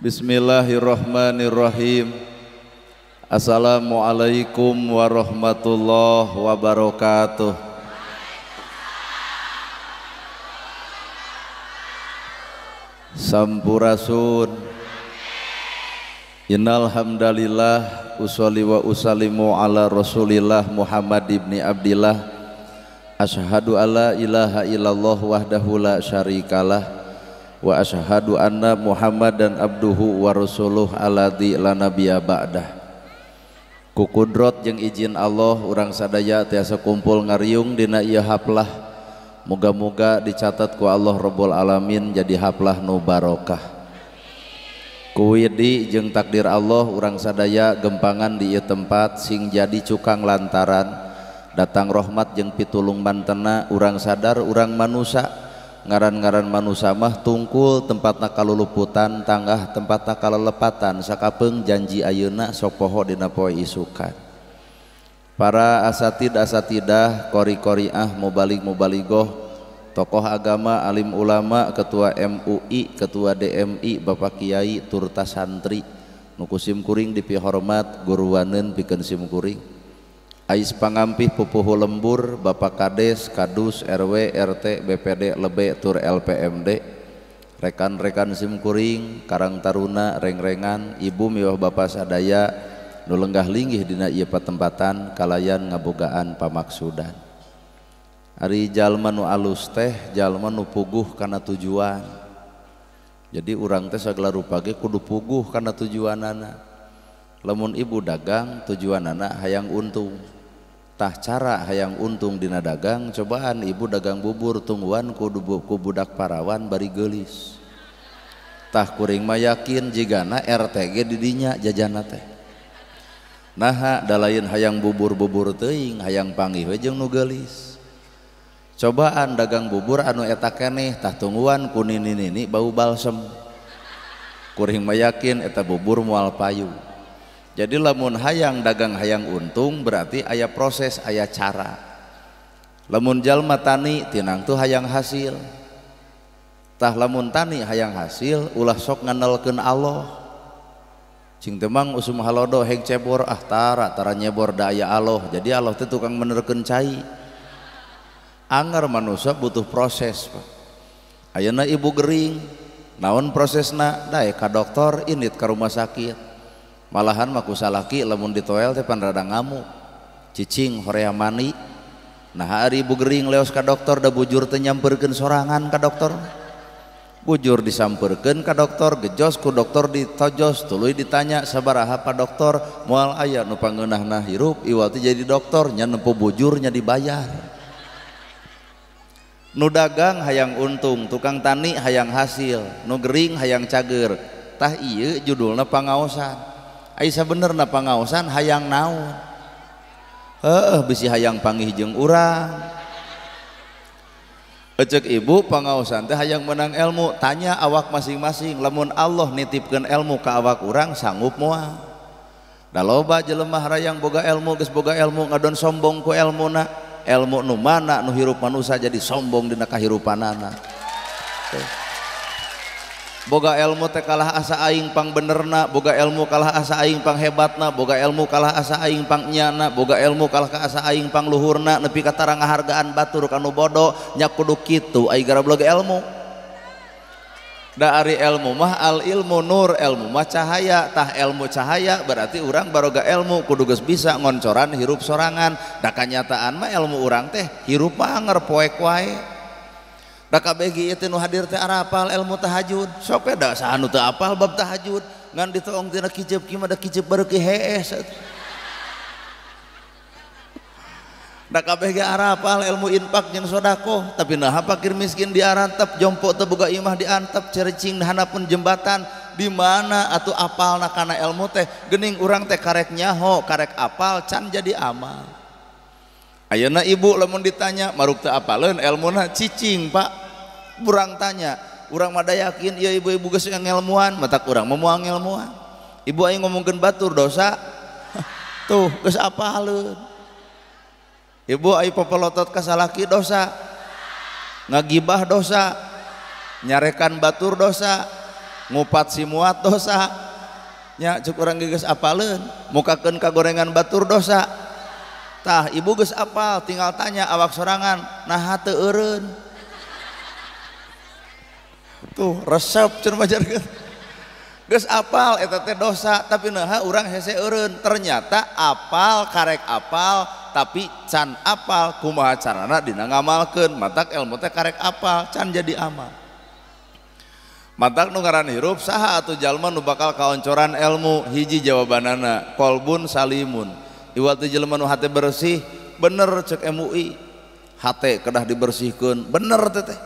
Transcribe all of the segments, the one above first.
Bismillahirrahmanirrahim. Assalamualaikum warahmatullahi wabarakatuh. Sampurasun. Innal hamdalillah usolli wa usallimu ala Rasulillah Muhammad ibni Abdillah. Asyhadu alla ilaha illallah wahdahu la syarikalah wa asyhadu anna Muhammadan abduhu wa rasuluh alladzi la nabiyya ba'dah. Ku kudrot jeung izin Allah urang sadaya tiasa kumpul ngariung dina ieu haplah. Moga-moga dicatat ku Allah Rabbul Alamin jadi haplah nu barokah. Ku widi jeung takdir Allah urang sadaya gempangan di ieu tempat sing jadi cukang lantaran datang rahmat jeung pitulung mantena urang sadar urang manusa. Ngaran-ngaran manusa mah tungkul tempatna kaluluputan tanggah tempatna kalelepatan sakapeung janji ayeuna sok poho dina poe isukan. Para asatid asatidah, qori-qoriah, mubalig mubaligoh, tokoh agama, alim ulama, ketua MUI, ketua DMI, bapak kiai, turta santri nu ku sim kuring dipihormat guruwaneun pikeun sim kuring. Ais pangampih pupuhu lembur, bapak kades, kadus, RW, RT, BPD, lebe, tur LPMD, rekan-rekan simkuring, karang taruna, rengrengan, ibu miwah bapak sadaya, nu lenggah linggih dina ieu patempatan kalayan ngabogaan pamaksudan. Ari jalma nu alus teh jalma nu puguh kana tujuan. Jadi urang teh sagala rupa ge kudu puguh kana tujuanana. Lamun ibu dagang tujuanana hayang untung. Tah cara hayang untung dina dagang cobaan ibu dagang bubur tungguan ku budak parawan bari geulis. Tah kuring mah yakin jigana RTG di dinya jajana teh. Naha da lain hayang bubur-bubur teuing hayang panggih we jeung nu geulis. Cobaan dagang bubur anu eta keneh tah tungguan ku nini-nini bau balsem. Kuring mah yakin eta bubur moal payu. Jadi lamun hayang dagang hayang untung berarti aya proses aya cara. Lamun jalma tani tinang tuh hayang hasil. Tah lamun tani hayang hasil ulah sok ngandelkeun Allah. Cing temang usum halodo heg cebor ah tara tara nyebor da aya Allah. Jadi Allah teh tukang menerkeun cai. Anger manusia butuh proses, Pak. Ayeuna ibu gering, naon prosesna? Daek ka dokter indit ka rumah sakit. Malahan mah ku salaki lamun ditoel teh pan rada ngamuk. Cicing horea mani. Nah ari ibu gering leos ka dokter da bujur teh nyamperkeun sorangan ka dokter. Bujur disamperkeun ka dokter, gejos ku dokter ditojos, tuluy ditanya sabaraha pa dokter, moal aya nu pangeunahna hirup iwal teh jadi dokter nya nempo bujurnya dibayar. Nu dagang hayang untung, tukang tani hayang hasil, nu gering hayang cager. Tah ieu judulna pangaosan. Ai sabenerna pangaosan hayang naon? Heuh bisi hayang panggih jeung urang. Ecek ibu pangaosan teh hayang menang ilmu, tanya awak masing-masing lamun Allah nitipkeun ilmu ka awak urang sanggup moal? Da loba jelema harayang boga ilmu geus boga ilmu ngadon sombong ku elmuna. Ilmu nu mana nu hirup manusia jadi sombong dina kahirupanana. Boga ilmu teh kalah asa aing pang benerna, boga ilmu kalah asa aing pang hebatna, boga ilmu kalah asa aing pang nyana, boga ilmu kalah ka asa aing pang luhurna, nepi ka tara ngahargaan batur kanu bodoh nya kudu kitu ai garablog ilmu. Da ari ilmu mah al ilmu nur, ilmu mah cahaya, tah ilmu cahaya berarti urang baroga ilmu kudu geus bisa ngoncoran hirup sorangan. Da kanyataan mah ilmu urang teh hirup mah anger poek wae. Da kabeh ieu teh nu hadir teh arapal ilmu tahajud. Sok we da saha nu teu apal bab tahajud, ngan ditoong tina kijep ki mah da kijep bareuki hees. Da kabeh ge arapal ilmu infak jeung sedekah, tapi naha fakir miskin diarantep, jompo teu boga imah diantep, cericing hanapun jembatan, di mana atuh apalna kana ilmu teh geuning urang teh karek nyaho, karek apal can jadi amal. Ayeuna ibu lamun ditanya maruk teu apaleun elmuna cicing Pak. Urang tanya, urang mah da yakin ieu ibu-ibu geus ngelmuan, matak urang mah moal ngelmuan. Ibu aing ngomongkeun batur dosa. Tuh geus apaleun. Ibu aing popolotot ka salaki dosa. Ngagibah dosa. Nyarekan batur dosa. Ngupat si muat dosa. Nya cek urang ge geus apaleun, mukakeun ka gorengan batur dosa. Tah ibu geus apal tinggal tanya awak sorangan, naha teu eureun. Tuh resep cenah majarkeun. Geus apal eta teh dosa tapi naha urang hese eureun. Ternyata apal karek apal tapi can apal kumaha carana dina ngamalkeun. Matak ilmu teh karek apal can jadi amal. Matak nu ngaran hirup saha atuh jalma nu bakal kaoncoran ilmu? Hiji jawabanana kolbun salimun. Iwal teh jelema nu hate bersih, bener cek MUI. Hate kedah dibersihkeun, bener teh.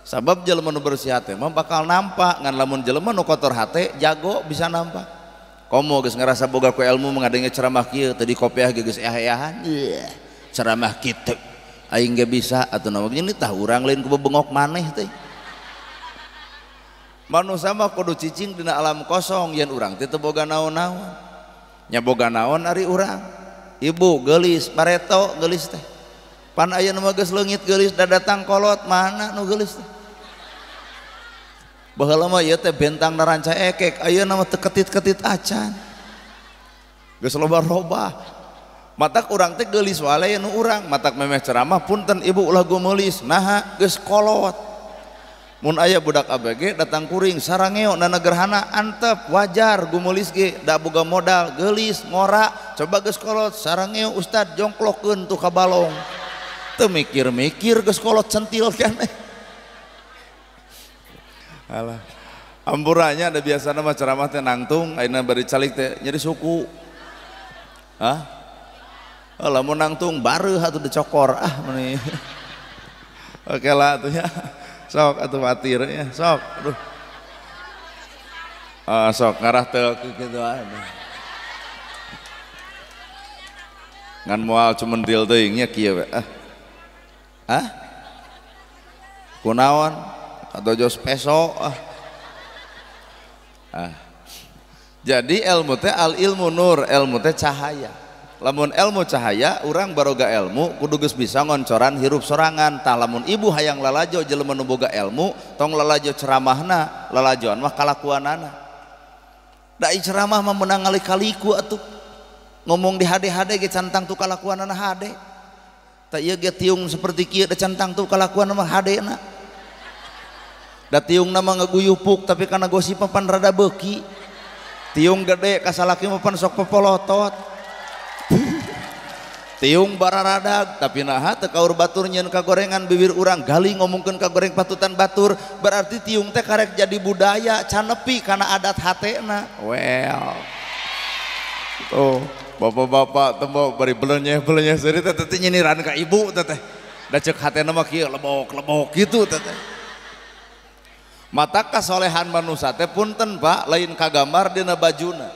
Sabab jelema nu bersih hate mah bakal nampak, ngan lamun jelema nu kotor hate jago bisa nampak. Komo geus ngarasa boga ku ilmu mengadenge ceramah kieu teu dikopiah ge geus eah-eahan. Ceramah kitu aing ge bisa atuh naon ini tah urang lain ku bebengok maneh teh. Manusia mah kudu cicing dina alam kosong yen urang teh teu boga naon-naon. Nya boga naon ari urang. Ibu geulis bareto geulis teh. Pan aya nu mah geus leungit geulis da datang kolot mana nu geulis teh. Baheula mah ieu teh bentang naranca ekek, ayeuna mah teu ketit-ketit acan. Geus loba-loba. Matak urang teh geulis wae nu urang, matak memeh ceramah punten ibu ulah gumeulis, naha geus kolot. Mun aya budak ABG datang kuring sarangeo nana gerhana antep wajar gumeulis ge da boga modal geulis ngora coba geus kolot sarangeo ustad jongklokeun tuh ka balong. Teu mikir-mikir geus kolot centil keneh. Alah. Ampurannya ada biasana mah ceramah teh nangtung ayeuna bari calik teh nyeri suku. Hah? Oh, lamun nangtung bareuh atuh dicokor ah meuni. Oke lah atuh ya. Sok atuh watir ya, sok. Aduh. Ah, sok ngarah teu kitu ae. Ngan moal cumentil teuing nya kieu we. Ah. Hah? Kunaon? Atau jos peso ah. Ah. Jadi ilmu teh al ilmu nur, ilmu teh cahaya. Lamun ilmu cahaya, urang baroga ilmu kudu geus bisa ngoncoran hirup sorangan. Tah lamun ibu hayang lalajo jelema nu boga ilmu, tong lalajo ceramahna, lalajoan mah kalakuanana. Da ceramah mah meunang ngali-kaliku atuh. Ngomong di hade-hade ge cantang tu kalakuanana hade. Tah ieu ge tiung seperti kieu da cantang tu kalakuanana mah hadena. Da tiungna mah ngaguyupuk tapi kana gosip mah pan rada beuki. Tiung gede kasalaki mah pan sok pepolotot. Tiung bararadag tapi naha teu kaur batur nyeun kagorengan bibir urang gali ngomongkeun kagoreng patutan batur berarti tiung teh karek jadi budaya canepi kana adat hatena. Well. Tuh, bapak-bapak tembo bari belenyeh-belenyeh seuri teh teh nyiniran ka ibu teh teh. Da ceuk hatena mah kieu lebok-lebok kitu teh teh. Mata kasolehan manusia teh punten Pak lain kagambar dina bajuna.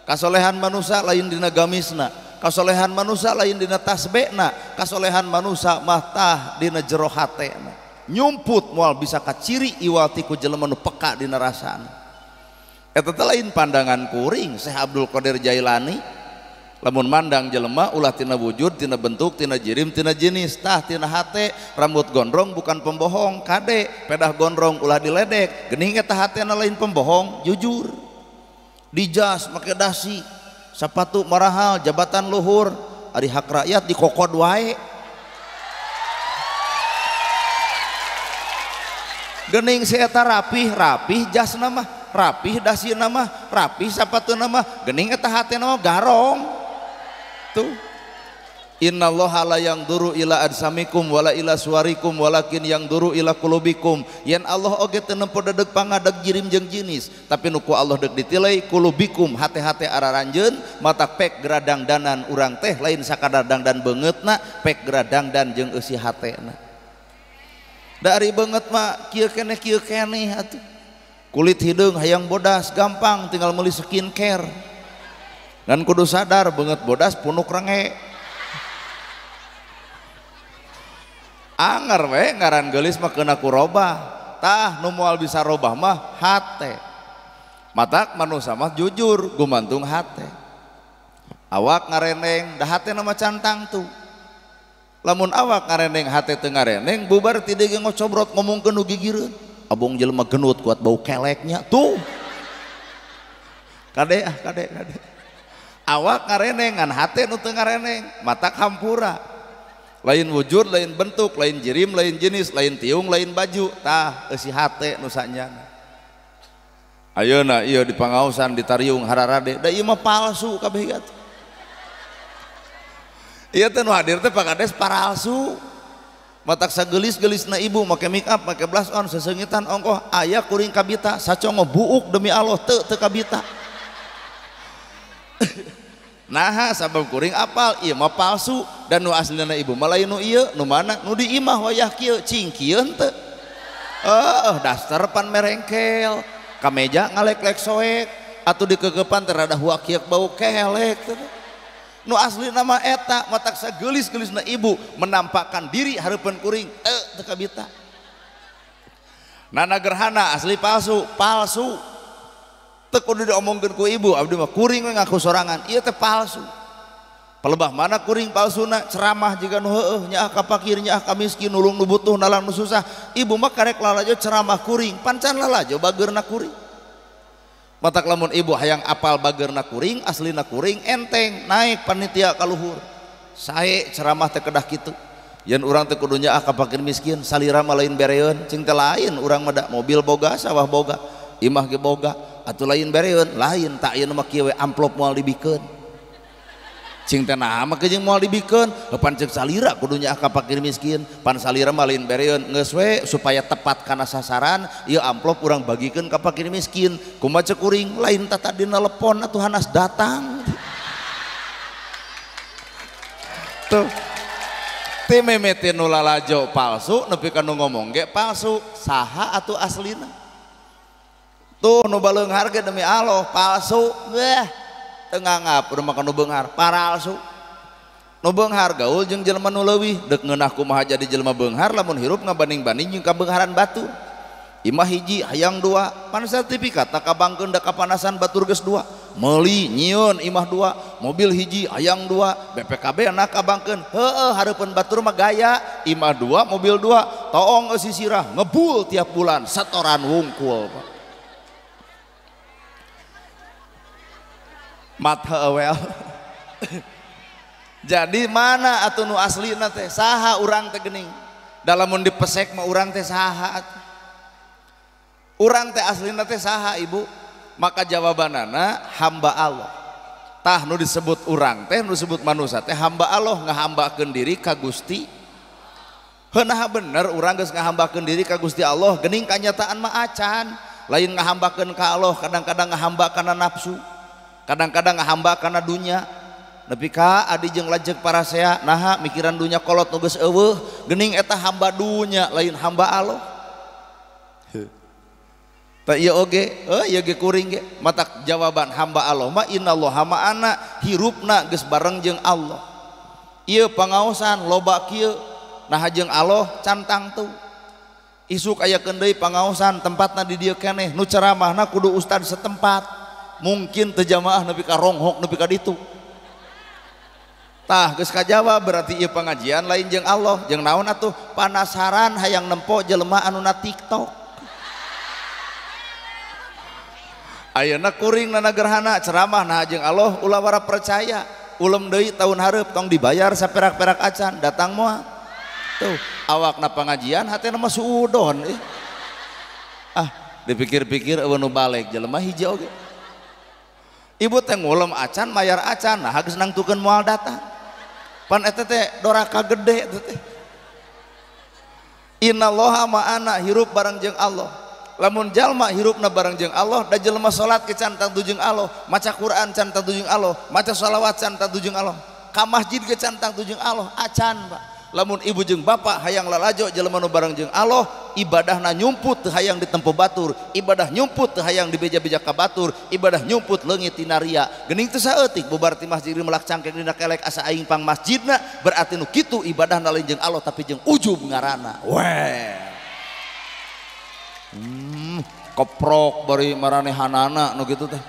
Kasolehan manusia lain dina gamisna. Kasolehan manusia lain dina tasbehna. Kasolehan manusia mah tah dina jero hatena. Nyumput moal bisa kaciri iwal ti ku jelema nu peka dina rasana. Eta teh lain pandangan kuring Syekh Abdul Qadir Jailani. Lamun mandang jelema ulah tina wujud, tina bentuk, tina jirim, tina jenis, tah tina hate, rambut gondrong bukan pembohong, kade, pedah gondrong ulah diledek, geuning eta hatena lain pembohong, jujur. Dijas make dasi, sepatu marahal, jabatan luhur, ari hak rakyat dikokod wae. Geuning si eta rapih, rapih jasna mah, rapih dasina mah, rapih sapatuna mah, geuning eta hatena mah garong. Tuh. Innallaha la yangduru ila adsamikum wala ila suwarikum walakin yangduru ila qulubikum. Yen Allah oge teu nempo dedeg pangadeg jirim jeung jinis, tapi nu ku Allah deuk ditilai qulubikum hate-hate araranjeun mata pek geradangdanan urang teh lain sakadar dangdan beungeutna, pek geradangdan jeung eusi hatena. Da ari beungeut mah kieu keneh atuh. Kulit hideung hayang bodas gampang tinggal meuli skincare. Dan kudu sadar beungeut bodas punuk renge. Anger we ngaran geulis mah keuna ku robah. Tah nu moal bisa robah mah hate. Matak manusa mah jujur gumantung hate. Awak ngareneng da hatena mah cantang tuh. Lamun awak ngareneng hate teu ngareneng bubar ti deui ngocobrot ngomongkeun nu gigireun. Abong jelema genut kuat bau keleknya tuh. Kade ah kade kade. Awak ngareneng ngan hate nu teu ngareneng, mata hampura. Lain wujud, lain bentuk, lain jirim, lain jenis, lain tiung, lain baju. Tah eusi hate nu sanyana. Ayeuna ieu di pangaosan di tariung hararade, da ieu mah palsu kabeh atuh. Ieu teh nu hadir teh Pak Kades paralsu. Matak sagelis-gelisna ibu make make up, make blush on, sesengitan ongkoh aya kuring kabita, sacongo buuk demi Allah teu teu kabita. Naha sabab kuring apal ieu mah palsu dan nu aslina ibu mah lain nu ieu, nu mana nu di imah wayah kieu cing kieu henteu. Daster pan merengkel. Kameja ngalek-lek soek atau dikegepan terada huakiak bau kelek. Nu asli nama eta matak sagelis-gelisna ibu menampakkan diri hareupeun kuring teu kabita. Nana gerhana asli palsu, palsu. Teu kudu diomongkeun ku ibu, abdi mah kuring we ngaku sorangan, ieu teh palsu. Pelebah mana kuring palsuna ceramah jiga nu heueuh nyaah ka fakir nyaah ka miskin nulung nu butuh nalang nu susah. Ibu mah karek lalajo ceramah kuring, pancan lalajo bageurna kuring. Matak lamun ibu hayang apal bageurna kuring, aslina kuring enteng naik panitia ka luhur. Sae ceramah teh kedah kitu. Yen urang teh kudu nyaah ka fakir miskin, salira mah lain bereun, cing teh lain urang mah da mobil boga, sawah boga, imah ge boga, atuh lain bereun, lain tak ieu mah kieu we amplop moal dibikeun. Cing teh naha mah jeung moal dibikeun, pan ceuk salira kudu nyaah ka fakir miskin, pan salira mah lain bereun, geus we supaya tepat kana sasaran, ieu amplop urang bagikeun ka fakir miskin. Kumaha ceuk kuring, lain tadi nelepon atuh hanas datang. Tuh. Teu mimiti nu lalajo palsu nepi ka nu ngomong ge palsu, saha atuh aslina? Tuh nu baleunghar ge demi Allah palsu. Weh. Teu nganggap udah makan nu beunghar paralsu. Nu beunghar gaul jeung jelema nu leuwih deuk ngeunah kumaha jadi jelema beunghar lamun hirup ngabanding-banding jeung kabeungharan batur. Imah hiji hayang dua, pan sertifikat tak kabangkeun da kapanasan batur geus dua. Meuli nyieun imah dua, mobil hiji hayang dua, BPKB na kabangkeun. Heueuh hareupeun batur mah gaya, imah dua, mobil dua, toong eusi sirah ngebul tiap bulan setoran wungkul. Mata well. Jadi mana atuh nu aslina teh saha urang teh geuning. Da lamun dipesek mah urang teh saha atuh. Urang teh aslina teh saha ibu? Maka jawabanana hamba Allah. Tah nu disebut urang teh nu disebut manusia teh hamba Allah, ngahambakeun diri ka Gusti. Heunaha bener urang geus ngahambakeun diri ka Gusti Allah, geuning kanyataan mah acan. Lain ngahambakeun ka Allah, kadang-kadang ngahamba kana nafsu. Kadang-kadang ngahamba kana dunya. Nepi ka adi jeung lanceuk parasea naha mikiran dunya kolot nu geus eueuh, geuning eta hamba dunya lain hamba Allah. Tah ieu oge, ieu ge kuring ge. Matak jawaban hamba Allah mah innallaha ma'ana, hirupna geus bareng jeung Allah. Ieu pangaosan loba kieu, naha jeung Allah can tangtu. Isuk aya deui pangaosan tempatna di dieu keneh, nu ceramahna kudu ustad setempat. Mungkin teu jamaah nepi ka ronghok nepi ka ditu. Tah geus kajawab berarti ieu pengajian lain jeung Allah, jeung naon atuh panasaran hayang nempo jelema anu na TikTok. Ayeuna kuring nana gerhana ceramah nah jeung Allah ulah wara percaya, ulem deui tahun hareup tong dibayar saperak-perak acan datang moal. Tuh awakna pengajian hatena mah suudon. Ah dipikir-pikir eueuh nu baleg jelema hiji oge. Ibu teh ngulem acan mayar acan nah geus nangtukeun moal datang. Pan eta teh doraka gede eta teh. Innallaha ma'ana, hirup bareng jeung Allah. Lamun jalma hirupna bareng jeung Allah, da jelema salat ke can tangtu jeung Allah, maca Quran can tangtu jeung Allah, maca shalawat can tangtu jeung Allah, ka masjid ge can tangtu jeung Allah, acan Pak. Lamun ibu jeung bapak hayang lalajo jelema nu bareng jeung Allah, ibadahna nyumput teu hayang ditempo batur, ibadah nyumput teu hayang dibeja-beja ka batur, ibadah nyumput leungit tina ria. Geuning teu saeutik bubar ti masjid melak cangkeng dina kelek asa aing pang masjidna, berarti nu kitu ibadahna lain jeung Allah tapi jeung ujub ngaranna. Weh. Keprok bari maranehanana nu kitu teh.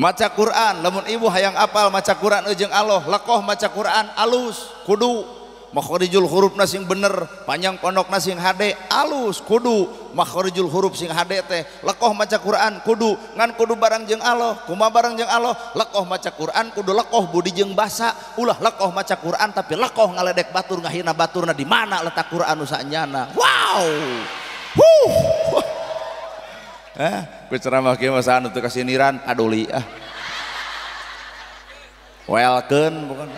Maca Quran, lamun ibu hayang apal maca Quran jeung Allah, lekoh maca Quran alus, kudu. Makhorijul hurufna sing bener, panjang pondokna sing hade, alus kudu makhorijul huruf sing hade teh, lekoh maca Quran kudu, ngan kudu barang jeung Allah, kumaha barang jeung Allah, lekoh maca Quran kudu lekoh budi jeung basa, ulah lekoh maca Quran tapi lekoh ngaledek batur ngahina baturna di mana letak Quran nu saenyana. Wow. Huh. Ku ceramah kieu mah anu teu kasiniran paduli ah. Welkeun bukan.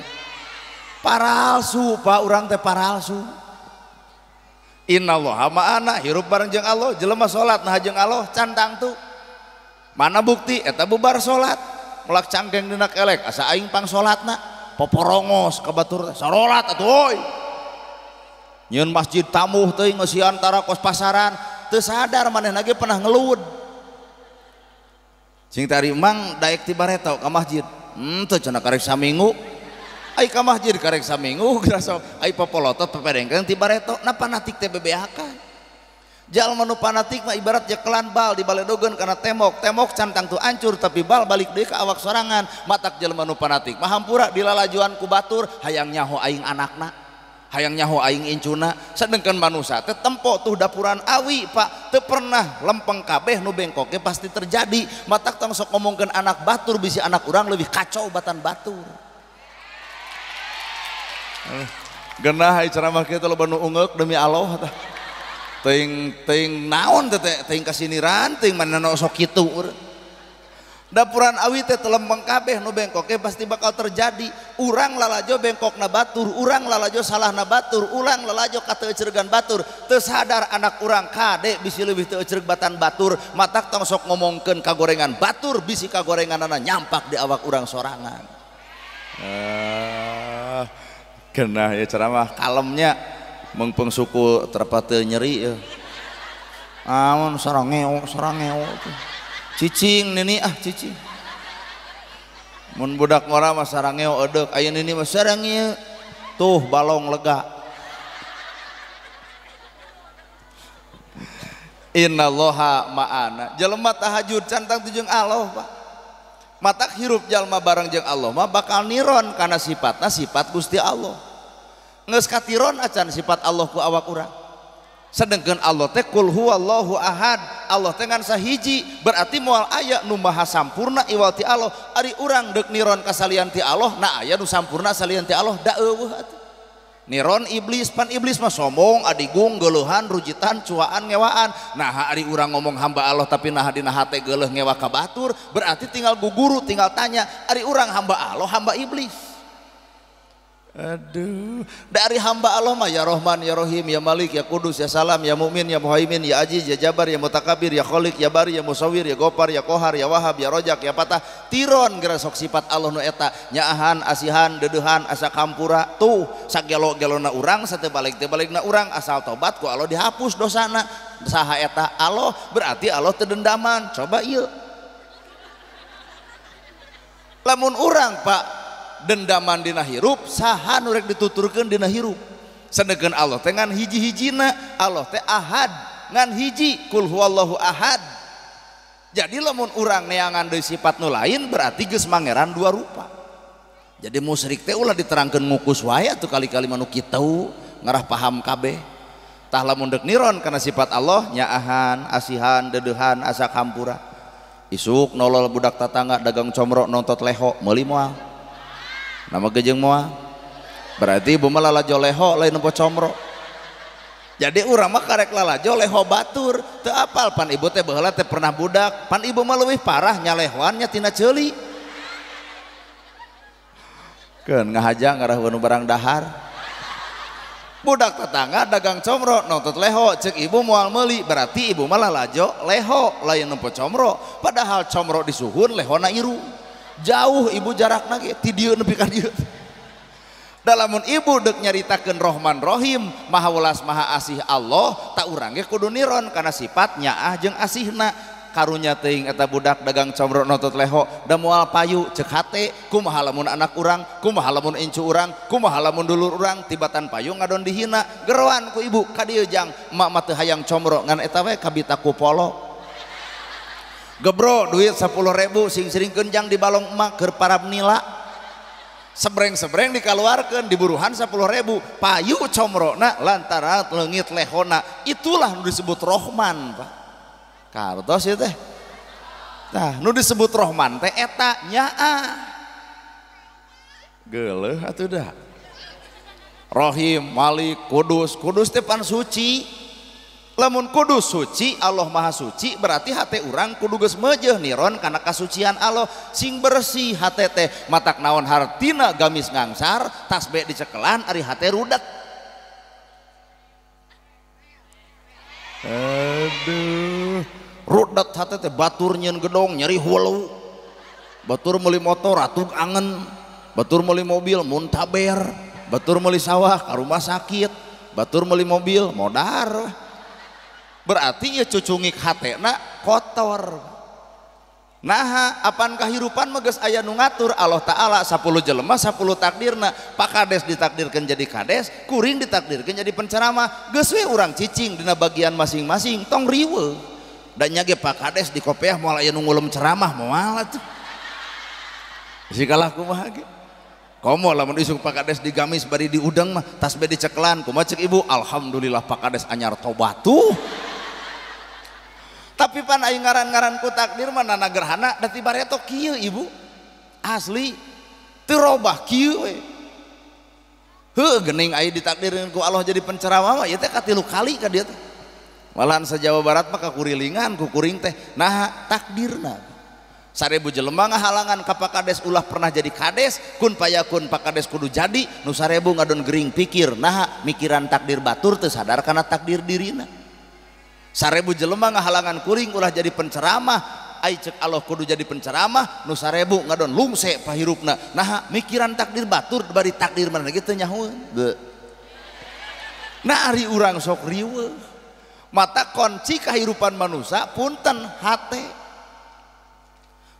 Paralsu pak, urang teh paralsu. Innallaha ma'ana, hirup bareng jeung Allah, jelema salat nah jeung Allah cantang tuh. Mana bukti eta bubar salat, melak cangkeng dina kelek asa aing pang salatna, poporongos ka batur sarolat atuh euy. Nyieun masjid tamuh teuing ngeusian tara kos pasaran, teu sadar manehna ge pernah ngelud. Cing tari mang daek ti bareto ka masjid. Teu cenah karek saminggu. Ai ka masjid karek saminggu gerasa ai popolotot pepedengkeun ti bareto na fanatik teh bebeakan. Jalma nu fanatik mah ibarat jekelan bal dibaledogeun kana tembok, tembok cantang tu hancur tapi bal balik deui ka awak sorangan. Matak jalma nu fanatik mah hampura dilalajuan ku batur hayang nyaho aing anakna, hayang nyaho aing incuna. Sedengkeun manusa teh tempo tuh dapuran awi pak, teu pernah lempeng kabeh nu bengkoke pasti terjadi. Matak tong sok ngomongkeun anak batur bisi anak urang leuwih kacau batan batur. Genah ai ceramah kieu loba nu ungeuk demi Allah tah. Teuing teuing naon teh teuing kasiniran teuing manehna sok kitu. Dapuran awi teh telempeng kabeh nu bengkoke pasti bakal terjadi. Urang lalajo bengkokna batur, urang lalajo salahna batur, urang lalajo kateuceureugan batur. Teu sadar anak urang kade bisi leuwih teu euceureg batan batur. Matak tong sok ngomongkeun kagorengan batur bisi kagorenganana nyampak di awak urang sorangan. Genah ya ceramah kalemnya mengpeng suku terpate nyeri ya. Amun sarangeo sarangeo cicing nini ah cicing mun budak ngora mah sarangeo edeuk aya nini mah sarangeo tuh balong lega. Innallaha ma'ana, jelema tahajud cantang teu jeung Allah pak. Matak hirup jalma bareng jeung Allah mah bakal niron karena sifatna sifat Gusti Allah. Geus katiron acan sifat Allah ku awak urang. Sedengkeun Allah teh kul huwallahu ahad, Allah teh ngan sahiji, berarti moal aya nu maha sampurna iwal ti Allah. Ari urang deuk niron ka salian ti Allah, na aya nu sampurna salian ti Allah da eueuh atuh. Niron iblis, pan iblis mah sombong, adigung, geuleuhan, rujitan, cuaan, ngewaan. Nah ari urang ngomong hamba Allah tapi nah dina hate geuleuh ngewa ka batur, berarti tinggal guguru, tinggal tanya, ari urang hamba Allah, hamba iblis. Aduh, dari hamba Allah mah ya Rahman, ya Rahim, ya Malik, ya Kudus, ya Salam, ya Mu'min, ya Muhaimin, ya Aziz, ya Jabar, ya Mutakabir, ya Khalik, ya Bari, ya Musawir, ya Gopar, ya Kohar, ya Wahab, ya Rojak, ya Patah. Tiron gerasok sifat Allah nu eta, nyaahan, asihan, deudeuhan, asa kampura. Tuh, sagelo-gelona urang, satebalik-tebalikna urang, asal tobat ku Allah dihapus dosana. Saha eta Allah, berarti Allah teu dendaman. Coba ieu. Lamun urang Pak dendaman dina hirup, saha nu rek dituturkeun dina hirup. Sedengkeun Allah teh ngan hiji-hijina, Allah teh ahad, ngan hiji, kul huwallahu ahad. Jadi lamun urang neangan deui sifat nu lain berarti geus mangeran dua rupa. Jadi musyrik teh ulah diterangkeun ngukus wae atuh kali-kali mah nu kitu, ngarah paham kabeh. Tah lamun deuk niron kana sifat Allah nyaahan, asihan, deudeuhan, asa kampura. Isuk nolol budak tatangga dagang comro nontot leho meuli moal. Nama gejeng moal berarti ibu mah lalajo leho lain nempo comro. Jadi urang mah karek lalajo leho batur teu apal pan ibu teh baheula teh pernah budak, pan ibu mah leuwih parah nyalehoan nya tina ceuli. Keun ngahaja ngarah nu barang dahar. Budak tetangga dagang comro nontot leho cek ibu moal meuli, berarti ibu mah lalajo leho lain nempo comro. Padahal comro disuhun lehona iru. Jauh ibu jarakna ge ti dieu nepi ka dieu. Da lamun ibu deuk nyaritakeun Rahman Rahim, Maha Welas Maha Asih Allah, tak urang ge kudu niron kana sifat nyaah jeung asihna. Karunya teuing eta budak dagang comro nontot leho da moal payu ceuk hate, kumaha lamun anak urang, kumaha lamun incu urang, kumaha lamun dulur urang tibatan payu ngadon dihina. Geroan ku ibu ka dieu jang, emak mah teu hayang comro ngan eta we kabita ku polo. Gebro duit 10.000 sing seringkeun jang di balong emak keur parab nila. Sebreng-sebreng dikaluarkeun diburuhan 10.000 payu comrona lantaran leungit lehona. Itulah nu disebut Rohman, Pak. Kartos ieu teh. Tah, nu disebut Rohman teh eta nyaah. Geuleuh atuh dah. Rohim, Malik, Kudus. Kudus teh pan suci. Lamun kudus suci, Allah Maha Suci, berarti hate urang kudu geus meujeuh niron kana kasucian Allah. Sing bersih hate teh, matak naon hartina gamis ngangsar, tasbih dicekelan ari hate rudet. Aduh, rudet hate teh batur nyieun gedong nyeri hulu. Batur meuli motor atug angen, batur meuli mobil muntaber. Batur meuli sawah ka rumah sakit, batur meuli mobil modar. Berarti ya cucungik hatena kotor. Nah, apan kahirupan mah geus aya nu ngatur Allah Ta'ala 10 jelema 10 takdirna. Pak Kades ditakdirkeun jadi kades, kuring ditakdirkeun jadi penceramah. Geus we urang cicing dina bagian masing-masing, tong riweuh. Da nya ge Pak Kades di kopeah moal aya nu ngulem ceramah moal atuh. Sikalah kumaha ge. Komo lamun isuk Pak Kades digamis bari diudang mah tasbih dicekelan kumaha cek ibu, alhamdulillah Pak Kades anyar tobat tuh. Tapi pan aing ngaran-ngaran ku takdir mah nana gerhana da ti bareto kieu ibu. Asli teu robah kieu we. Heuh geuning aing ditakdirkeun ku Allah jadi penceramah mah ieu teh katilu kali ka dieu teh. Malahan sa Jawa Barat mah kakurilingan ku kuring teh. Nah takdirna 1000 jelema ngahalangan ka Pak Kades ulah pernah jadi kades, kun payakun Pak Kades kudu jadi, nu 1000 ngadon gering pikir, nah mikiran takdir batur teu sadar kana takdir dirina. 1000 jelema ngahalangan kuring ulah jadi penceramah, ai ceuk Allah kudu jadi penceramah, nu 1000 ngadon lungse pahirupna, nah mikiran takdir batur bari takdir mana ge teu nyahoeun. Nah ari urang sok riweuh. Mata kunci kahirupan manusia punten hate.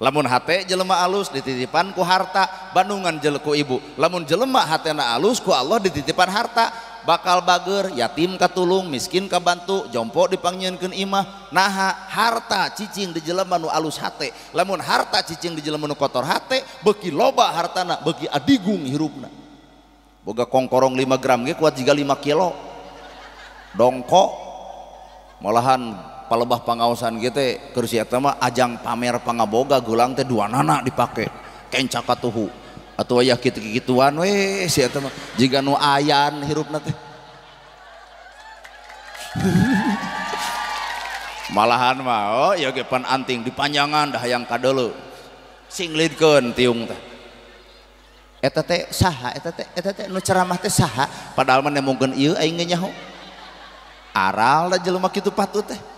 Lamun hate jelema alus dititipan ku harta, bandungan ku ibu. Lamun jelema hatena alus ku Allah dititipan harta, bakal bager, yatim katulung, miskin kabantu, jompo dipangnyeunkeun imah. Naha harta cicing di jelema nu alus hate. Lamun harta cicing di jelema nu kotor hate, beuki loba hartana, beuki adigung hirupna. Boga kongkorong 5 gram ge kuat jiga 5 kilo. Dongko malahan palebah pangaosan gitu kursi eta mah ajang pamer pangaboga gulang teh dua nana dipake kenca katuhu atau aya kitu-kituan we si eta mah jiga nu ayan hirupna teh. Malahan mah oh ya ge pan anting dipanjangan dah hayang kadeuleu singlidkeun tiung teh eta teh saha eta teh nu ceramah teh saha padahal mah nemongkeun ieu aing ge nyaho aral da jelema kitu patut teh.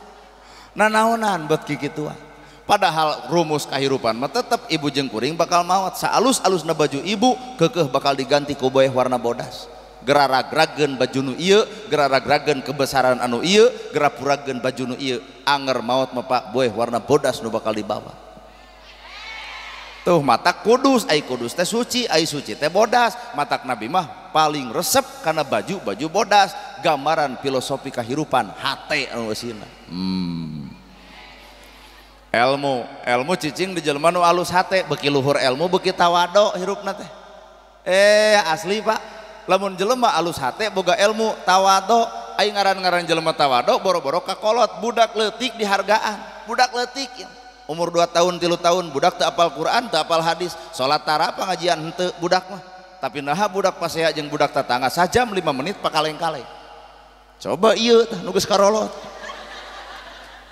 Nanaonan bet kikituan. Padahal rumus kahirupan mah tetep ibu jeung kuring bakal maot. Saalus-alusna baju ibu keukeuh bakal diganti ku boeh warna bodas. Geraragrageun baju nu ieu, geraragrageun kebesaran anu ieu, gerapurageun baju nu ieu. Anger maot mah Pak boeh warna bodas nu bakal dibawa. Tuh mata kudus, ai kudus teh suci, ai suci teh bodas. Matak Nabi mah paling resep karena baju-baju bodas, gambaran filosofi kahirupan hate anu eusina. Ilmu, ilmu cicing di jelema nu alus hate, beuki luhur ilmu beuki tawado hirupna teh. Asli Pak, lamun jelema alus hate boga ilmu tawado, ai ngaran-ngaran jelema tawado boro-boro kakolot, budak leutik dihargaan, budak leutik ya. Umur 2 tahun 3 tahun budak teu apal Quran, teu apal hadis, salat tara pengajian henteu budak mah. Tapi naha budak pasea jeung budak tatangga sajam 5 menit pakaleng-kaleng. Coba ieu tah nu geus karolot.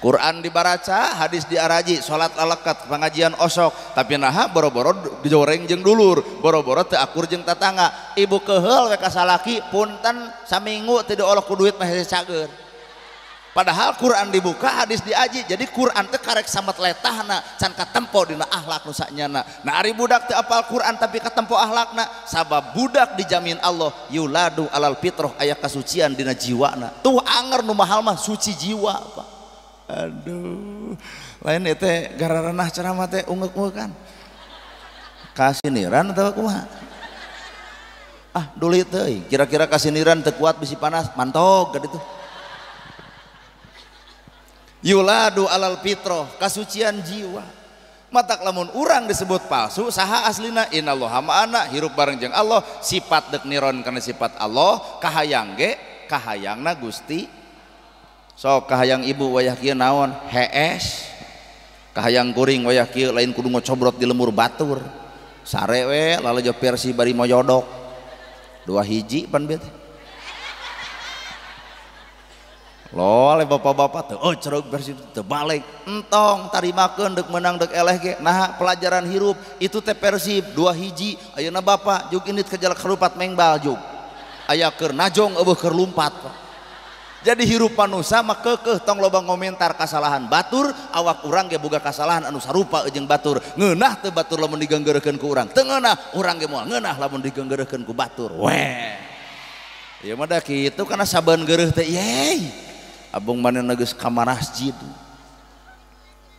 Quran dibaraca, hadis diaraji, salat lalekat, pengajian osok, tapi naha boro-boro dijoreng jeung dulur, boro-boro teu akur jeung tatangga. Ibu keheul we ka salaki punten saminggu teu diolok ku duit mah hese cager. Padahal Quran dibuka, hadis diaji, jadi Quran teh karek samet letahna, can katempo dina akhlak nu sanyana. Nah ari budak teu apal Quran tapi katempo akhlakna, sabab budak dijamin Allah yuladu alal fitrah aya kasucian dina jiwana. Tuh anger nu mahal mah suci jiwa, Pak. Aduh, lain ieu teh gararanah ceramah teh ungeuk-ungekan. Kasiniran atawa kumaha? Ah, duli teuing, kira-kira kasiniran teu kuat bisi panas, mantog ka ditu. Yuladu alal fitrah, kasucian jiwa. Matak lamun urang disebut palsu saha aslina innallaha ma'ana hirup bareng jeung Allah sifat deuk niron kana sifat Allah kahayang ge kahayangna Gusti. Sok kahayang ibu wayah kieu naon hees kahayang kuring wayah kieu lain kudu ngocobrot di lemur batur sare we lalajo versi bari moyodok dua hiji pan bieu teh lole bapak-bapak teh oh ceruk versi teu balik entong tarimakeun deuk meunang deuk eleh ge nah pelajaran hirup itu teh Persib dua hiji ayeuna bapak jug indit ka jalak harupat mengbal jug aya keur najong eueuh keur lumpat. Jadi hirup manusia mah keukeuh tong loba ngomentar kasalahan batur awak urang ge boga kasalahan anu sarupa jeung batur ngeunah teu batur lamun diganggeurekeun ku urang teu ngeunah urang ge moal ngeunah lamun diganggeurekeun ku batur weh ieu mah da kitu kana saban geureuh teh yeay abong manehna geus ka masjid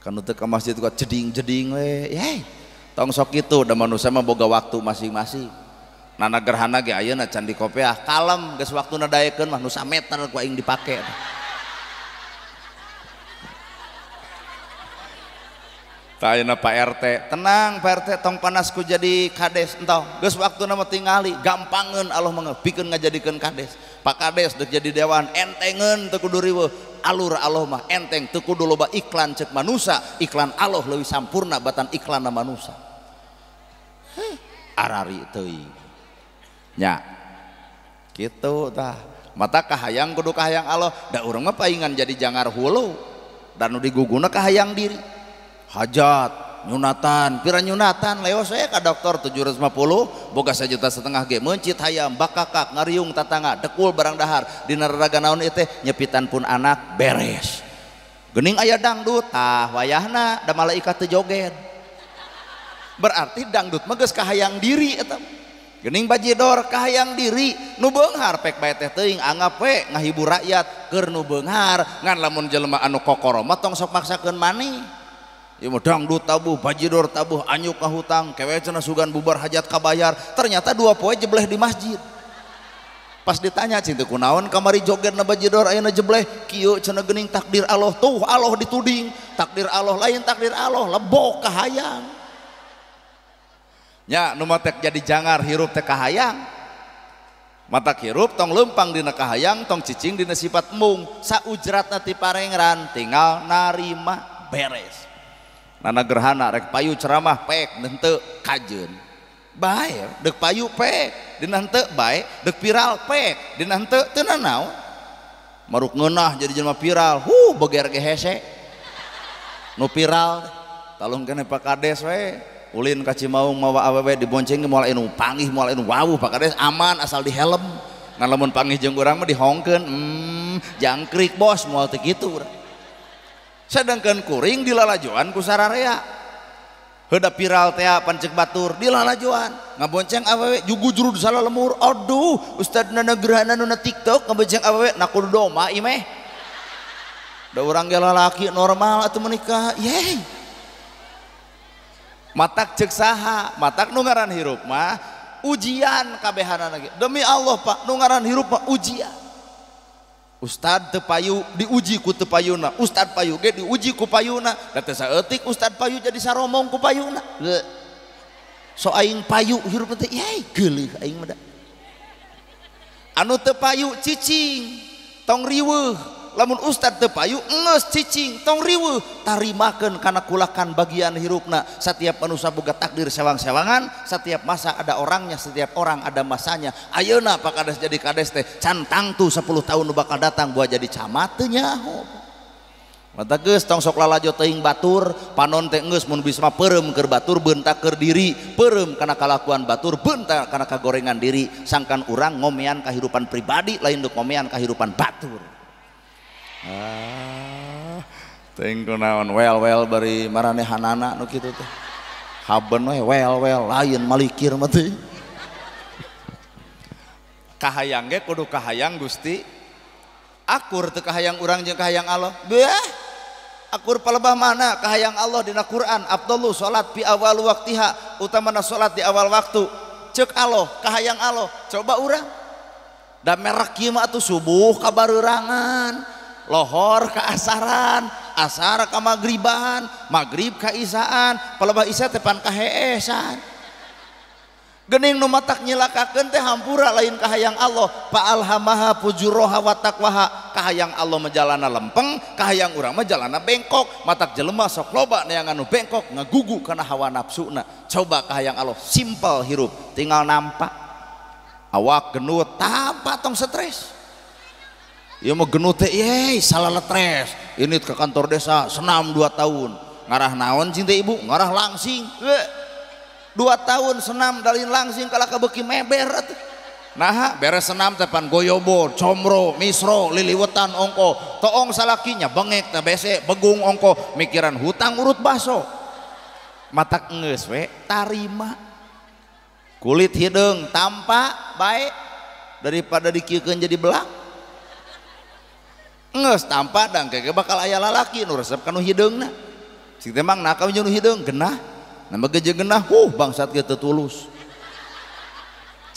kanu teu ka masjid kuat jeding-jeding we yeay tong sok kitu da manusia mah boga waktu masing-masing. Nana gerhana ge ayeuna can dikopeah kalem geus waktuna daekeun mah nu sameter ku aing dipake. Tah ayeuna Pak RT tenang Pak RT tong panas ku jadi kades entong geus waktuna mah tingali gampangeun Allah mah pikeun ngajadikeun kades. Pak Kades deuk jadi dewan entengeun teu kudu riweuh alur Allah mah enteng teu kudu loba iklan ceuk manusa iklan Allah leuwih sampurna batan iklanna manusa. Arari teuing nya kitu tah mata kahayang kudu kahayang Allah da urang mah paingan jadi jangar hulu dan nu diguguna kahayang diri hajat nyunatan pira nyunatan leos we ka dokter 750 boga 1,5 juta ge meuncit hayam bakakak ngariung tatangga dekul barang dahar dina raraga naon ieu teh nyepitan pun anak beres geuning aya dangdut tah wayahna da malaikat teu joget berarti dangdut mah geus kahayang diri eta. Geuning bajidor kahayang diri nu beunghar pek bae teh teuing anggap we ngahibur rakyat keur nu beunghar ngan lamun jelema anu kokoro mah tong sok maksakeun maneh ieu mah dangdut tabuh bajidor tabuh anyuk ka hutang kewe cenah sugan bubar hajat kabayar ternyata dua poe jebleh di masjid. Pas ditanya cing teu kunaon kamari jogetna bajidor ayeuna jebleh kieu cenah geuning takdir Allah tuh Allah dituding takdir Allah lain takdir Allah lebok kahayang. Nya nu matek jadi jangar hirup teh kahayang matak hirup tong lempang dina kahayang tong cicing dina sifat mung saujratna ti parengran tinggal narima beres. Nana gerhana rek payu ceramah pek henteu kajeun bae deuk payu pek dina henteu bae deuk viral pek dina henteu teu nanaon maruk ngeunah jadi jelema viral huh beger ge hese nu viral talung keneh Pak Kades we ulin ka Cimaung mawa awewe dibonceng moal anu panggih moal anu wawuh Pak Kades aman asal di helm ngan lamun panggih jeung urang mah dihongkeun jangkrik bos moal teu kitu urang. Sedangkan kuring dilalajoan ku sararea heuda viral tea pancek batur dilalajoan ngabonceng awewe jugujrud salah lemur aduh ustad nana gerhana nu na TikTok ngabonceng awewe na kudu doma imeh da urang ge lalaki normal atuh menikah yeay. Matak cek saha matak nu ngaran hirup mah ujian kabehanana ge demi Allah Pak nu ngaran hirup mah ujian. Ustad teu payu diuji ku teu payuna ustad payu ge diuji ku payuna da teu saeutik ustad payu jadi saromong ku payuna so aing payu hirup teh yey geuleuh aing mah da anu teu payu cicing tong riweuh lamun ustad teu payu geus cicing tong riweuh tarimakeun kana kulakan bagian hirupna. Setiap manusia boga takdir sewang-sewangan, setiap masa ada orangnya, setiap orang ada masanya. Ayeuna Pak Kades jadi kades teh can tangtu 10 tahun nu bakal datang buat jadi camat teu nyaho. Mata geus tong sok lalajo teuing batur, panon teh geus mun bisa mah peureum keur batur beunta keur diri, peureum kana kalakuan batur beunta kana kagorengan diri, sangkan urang ngomean kahirupan pribadi lain deuk ngomean kahirupan batur. Ah, teuing kunaon wel-wel bari maranehanana nu kitu teh. Haben we wel-wel lain malikir mah teh. Kahayang ge kudu kahayang Gusti. Akur teu kahayang urang jeung kahayang Allah. Beuh. Akur palebah mana kahayang Allah dina Quran, afdalu salat fi awal waktiha, utamana salat di awal waktu. Ceuk Allah, kahayang Allah. Coba urang. Da merek ieu mah atuh subuh kabareurangan, lohor kaasaran, Asar ka magriban, magrib ka isaan, palebah isya teh pan kaheesan. Gening nu matak nyilakakeun teh hampura lain kahayang Allah. Fa'alhamaha fujuroha wa taqwaha. Kahayang Allah majalana lempeng, kahayang urang mah jalana bengkok. Matak jelema sok loba neangan nu bengkok ngagugu kana hawa nafsuna. Coba kahayang Allah simpel hirup, tinggal nampak. Awak genut tanpa tong stres. Ieu mah genut teh ye salah letres. Ini ke kantor desa senam 2 tahun. Ngarah naon cinta ibu? Ngarah langsing. 2 tahun senam dalin langsing kalah kabeuki meber atuh. Nah, beres senam teh pan goyobo, comro, misro, liliwetan ongko. Toong salakinya bengek teh bese, begung ongko, mikiran hutang urut baso. Matak geus we tarima. Kulit hideung tampa bae daripada dikieukeun jadi belang. Geus tampa dang kege bakal aya lalaki nu resep kanu hideungna. Cik teh mang nakal jeung nu hideung genah. Nama geje genah, bangsat ge teu tulus.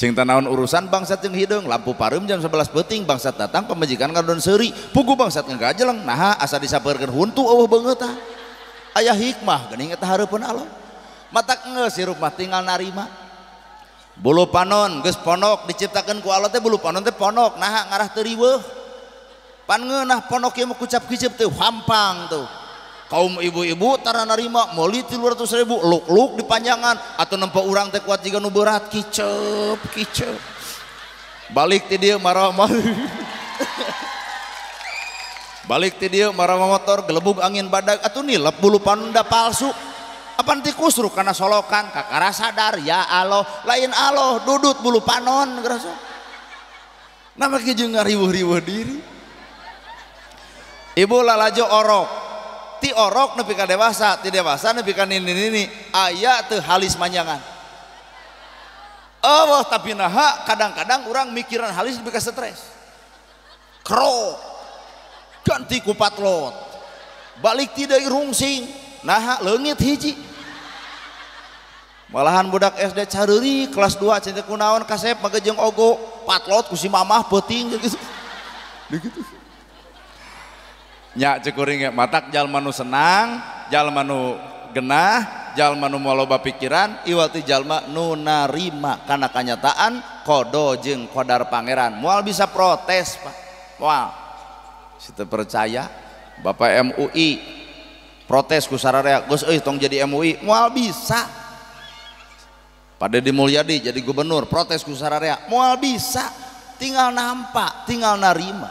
Cing tanaon urusan bangsat jeung hideung, lampu pareum jam 11 peuting bangsat datang pamajikan ngadon seuri, pugu bangsat ngagajeleng, naha asa disapeurkeun huntu eueuh beungeut tah. Aya hikmah geuning eta hareupeun Allah. Matak geus hirup mah tinggal narima. Bulu panon geus ponok diciptakeun ku Allah teh bulu panon teh ponok, naha ngarah teu riweuh. Pan ngeunah ponok ieu mah kucap-kicep teh hampang tuh. Kaum ibu-ibu tara narima meuli 300.000 luk-luk dipanjangan atau nempo urang teh kuat jiga nu berat kicep kicep balik ti dieu marah balik ti dieu marah motor gelebug angin badag atuh nilep bulu panda palsu apan ti kusruk kana solokan kakara sadar ya Allah lain Allah dudut bulu panon gerasa nah make jeung ngariweuh-riweuh diri. Ibu lalajo orok ti orok nepi ka dewasa, ti dewasa nepi ka nini-nini aya teu halis manjangan. Oh, tapi naha kadang-kadang urang mikiran halis nepi ka stres. Krok ganti ku patlot. Balik ti deui rungsing, naha leungit hiji. Malahan budak SD careuri kelas 2 cenah kunaon kasep make jeung ogo, patlot ku si mamah peuting gitu. Gitu. Nya cekuring matak jalma nu senang, jalma nu genah, jalma nu loba pikiran, iwal ti jalma nu narima kana kanyataan kodo jeung kodar pangeran. Moal bisa protes, Pak. Moal. Si teu percaya Bapak MUI protes ku sararea, geus euy tong jadi MUI, moal bisa. Pak Deddy Mulyadi jadi gubernur protes ku sararea, moal bisa. Tinggal nampak, tinggal narima.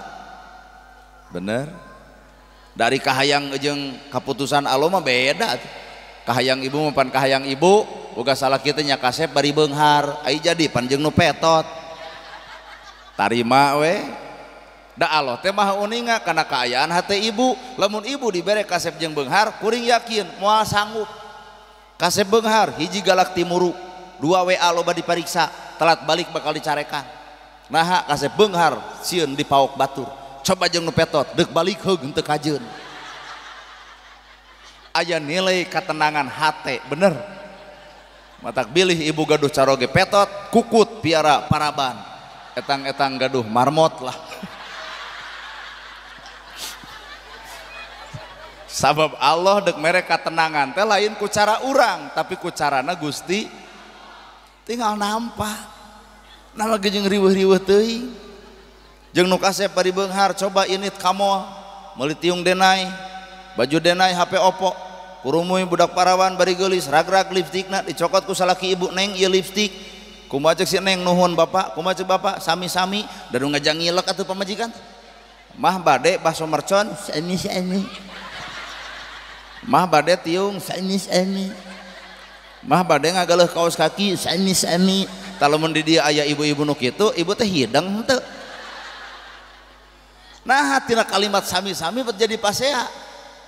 Bener? Dari kahayang jeung keputusan Allah mah beda. Kahayang ibu mah pan kahayang ibu, boga salah kitu nya kasep bari beunghar, ai jadi pan jeung nu petot. Tarima we. Da Allah teh maha uninga kana kaayaan hate ibu. Lamun ibu dibere kasep jeung beunghar, kuring yakin moal sanggup. Kasep beunghar hiji galak timuru, 2 WA loba dipariksa, telat balik bakal dicarekan. Naha kasep beunghar sieun dipaok batur. Coba jeung nu petot deuk balik heug henteu kajeun. Aya nilai ketenangan hate bener. Matak bilih ibu gaduh caroge petot kukut piara paraban etang-etang gaduh marmot lah. Sabab Allah deuk mere katenangan teh lain ku cara urang tapi ku carana Gusti. Tinggal nampak nah lagi jeung riweuh-riweuh teuing. Jeung nu kasep bari beunghar coba init ka mall meuli tiung denai baju denai HP Oppo kurumuy budak parawan bari geulis rag-rag lipstikna dicokot ku salaki ibu neng ieu lipstik kumaha ceuk si neng nuhun bapak kumaha ceuk bapak sami-sami da nu ngajang ngilek atuh pamajikan mah bade baso mercon sami-sami mah bade tiung sami-sami mah bade ngagaleuh kaos kaki sami-sami. Tah lamun di dieu aya ibu-ibu nu kitu ibu teh hideng henteu. Nah tina kalimat sami-sami jadi pasea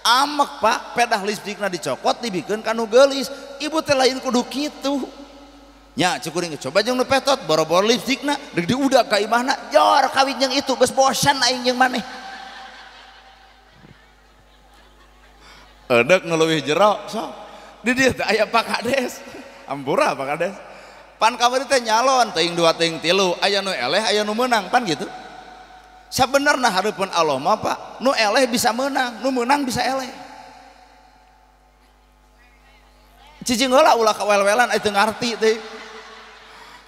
amek Pak pedah lipstikna dicokot dibikeun ka nu geulis ibu teh lain kudu kitu nya cekuring coba jeung nu petot boro-boro lipstikna deuk diudak ka imahna jor kawin jeung itu geus bosan aing jeung maneh edek nu leuwih jero sok di dieu teh aya Pak Kades ampura Pak Kades pan kamari teh nyalon teuing 2 teuing 3 aya nu eleh aya nu meunang pan gitu. Sabenerna hareupeun Allah mah Pak, nu eleh bisa menang, nu menang bisa eleh. Cicing heula ulah kawel-welan aya teu ngarti teh.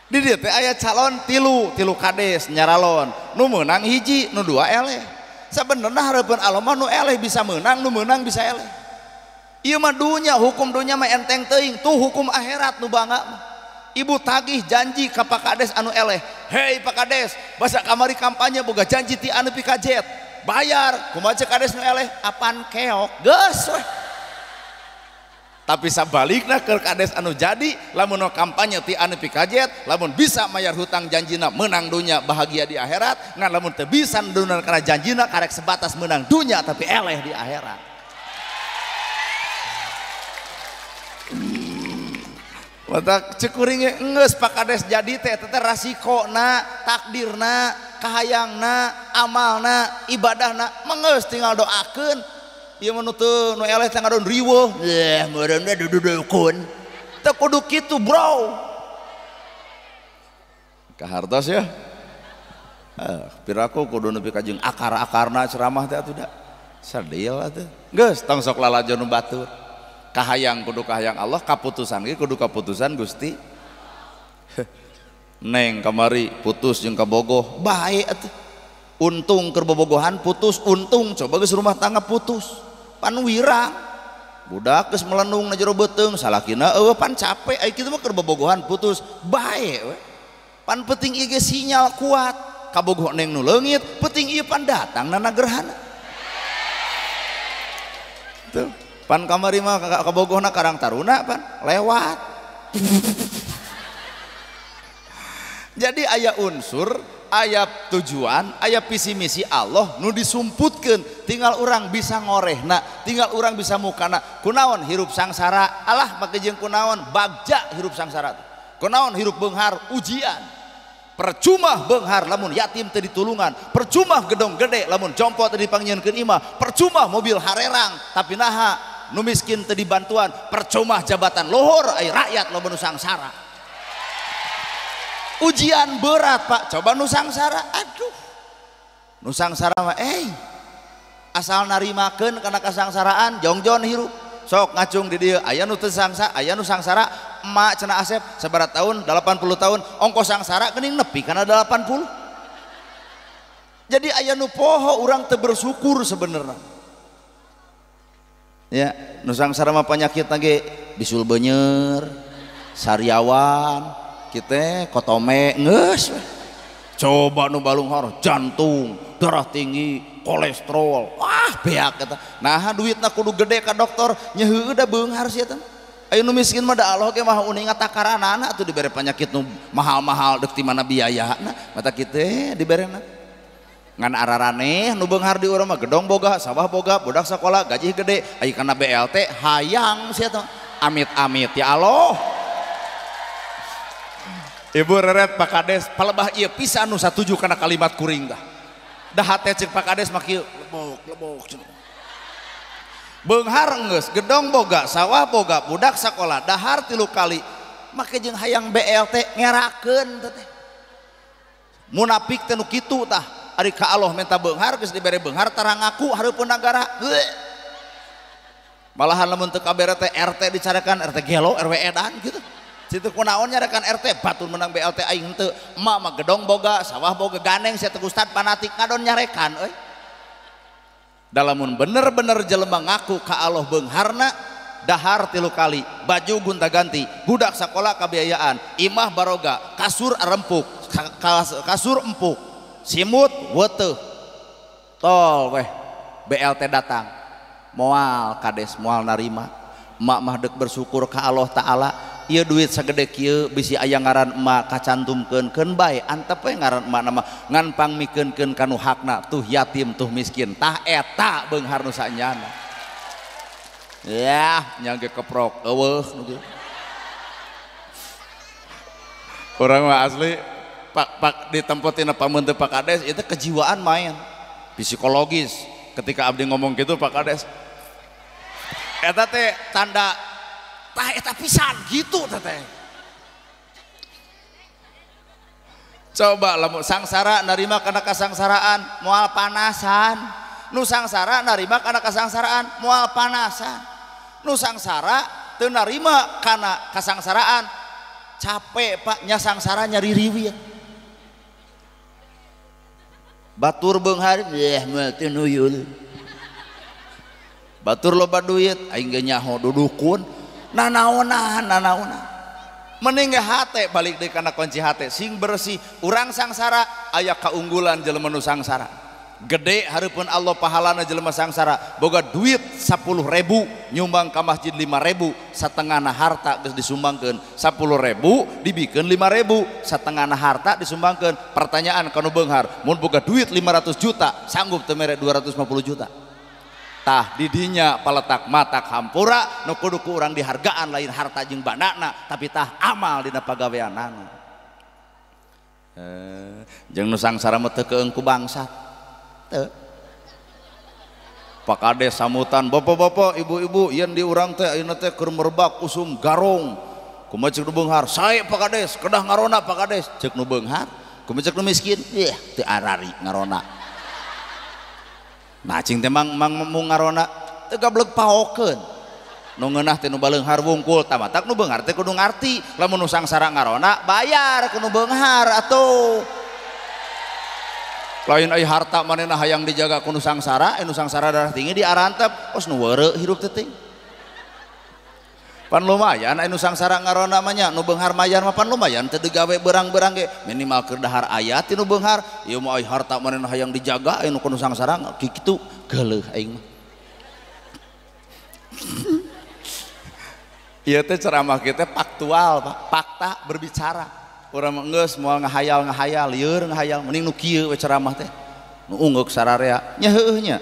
Di dieu teh aya calon tilu, tilu kades nyaralon, nu meunang hiji, nu dua eleh. Sabenerna hareupeun Allah mah nu eleh bisa meunang, nu meunang bisa eleh. Ieu mah dunya, hukum dunya mah enteng teuing, tuh hukum akhirat nu bangga mah. Ibu tagih janji ka Pak Kades anu eleh. Hei Pak Kades, basa kamari kampanye boga janji ti anu pikajet. Bayar, kumaha ceuk kades nu eleh? Apan keok, geus weh. Tapi sabalikna keur kades anu jadi, lamun nu kampanye ti anu pikajet, lamun bisa mayar hutang janjina menang dunya bahagia di akhirat, ngan lamun teu bisa dunan kana janjina karek sebatas menang dunya tapi eleh di akhirat. Mata cekuringnya enggeus Pak Kades jadi teh teh rasikona, takdirna, kahayangna, amalna, ibadahna, mengeus tinggal doakeun. Ieu mah nu teu nu eleh teh ngadon riweuh. Yeh, meureun we dudukun. Teu kudu kitu, bro. Kahartos ya. Piraku kudu nepi ka jeung akar-akarna ceramah teh atuh da. Sadil atuh. Geus tong sok lalajo nu batur. Kahayang kudu kahayang Allah, kaputusan ge kudu kaputusan Gusti. Neng kamari putus jeung kabogoh, bae atuh. Untung keur bobogohan putus, untung coba geus rumah tangga putus. Pan wirang. Budak geus melenung na jero beuteung, salakina eueuh pan capek ai kitu mah keur bobogohan putus, bae we. Pan penting ieu ge sinyal kuat, kabogoh neng nu leungit, penting ieu pan datang na gerhana. Tuh. Pan kamari mah kabogohna Karang Taruna pan lewat. Jadi aya unsur, aya tujuan, aya visi misi Allah nu disumputkeun, tinggal urang bisa ngorehna, tinggal urang bisa mukana. Kunaon hirup sangsara, alah make jeung kunaon bagja hirup sangsara. Kunaon hirup beunghar ujian. Percuma beunghar lamun yatim teu ditulungan, percuma gedong gede lamun jompo teu dipangnyeunkeun imah, percuma mobil harerang tapi naha nu miskin teu dibantuan, percuma jabatan luhur ai rakyat loba nu sangsara. Ujian berat Pak, coba nu sangsara, aduh. Nu sangsara mah asal narimakeun kana kasangsaraan jongjon hirup. Sok ngacung di dieu aya nu teu sangsara, aya nu sangsara emak cenah Asep sabaraha tahun 80 tahun ongkos sangsara geuning nepi kana 80. Jadi aya nu poho urang teu bersyukur sebenarnya. Ya, nu sangsara mah panyakitna ge bisul beunyer, sariawan, kita kotome geus. Coba nu balunghar jantung, darah tinggi, kolesterol, wah beak eta. Nah duitna kudu gede ka dokter, nya heueuh da beunghar sia teh. Aya nu miskin mah da Allah ge maha uninga takaranana atuh dibere penyakit nu mahal-mahal deuk ti mana biayana, mata kitu diberena. Ngan araraneh nu beunghar di urang mah gedong boga, sawah boga, budak sakola, gaji gede, aya kana BLT hayang sia teh. Amit-amit ya Allah. Ibu reret Pak Kades palebah ieu pisan nu satuju kana kalimat kuring tah. Dah hate ceuk Pak Kades mah kieu lebok lebok cenah. Beunghar geus, gedong boga, sawah boga, budak sakola, dahar 3 kali. Make jeung hayang BLT ngerakeun teh. Munafik teh nu kitu tah. Ari ka Allah minta beunghar geus dibere beunghar tara ngaku hareupeun nagara. Malahan lamun teu kabere teh RT dicarekan, RT gelo, RW edan gitu. Situ kunaon nyarekan RT batur menang BLT aing henteu. Emak mah gedong boga, sawah boga, gandeng sia teh ustad fanatik ngadon nyarekan euy. Dalamun bener-bener jelema ngaku ka Allah beungharna, dahar 3 kali, baju gonta-ganti, budak sakola kabiayaan, imah baroga, kasur arempuk, kasur empuk, simut weuteuh. Tol weh BLT datang. Moal kades moal narima. Emak mah deuk bersyukur ka Allah Ta'ala. Ieu duit sagede kieu bisi aya ngaran emak kacantumkeun keun bae antep we ngaran emak nama ngan pangmikeunkeun ka nu hakna tuh yatim tuh miskin tah eta beunghar nu sanyana. Yah nya ge keprok eueuh nu kieu. Urang mah asli pak pak ditempotina pameunteun Pak Kades itu kejiwaan main psikologis. Ketika abdi ngomong gitu Pak Kades eta teh tanda tah eta pisan gitu teh. Coba lamun sangsara narima kana kasangsaraan moal panasan. Nu sangsara narima kana kasangsaraan moal panasan. Nu sangsara teu narima kana kasangsaraan capek Pak nya sangsara nyari riwit. Batur beunghar yeh moal teu nuyul. Batur loba duit aing ge nyaho dudukun nanaonan nanaonan. Mending ge hate balik deui kana kunci hate sing bersih. Urang sangsara aya kaunggulan jelema nu sangsara. Gede hareupeun Allah pahalana jelema sangsara. Boga duit 10.000 nyumbang ka masjid 5.000, satengahna harta geus disumbangkeun. 10.000 dibikeun 5.000, satengahna harta disumbangkeun. Pertanyaan ka nu beunghar, mun boga duit 500 juta sanggup teu mere 250 juta? Tah didinya paletak matak hampura nu kudu ku urang dihargaan lain harta jeung bandana tapi tah amal dina pagaweanana. Jeung nu sangsara mah teu keung ku bangsat. Teu. Pak Kades sambutan, bapak-bapak, ibu-ibu yen di urang teh ayeuna teh keur merebak usum garong. Kumaha ceuk nu beunghar? Sae Pak Kades, kedah ngarona Pak Kades. Ceuk nu beunghar, kumaha ceuk nu miskin? Yeh, teu arari ngarona. Nah cing teh mang mung ngarona teu gableg paokeun. Nu ngeunah teh nu baleunghar wungkul, tah matak nu beunghar teh kudu ngarti. Lamun nu sangsara ngarona bayar ku nu beunghar atuh. Lain ai harta manehna hayang dijaga ku nu sangsara, nu sangsara darah tinggi diarantep, kos nu weureu hirup teh ting. Pan lumayan anu sangsara ngarona mah nya, nu beunghar mayar mah pan lumayan teu digawe berang-berang ge minimal keur dahar aya ti nu beunghar. Ieu mah ai harta manehna hayang dijaga anu kudu sangsara kitu geuleuh aing mah. Ieu teh ceramah kieu teh faktual Pak, fakta berbicara. Urang mah geus moal ngahayal-ngahayal, lieur ngahayal mending nu kieu we ceramah teh. Nu ungeuk sararea nya heueuh nya.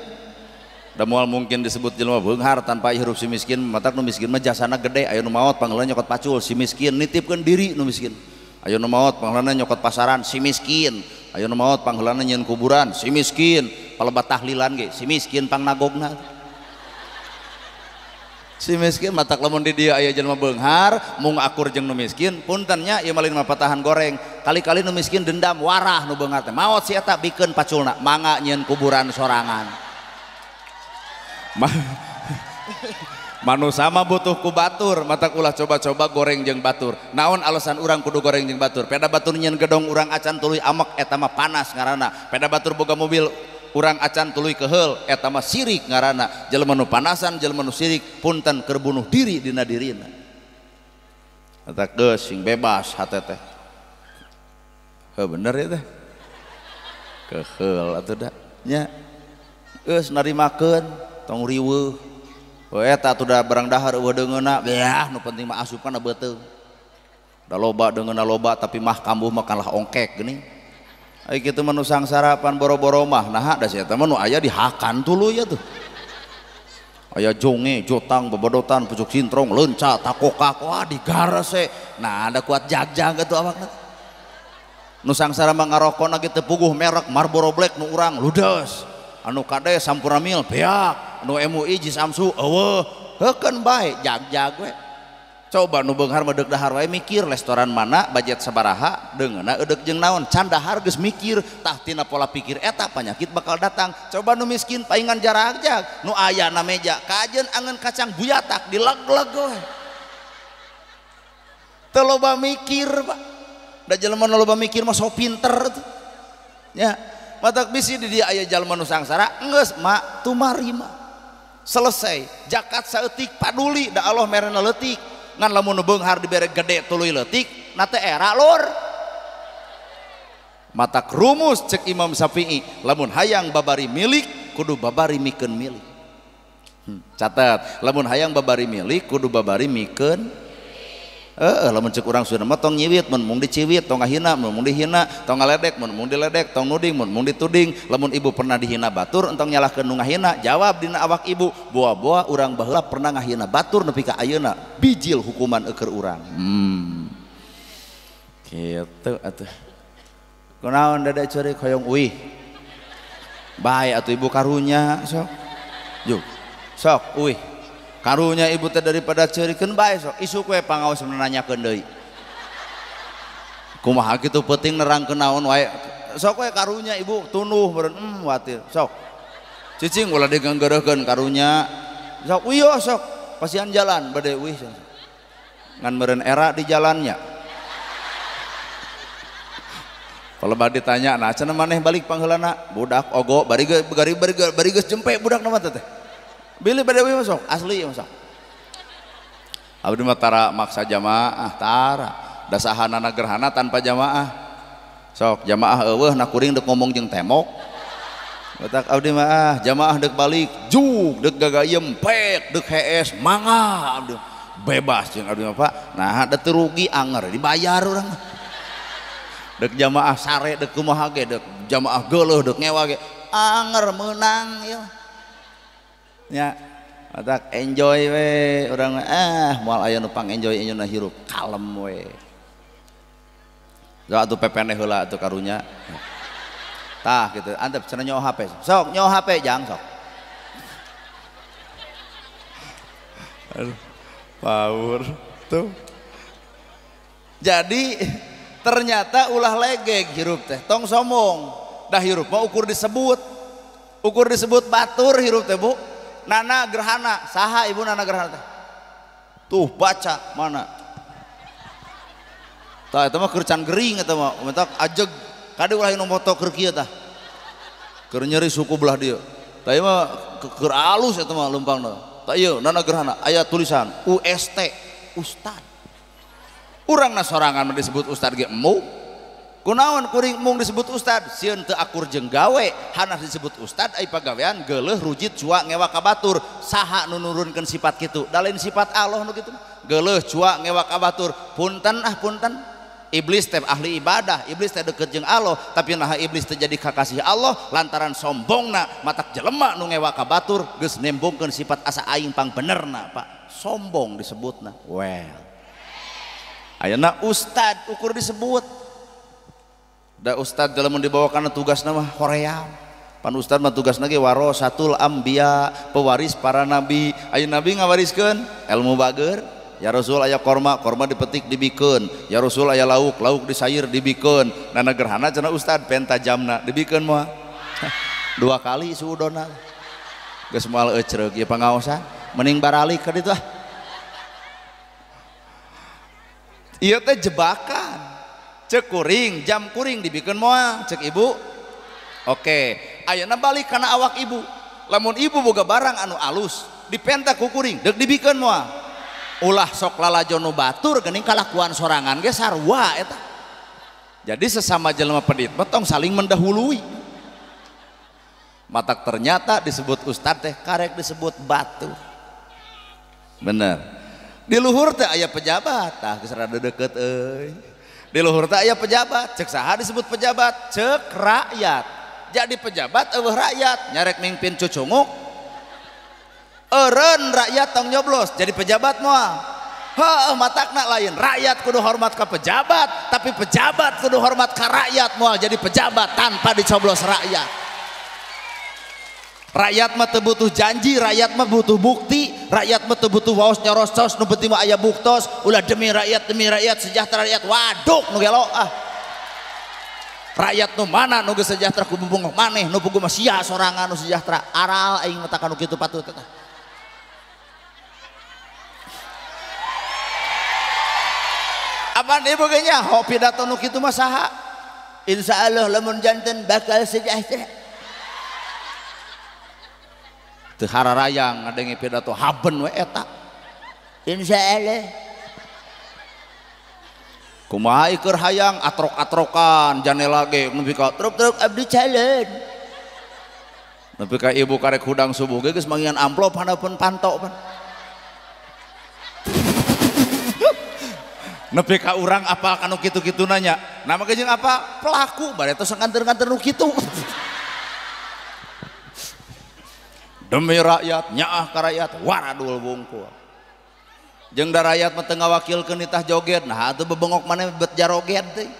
Da moal mungkin disebut jelema beunghar tanpa hirup si miskin, matak nu miskin mah jasana gede, aya nu maot pangheulana nyokot pacul si miskin, nitipkeun diri nu miskin. Aya nu maot pangheulana nyokot pasaran si miskin, aya nu maot pangheulana nyieun kuburan si miskin, palebat tahlilan ge si miskin pangnagogna. Si miskin matak lamun di dieu aya jelema beunghar mung akur jeung nu miskin, punten nya ieu mah lain mah patahan goreng. Kali-kali nu miskin dendam warah nu beunghar teh, maot si eta bikeun paculna, mangga nyieun kuburan sorangan. Manusia mah butuh ku batur, matak ulah coba-coba goreng jeung batur. Naon alasan urang kudu goreng jeung batur? Peda batur nyieun gedong urang acan tuluy amek eta mah panas ngaranna. Peda batur boga mobil urang acan tuluy keheul eta mah sirik ngaranna. Jelema nu panasan, jelema nu sirik punten keur bunuh diri dina dirina. Eta geus sing bebas hate teh. Heuh bener ya teh. Keheul atuh da nya. Geus narimakeun tong riweuh. Eta atuh da barang dahar eueuh deungeunna, beah nu penting mah asup kana beuteung. Da loba deungeunna loba tapi mah kambuh mah kalah ongkek geuning. Ai kitu mah nu sangsara pan boro-boro mah naha da si eta mah nu aya dihakan tuluy atuh. Aya jonge, jotang, bebedotan, pucuk sintrong, leunca, takokak, wah digarese. Nah ada kuat jagjag atuh awakna. Nu sangsara mah ngarokona ge teu puguh merek Marlboro Black nu urang ludes. Anu kade Sampurna Mil beak, anu MUI Jisamsu eueuh, heukeun bae jagjag we. Coba nu beunghar mah deuk dahar wae mikir restoran mana, budget sabaraha, deungeunna eudeuk jeung naon, can dahar geus mikir, tah tina pola pikir eta penyakit bakal datang. Coba nu miskin paingan jaragjag, nu aya na meja kajeun angeun kacang buyatak dileg-leg we. Teu loba mikir, Pak. Da jelema nu loba mikir mah so pinter tuh. Ya. Matak bisi di dia aya jalma nu sangsara geus ma tumarima selesai zakat saeutik paduli da Allah merena leutik ngan lamun nu beunghar dibere gede tuluy leutik na teh era lur. Matak rumus cek Imam Syafi'i lamun hayang babari milik kudu babari mikeun milik. Catat lamun hayang babari milik kudu babari mikeun. Lamun cek urang Sunda mah tong nyiwit mun mung diciwit, tong ngahina mun mung dihina, tong ngaledek mun mung diledek, tong nuding mun mung dituding. Lamun ibu pernah dihina batur entong nyalahkeun nu ngahina, jawab dina awak ibu, boa-boa urang baheula pernah ngahina batur nepi ka ayeuna, bijil hukuman eueur urang. Kitu atuh. Kunaon dada ceurik hoyong uih. Bae atuh ibu karunya sok. Yuk. Sok uih. Karunya ibu teh daripada ceurikeun bae sok isuk we pangaos nanyakeun deui. Kumaha kitu peuting nerangkeun naon wae. Sok we karunya ibu tunduh meureun watir. Sok. Cicing ulah diganggeureuhkeun karunya. Sok wiyo sok pasian jalan bade uih. Ngan meureun era di jalannya. Kalau bade ditanya, nah cenah maneh balik pangheulana budak ogo bari bari geus jempe budak na mah teh. Bilih bade uih sok asli sok. Abdi mah tara maksa jamaah tara. Dasahanana gerhana tanpa jamaah. Sok jamaah eueuh na kuring deuk ngomong jeung temok. Batak abdi mah ah jamaah deuk balik juk deuk gagayem pek deuk hees mangga abdi bebas jeung abdi mah Pak. Nah da teu rugi anger dibayar urang. Deuk jamaah sare deuk kumaha ge deuk jamaah geuleuh deuk ngewa ge anger meunang ieu. Nya batak enjoy we urang ah moal aya nu pang enjoy enjoyna hirup kalem we. Sok atuh pepene heula atuh karunya. Tah gitu, antep cenah nyaho HP. Sok nyaho HP jang sok. Aduh, power tuh. Jadi ternyata ulah legeg hirup teh, tong sombong. Dah hirup mah ukur disebut. Ukur disebut batur hirup teh, Bu. Nana gerhana, saha ibu nana gerhana teh? Tuh baca mana? Tah eta mah keur can gering eta mah, mentak ajeg. Kade ulah nu moto keur kieu tah. Keur nyeri suku belah dieu. Tah ieu mah keur alus eta mah leumpangna. Tah ieu nana gerhana aya tulisan UST, ustad. Urangna sorangan mah disebut ustad ge embung. Kunaon kuring embung disebut ustad? Sieun teu akur jeung gawe, hanas disebut ustad ai pagawean geuleuh rujit cua ngewa ka batur. Saha nu nurunkeun sifat kitu? Da lain sifat Allah nu kitu. Geuleuh cua ngewa ka batur. Punten ah punten. Iblis teh ahli ibadah, iblis teh deket jeung Allah, tapi naha iblis teh jadi kakasih Allah lantaran sombongna matak jelema nu ngewa ka batur geus nembongkeun sifat asa aing pang benerna, Pak. Sombong disebutna. Well. Ayeuna ustad ukur disebut. Da ustad lamun dibawa kana tugasna mah hoream. Pan ustad mah tugasna ge warasatul anbiya, pewaris para nabi. Ayeuna nabi ngawariskeun ilmu bager. Ya Rasul aya korma, korma dipetik dibikeun. Ya Rasul aya lauk, lauk disayir dibikeun. Nana gerhana cenah ustad penta jamna dibikeun moal. Dua kali suudona. Geus moal ecreug ieu pangaosan, mending baralik ka ditu ah. Ieu teh jebakan. Cek kuring, jam kuring dibikeun moal, cek ibu. Oke, ayeuna balik kana awak ibu. Lamun ibu boga barang anu alus, dipenta ku kuring, deuk dibikeun moal. Ulah sok lalajo nu batur geuning kalakuan sorangan ge sarua eta. Jadi sesama jelema pedit mah tong saling mendahului. Matak ternyata disebut ustad teh karek disebut batu. Bener. Di luhur teh aya pejabat, tah geus rada deukeut euy. Di luhur teh aya pejabat, cek saha disebut pejabat? Cek rakyat. Jadi pejabat eueuh rakyat, nyarek mimpin cucunguk. Eureun rakyat tong nyoblos jadi pejabat moal. Heuh matakna lain rakyat kudu hormat ka pejabat, tapi pejabat kudu hormat ka rakyat moal jadi pejabat tanpa dicoblos rakyat. Rakyat mah teu butuh janji, rakyat mah butuh bukti, rakyat mah teu butuh waos nyorostos, nu penting mah aya buktos, ulah demi rakyat sejahtera rakyat, waduk nu gelo ah. Rakyat nu mana nu geus sejahtera ku bubungah maneh, nu puguh mah sia sorangan nu sejahtera, aral aing mah nu kitu patut eta. Apaan ibu ge nyaho pidato nu kitu mah saha? Insyaallah lamun janten bakal sejahtera. Teu hararayang ngadenge pidato haben we eta. Insyaallah. Kumaha ieur hayang atrok-atrokan janela ge nepi ka truk-truk abdi calon. Nepi ka ibu karek hudang subuh ge geus mangian amplop handapeun panto pan. Nepi ka urang apal kanu kitu-kitu nanya. Nama ge jeung apa? Pelaku bare tos nganter-nganter nu kitu. Demi rakyat, nyaah ka rakyat, waradul bungkul. Jeung da rakyat mah teu ngawakilkeun nitah joget, nah atuh bebengok maneh bet jaroget teh.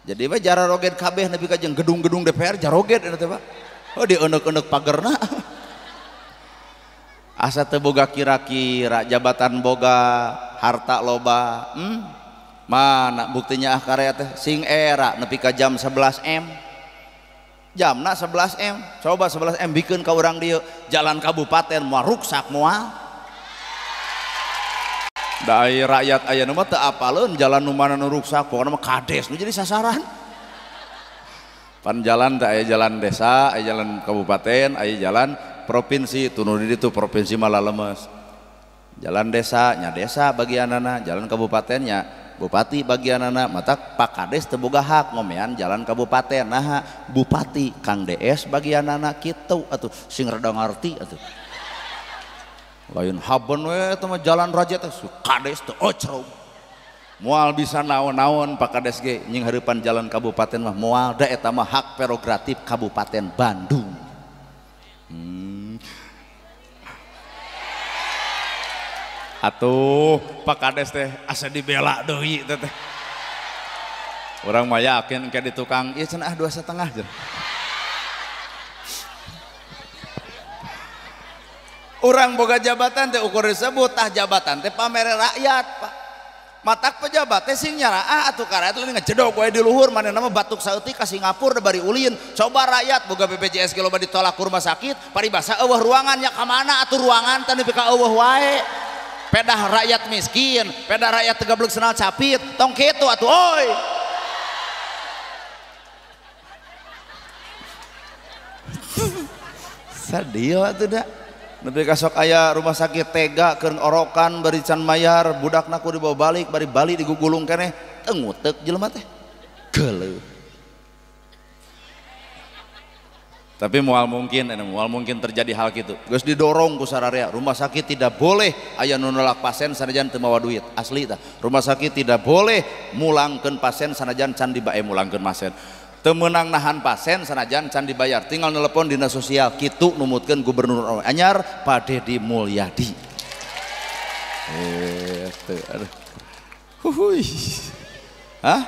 Jadi we jararoget kabeh nepi ka jeung gedung-gedung DPR jaroget eta teh Pak. Oh dieuneuk-euneuk pagerna. Asa teu boga kira-kira jabatan boga, harta loba, Mana buktinya ah karya teh sing era nepi ka jam 11 M. Jamna 11 M. Coba 11 M bikin ka urang dieu jalan kabupaten moal ruksak moal. Da rakyat ayeuna mah teu apaleun jalan nu mana nu ruksak, pokona mah kades nu jadi sasaran. Pan jalan teh aya jalan desa, aya jalan kabupaten, aya jalan provinsi, tunu di ditu provinsi malah lemes. Jalan desa nya desa bagianana, jalan kabupatennya bupati bagianana, mata Pak Kades teu boga hak ngomean jalan kabupaten. Nah bupati Kang DS bagianana kitu atuh sing rada ngarti atuh. Lain haben we eta mah jalan raja teh kades teu ocrog. Moal bisa naon-naon Pak Kades ge nying hareupan jalan kabupaten mah moal, da eta mah hak prerogatif Kabupaten Bandung. Atuh Pak Kades teh asa dibela deui teh teh. Urang mah yakin ke di tukang ieu cenah 2,5 cenah. Urang boga jabatan teh ukur disebut tah jabatan teh pamere rakyat Pak. Matak pejabat teh sing nyaraah atuh ka rakyat lain ngejedog wae di luhur manehna mah batuk saeutik ka Singapura bari ulin. Coba rakyat boga BPJS ge loba ditolak ku rumah sakit, paribasa eueuh ruangannya ka mana atuh ruangan teh nepi ka eueuh wae. Pedah rakyat miskin, pedah rakyat tegablek senal capit, tong kitu atuh oi. Sadio atuh da. Nepi ka sok aya rumah sakit tega keur orokan bari can mayar, budakna ku dibawa balik, bari balik digugulung keneh, teu nguteuk jelema teh. Geuleuh. Tapi moal mungkin, moal mungkin terjadi hal gitu. Geus didorong ku sararea, rumah sakit tidak boleh aya nu nolak pasien sanajan teu mawa duit. Asli tah. Rumah sakit tidak boleh mulangkeun pasien sanajan can dibae mulangkeun pasien. Teu meunang nahan pasien sanajan can dibayar. Tinggal nelepon dinas sosial kitu numutkeun gubernur anyar Pak Dedi Mulyadi. Teu aduh. Huhuy. Hah?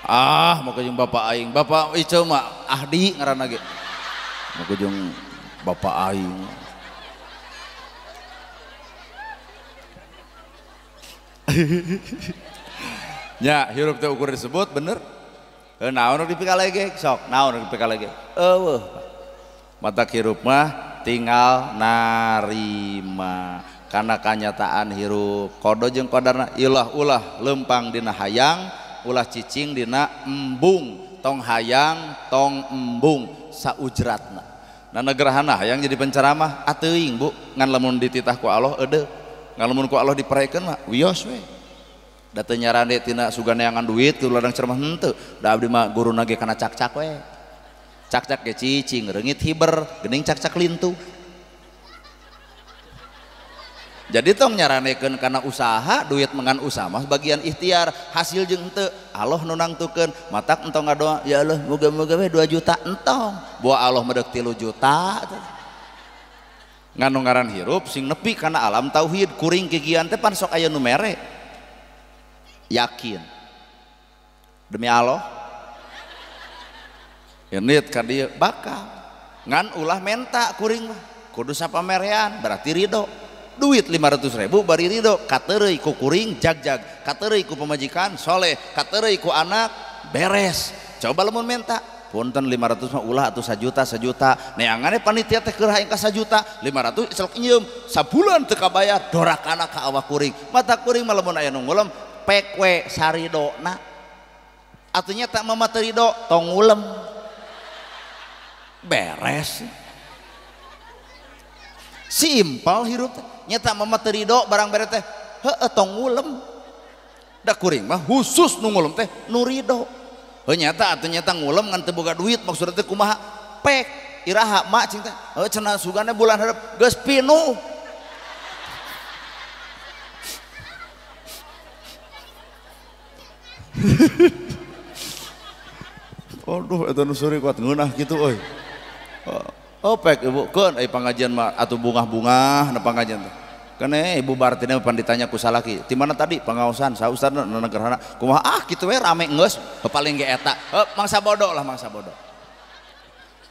Ah, mau jeung bapak aing. Bapak Ieu mah ahdi ngaranna ge. Mau jeung bapak aing. Ya, hirup teh ukur disebut bener. Naon nu dipikalege sok, naon nu dipikalege. Eueuh. Mata hirup mah tinggal narima. Karena kanyataan hirup kodo jeung kodarna ilah ulah lempang dina hayang, ulah cicing dina embung, tong hayang tong embung saujratna. Nah negerahana hayang jadi penceramah ateuing Bu, ngan lamun dititah ku Allah eudeuh, ngan lamun ku Allah diperekeun mah wios we. Da teu nyarande tina suganeangan duit ku ladang ceramah henteu, da abdi mah guruna ge kana cakcak we. Cakcak ge cicing reungit hiber, geuning cakcak lintu. Jadi tong nyaranekeun kana usaha, duit mengan usaha mah bagian ikhtiar, hasil jeung henteu Allah nu nangtukeun. Matak entong ngadoa, ya Allah muga-muga we 2 juta entong. Boa Allah mah deuk 3 juta. Ngan nu ngaran hirup sing nepi kana alam tauhid, kuring kikian teh pan sok aya nu mere. Yakin. Demi Allah. Yenit ka dieu bakal. Ngan ulah menta kuring mah. Kudu sapamerean berarti ridho. Duit 500.000 bari ridho, katereuy ku kuring jagjag, katereuy ku pemajikan soleh, katereuy ku anak beres. Coba lamun menta punten 500 mah ulah atuh 1 juta 1 juta. Neangane panitia teh keur hayang ka 1 juta 500 celok nyeum sabulan teu kabayar dorakana ka awak kuring. Mata kuring mah lamun aya nu ngulem pek we saridona. Atuh nya tak mama teu ridho tong ngulem. Beres. Simpel hirup teh. Nyata mama teu ridho barang bere teh heueuh tong ngulem. Da kuring mah khusus nu ngulem teh nu ridho. Heuh nyata atuh nyata ngulem ngan teu boga duit maksudna teh kumaha? Pek iraha mak cing teh. Heuh cenah sugana bulan hareup geus pinuh. Aduh eta nu seuri kuat ngeunah kitu euy. Oh pek ibu keun ai pangajian mah atuh bungah-bungah na pangajian teh. Kene ibu Bartina pan ditanya ku salaki, "Ti mana tadi pangaosan sa ustadna na negerhana?" Kumaha ah kitu we rame geus, paling ge eta. Heuh mangsa bodoh lah mangsa bodoh.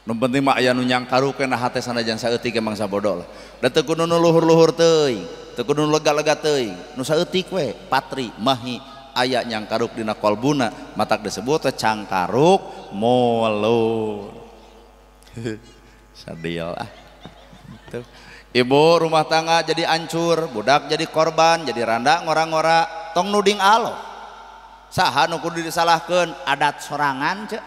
Nu penting mah aya nu nyangkarukeun na hate sanajan saeutik ge mangsa bodoh lah. Da teu kudu nu luhur-luhur teuing, teu kudu nu lega-lega teuing, nu saeutik we patri mahi aya nyangkaruk dina kolbuna matak disebut teh cangkaruk molor. Sadil ah. Tuh. Ibu rumah tangga jadi hancur, budak jadi korban, jadi randa ngora-ngora, tong nuding Allah. Saha nu kudu disalahkeun adat sorangan cek.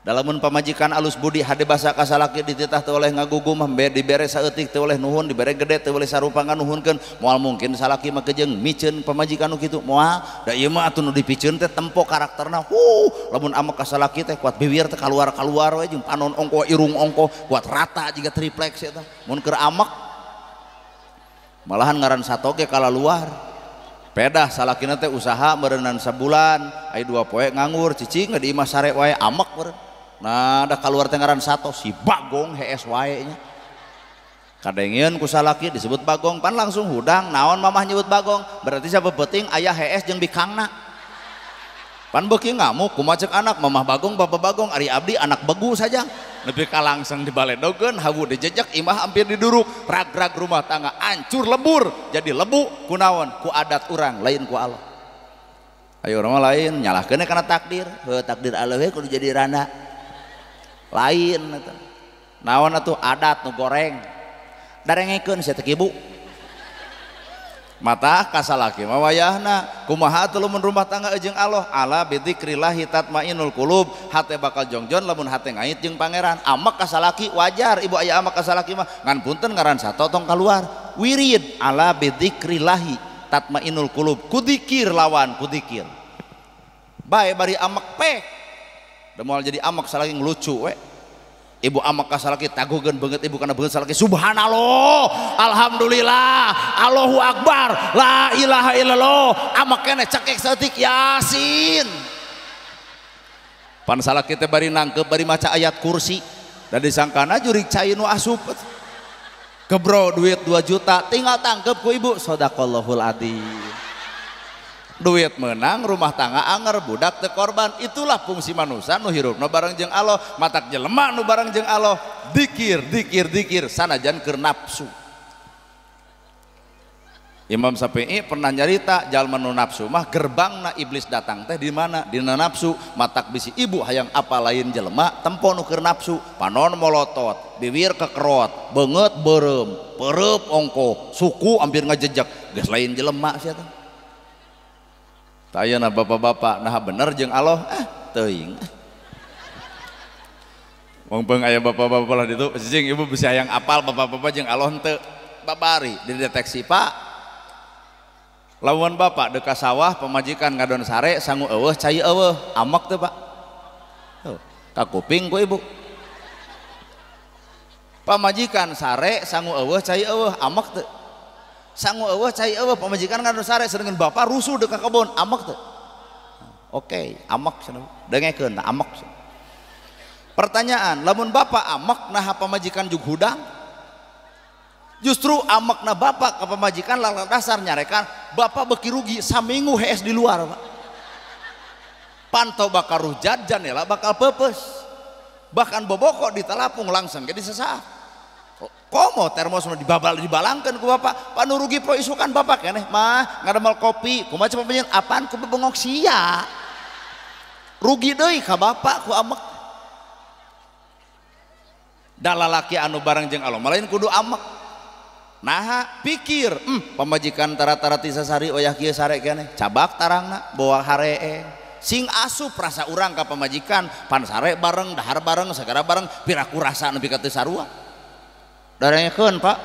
Dalamun pamajikan alus budi hade basa ka salaki dititah teu oleh ngagugum dibere saeutik teu oleh nuhun dibere gede teu oleh sarupa nganuhunkeun moal mungkin salaki mah kejeung miceun pamajikan nu kitu moal da ieu mah atuh nu dipiceun teh tempo karakterna lamun amek ka salaki teh kuat biwir teh kaluar-kaluar we jeung panon ongko irung ongko kuat rata jiga tripleks eta mun keur amek malahan ngaran sato ge kalaluar pedah salakina teh usaha meureunan sabulan aya 2 poe nganggur cicing di imah sare wae amek meureun. Nah, ada keluar tengaran satu si Bagong hees wae nya. Kadengieun ku salaki disebut Bagong pan langsung hudang naon mamah nyebut Bagong berarti sabebeting ayah hees jeung bikangna. Pan beuki ngamuk kumaha ceuk anak mamah Bagong bapak Bagong ari abdi anak begu saja. Nepi ka langsung dibaledogeun hawu dijejek imah hampir diduruk rag-rag rumah tangga hancur lebur jadi lebu kunaon ku adat urang lain ku Allah. Ayo urang mah lain nyalahkeun kana takdir heuh takdir Allah we kudu jadi randa. Lain eta naon atuh adat nu goreng darengekeun sia teh ibu mata kasalaki mah wayahna kumaha atuh lamun rumah tangga jeung Allah ala bidzikrillahi tatmainul qulub hate bakal jongjon lamun hate ngait jeung pangeran amek kasalaki wajar ibu aya amek kasalaki mah ngan punten ngaran sato tong kaluar wirid ala bidzikrillahi tatmainul qulub kudikir lawan kudikir bae bari amek pek da moal jadi amek salaki ngelucu we ibu amek ka salaki tagugeun beungeut ibu kana beungeut salaki subhanallah alhamdulillah Allahu akbar la ilaha illallah amek keneh cekek saeutik yasin pan salaki teh bari nangkep bari maca ayat kursi da disangkana jurig cai nu asup kebro duit 2 juta tinggal tangkep ku ibu shadaqallahul adzim. Duit menang rumah tangga anger budak teu korban itulah fungsi manusia nu hirupna bareng jeung Allah matak jelema nu bareng jeung Allah dikir dikir dikir sanajan keur nafsu. Imam Syafi'i pernah nyarita jalma nu nafsu mah gerbangna iblis datang teh di mana dina nafsu matak bisi ibu hayang apa lain jelema tempo nu keur nafsu panon molotot biwir kekerot beungeut beureum peureub ongko suku hampir ngajejek geus lain jelema sia teh. Ayeuna bapak-bapak nah bener jeung Allah teuing. Wong peung aya bapak-bapak lah ditu cicing ibu bisa hayang apal bapak-bapak jeung Allah henteu babari dideteksi Pak. Lamun bapak deuk ka sawah pamajikan ngadon sare sangu eueuh cai eueuh amek teu Pak. Tuh, ka kuping ku ibu. Pamajikan sare sangu eueuh cai eueuh amek teu. Sangu eueuh cai eueuh pamajikan ngadon sare sedengkeun bapak rusuh deuk ka kebon amek teu. Oke, amek cenah. Dengekeun amek. Pertanyaan, lamun bapak amek naha pamajikan jug hudang? Justru amekna bapak ka pamajikan lalak dasar nyarekan bapak beuki rugi saminggu hees di luar, Pak. Pantau bakal rujat janela bakal peupeus. Bahkan boboko ditalapung langsung jadi sesaat. Komo termos nu dibabal dibalangkeun ku bapak panu rugi poe isukan bapak keneh mah ngadamel kopi kumaha cepet penyeun apaan ku bebengok sia rugi deui ka bapak ku amek da lalaki anu bareng jeung Allah malain kudu amek naha pikir pamajikan tara-tara ti sasari oyah kieu sare keneh cabak tarangna bawa haree sing asup rasa urang ka pamajikan pan sare bareng dahar bareng sagara bareng piraku rasa nepi ka teu sarua. Darengekeun Pak.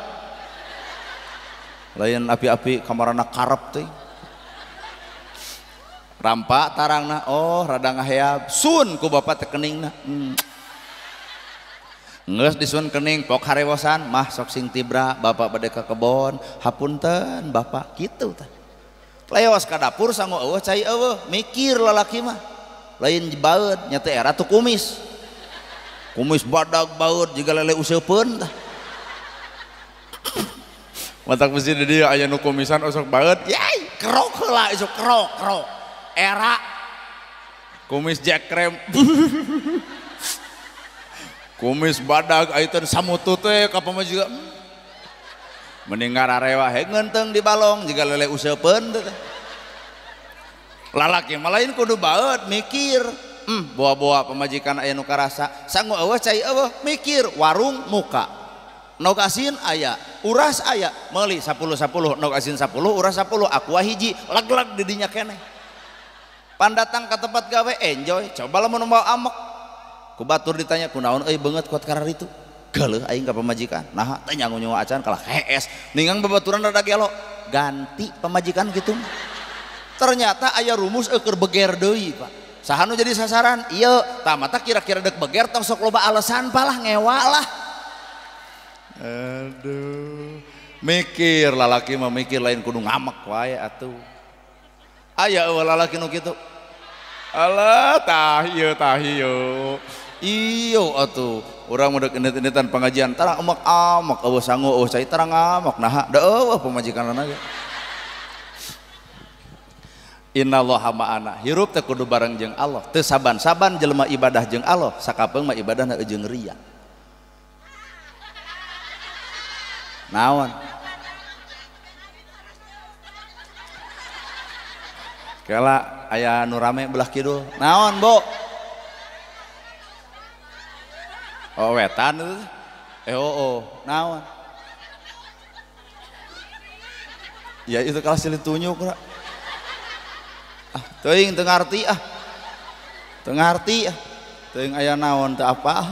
Lain api-api kamarana karep teh. Rampak tarangna oh rada ngaheab sun ku bapak teh keningna. Geus disun kening pok harewosan mah sok sing tibra bapak bade ka kebon hapunten bapak kitu tah. Leos ka dapur sangu eueuh cai eueuh mikir lalaki mah. Lain baeud nya teh era tuh kumis. Kumis badag baeud jiga lele useupeun tah. Matak besi di dia aya nu kumisan osok banget yai kerok heula isuk kerok kerok era kumis Jack Krem kumis badag aiteun samutu teh ka pamajikan mending ngararewa he ngeunteung di balong jiga lele useupeun teh. Lalaki mah lain kudu baeut mikir. Bawa-bawa pamajikan aya nu karasa, sangu eueuh cai eueuh mikir warung muka. Nog asin aya, uras aya, meuli 10 10, nog asin 10, uras 10, aqua hiji, leg-leg di dinya keneh. Pandatang ka tempat gawe enjoy, coba lamun mau amek. Ku batur ditanya kunaon euy beungeut kuat kararitu. Geuleuh aing ka pamajikan. Naha teh nyangu-nyangu acan kalah hees. Ningang babaturan rada gelo, ganti pamajikan kitu. Ternyata aya rumus eueur beger deui, Pak. Saha nu jadi sasaran? Ieu, tah mata kira-kira deuk beger tong sok loba alasan palah ngewa lah. Aduh, mikir lalaki mah mikir lain kudu ngamek wae atuh. Aya eueuh lalaki nu kitu. Alah tah ieu tah ieu. Iyo atuh, urang mah deuk indit-inditan pengajian tarang amek-amek eueuh sangu eueuh cai tarang amek naha da eueuh pamajikanna ge. Innallaha ma'ana, hirup teh kudu bareng jeung Allah. Teu saban-saban jelema ibadah jeung Allah, sakapeung mah ibadahna jeung riya. Naon? Kela aya nu rame belah kidul. Naon, Bu? Oh, wetan itu. Oh, naon? Ya itu kalah silih tunjuk lah. Ah, teuing teu ngarti ah. Teu ngarti ah. Teuing aya naon teu apa.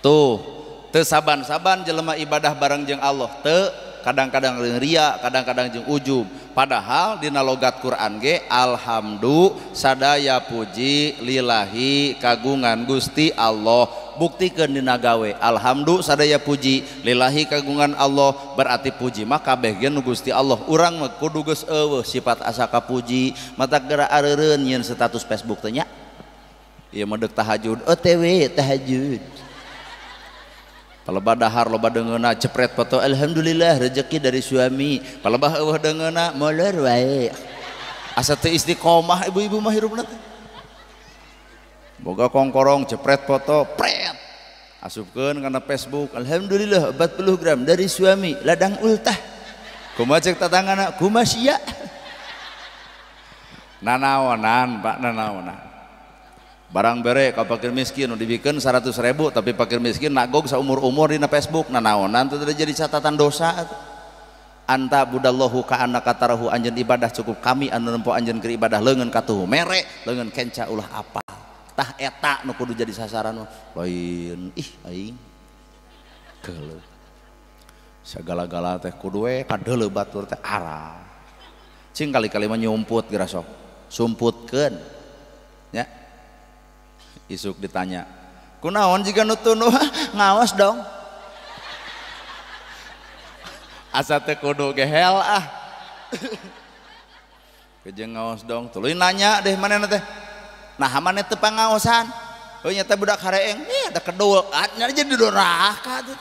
Tuh, teu saban-saban jelema ibadah bareng jeung Allah, teu kadang-kadang jeung riya, kadang-kadang jeung ujub. Padahal dina logat Quran ge alhamdu sadaya puji lillahi kagungan Gusti Allah. Buktikeun dina gawe alhamdu sadaya puji lillahi kagungan Allah, berarti puji mah kabeh ge nu Gusti Allah. Urang mah kudu geus eueuh sifat asa kapuji, mata geura areureun nyieun status Facebook teh nya. Ieu mah deuk tahajud, OTW tahajud. Palebah dahar loba deungeuna cepret foto alhamdulillah rezeki dari suami. Palebah eueuh deungeuna molor wae. Asa teu istiqomah ibu-ibu mah hirupna teh. Boga kongkorong cepret foto pret. Asupkeun kana Facebook alhamdulillah 40 gram dari suami ladang ultah. Kumaha cek tatangana kumaha sia. Nanaonan Pak nanaonan. Barang bere ka fakir miskin nu dibikeun 100.000 tapi fakir miskin nagog saumur-umur dina Facebook nanaonan teu jadi catatan dosa. Anta budallahu ka annaka tarahu, anjeun ibadah cukup kami anu nempo anjeun keur ibadah leungeun katuhu mere leungeun kenca ulah apa. Tah eta nu kudu jadi sasaran lain ih aing geuleuh. Sagala-gala teh kudu we kadeuleuh batur teh arah. Cing kali-kali mah nyumput geura sok. Sumputkeun nya. Isuk ditanya, kunaon jika nu tunduh ngaos dong. Asa teh kudu gehel ah. Kejeng ngaos dong, tuluy nanya deh manehna teh. Nah maneh teu pangaosan. Heuh nya teh budak hareeng, ih ada kedul, nya jadi doraka teh.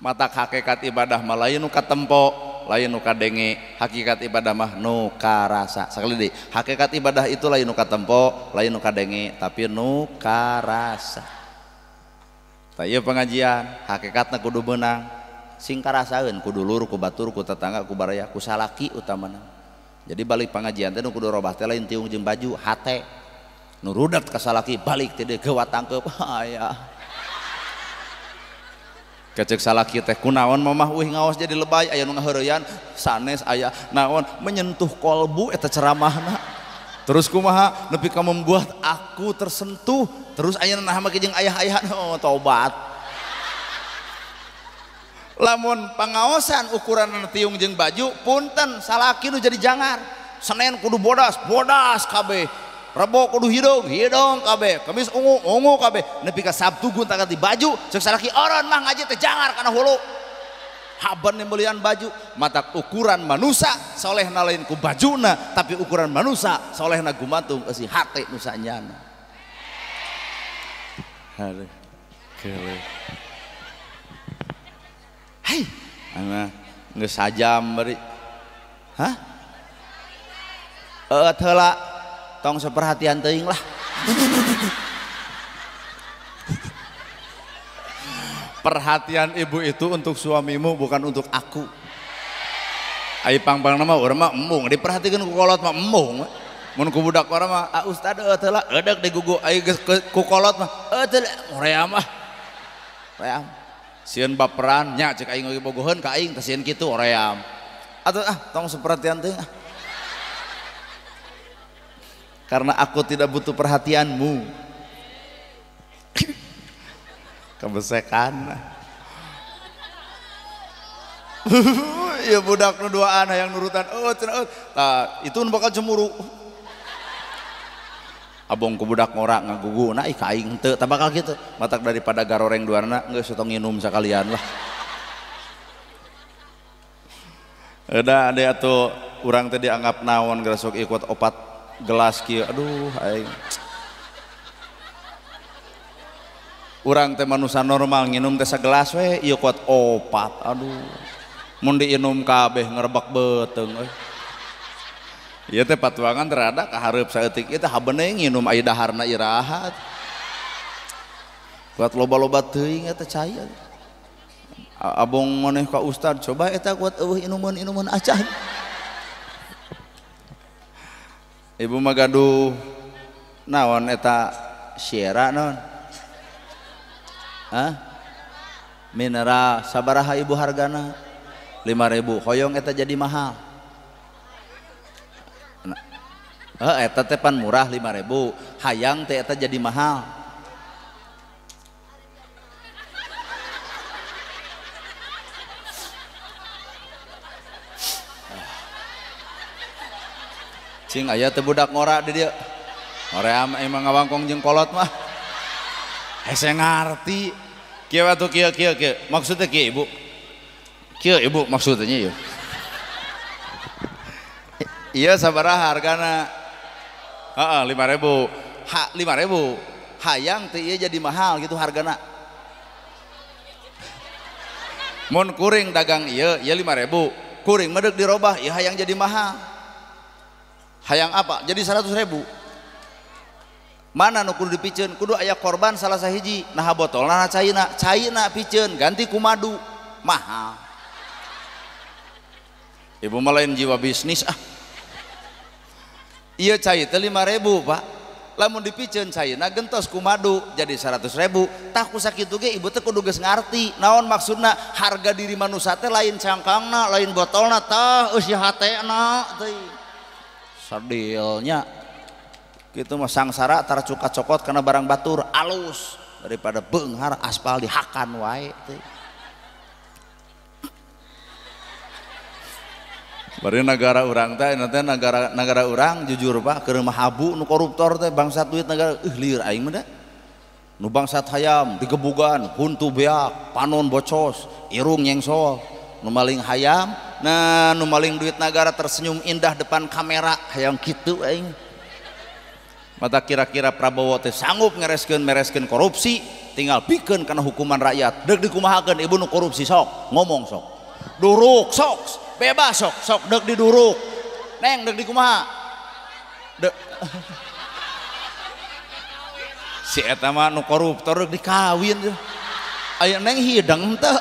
Mata hakikat ibadah mah lain nu katempo, lain nu kadenge, hakikat ibadah mah nu karasa. Sekali deui, hakikat ibadah itu lain nu katempo, lain nu kadenge, tapi nu karasa. Tah ieu pengajian, hakikatna kudu beunang. Sing karasaeun ku dulur, ku batur, ku tetangga, ku baraya, ku salaki utamana. Jadi balik pengajian teh nu kudu robah teh lain tiung jeung baju, hate. Nu rudet ka salaki balik teh geuwat tangkeup. Aya. Kecek salaki teh kunaon mamah uih ngaos jadi lebay aya nu ngaheureyan sanes aya naon menyentuh kolbu eta ceramahna. Terus kumaha nepi ka membuat aku tersentuh terus aya naha make jeung ayah-ayahan oh tobat. Lamun pangaosan ukuran tiung jeung baju punten salaki nu jadi jangar. Senin kudu bodas, bodas kabeh. Rebo kudu hidung, hidung kabeh. Kamis ungu, ungu kabeh. Nepi ka Sabtu gonta-ganti baju, cek salaki oron mah ngaji teh jangar kana hulu. Haban nyembelian baju, mata ukuran manusa solehna lain ku bajuna, tapi ukuran manusa solehna gumantung eusi hate nu sanyana. Aduh. Geuleuh. Hei, ana geus sajam bari. Hah? Eueuh heula. Tong seperhatian teuing lah. Perhatian ibu itu untuk suamimu bukan untuk aku. Ai pang-pangna mah urang mah embung diperhatikeun ku kolot mah embung. Mun ku budak urang mah ah ustad eueuh teh lah eudek digugu ai geus ku kolot mah eueuh teh hoream ah. Hoream. Sieun baperan nya cek aing oge bogoheun ka aing teh sieun kitu hoream. Atuh ah tong seperhatian teh ah. Karena aku tidak butuh perhatianmu. Kebesekan. Ya budak nu duaan hayang nurutan eueuh cenah eueuh. Tah itu nu bakal cemburu. Abong ku budak ngora ngaguguna ih ka aing teu tah bakal kitu. Matak daripada garoreng duana geus tong nginum sakalian lah. Udah ade atuh urang teh dianggap naon geus sok ikut opat gelas kieu aduh aing. Urang teh manusia normal nginum teh sagelas we ieu kuat opat aduh. Mun diinum kabeh ngerebak beuteung euy. Ieu teh patuangan terada ka hareup saeutik ieu teh habeuneh nginum aya daharna iraha. Kuat loba-loba teuing eta cai. Abong maneh ka ustad coba eta kuat eueuh inuman-inuman acan. Ibu mah gaduh naon eta Sierra naon? Hah? Mineral sabaraha ibu hargana? 5.000 hoyong eta jadi mahal. Nah, eta teh pan murah 5.000 hayang teh eta jadi mahal. Cing aya teh budak ngora di dieu. Hoream emang ngawangkong jeung kolot mah. Hese ngarti. Kieu atuh kieu kieu kieu. Maksudnya kieu ibu. Kieu ibu maksudnya ieu. Iya sabaraha hargana? Heeh 5.000. Ha 5.000. Hayang teh ieu jadi mahal gitu hargana. Mun kuring dagang ieu ieu 5.000. Kuring mah deuk dirobah ieu hayang jadi mahal. Hayang apa? Jadi 100.000. Mana nu kudu dipiceun? Kudu aya korban salah sahiji. Nah botolna caina, caina piceun ganti ku madu. Mahal. Ibu mah lain jiwa bisnis ah. Ieu cai teh 5.000, Pak. Lamun dipiceun caina gentos ku madu jadi 100.000. Tah ku sakitu ge ibu teh kudu geus ngarti naon maksudna harga diri manusia teh lain cangkangna, lain botolna tah eusi hatena teh. Sadilnya gitu mah sangsara tara cuka cokot karena barang batur alus daripada beunghar aspal dihakan wae teh. Bari negara urang teh nanti negara urang jujur Pak keur mah habu nu koruptor teh bangsat duit negara lieur aing mah da. Nu bangsat hayam digebugan huntu beak panon bocos irung nyengsol nu maling hayam nah nu maling duit negara tersenyum indah depan kamera hayang kitu aing. Mata kira-kira Prabowo teh sanggup ngereskeun korupsi tinggal pikeun kana hukuman rakyat deuk dikumahakeun ibu nu korupsi sok ngomong sok duruk sok bebas sok sok deuk diduruk neng deuk dikumaha deuk si eta mah nu koruptor deuk dikawin aya neng hidang teh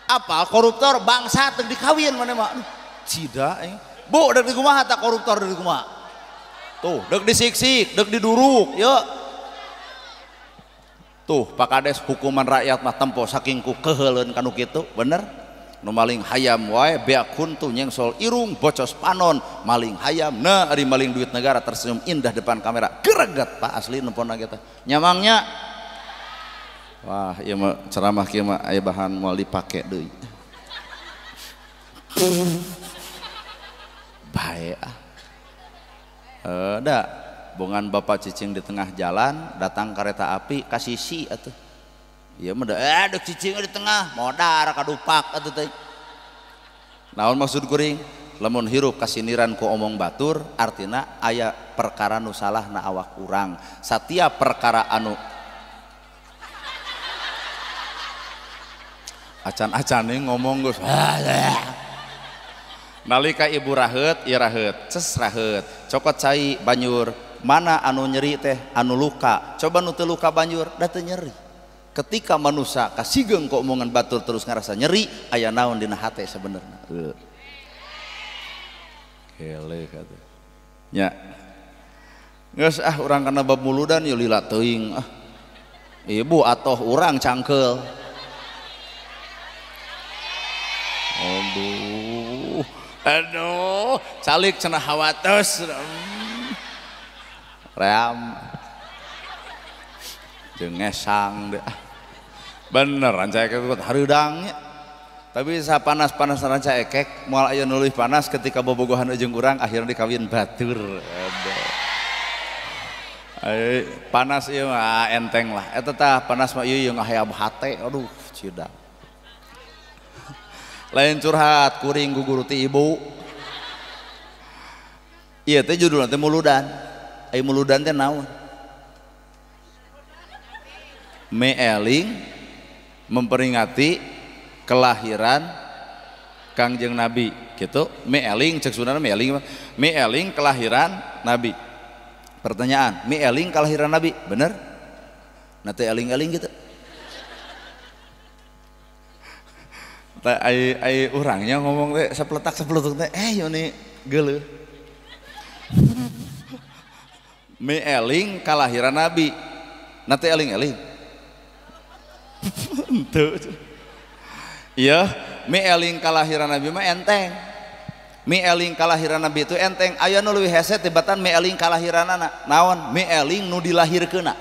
apa koruptor bangsat deuk dikawin maneh mah cida aing bu deuk dikumaha tah koruptor deuk dikumaha tuh deuk disiksik deuk diduruk yuk tuh Pak Kades hukuman rakyat mah tempo saking ku keheuleun kanu kitu bener nu maling hayam wae beak huntu nyengsol irung bocos panon maling hayam nah ari maling duit negara tersenyum indah depan kamera gereget Pak asli nempona kita nyamangnya wah ieu mah ceramah kieu mah aya bahan moal dipake deui bae ah. Da bongan bapak cicing di tengah jalan datang kereta api kasisi atuh ieu mah da deuk cicing di tengah modar kadupak atuh teh naon maksud kuring lamun hirup kasiniran ku omong batur artina aya perkara nu salah na awak urang satiap perkara anu acan-acane ngomong geus nalika ibu raheut ieu raheut ces raheut cokot cai banjur mana anu nyeri teh anu luka coba nu teu luka banjur da teu nyeri Ketika manusia kasigeng ku omongan batur terus ngarasa nyeri, aya naon dina hate sebenarnya. Kele kata. Nya. Geus ah urang kana bab muludan yeuh lila teuing ah. Ibu atoh urang cangkeul. Aduh. Aduh, calik cenah hawatos. Ream. Jeung ngesang deh. Bener ranca ekek hareudang nya. Tapi sapanas-panas ranca ekek moal aya nu leuwih panas ketika bobogohan jeung urang akhirnya dikawin batur. Aduh. Ai panas ieu mah enteng lah. Eta tah panas mah ieu jeung ngahayam hate aduh cida. Lain curhat kuring guguru ti ibu. Ieu teh judulna teh muludan. Ai muludan teh naon? Meeling memperingati kelahiran Kangjeng Nabi gitu. Meeling cek sunana meeling, meeling kelahiran Nabi. Pertanyaan, meeling kelahiran Nabi, bener? Nanti eling-eling gitu. Ai ai urangnya ngomong teh sepeletak-sepeletuk teh yoni geuleuh. Meeling kelahiran Nabi. Nanti eling-eling. Henteu. Iya, meeling kelahiran Nabi mah enteng. Meeling kelahiran Nabi itu enteng. Aya nu leuwih hese tibatan meeling kalahiranana. Naon? Meeling nu dilahirkeunna.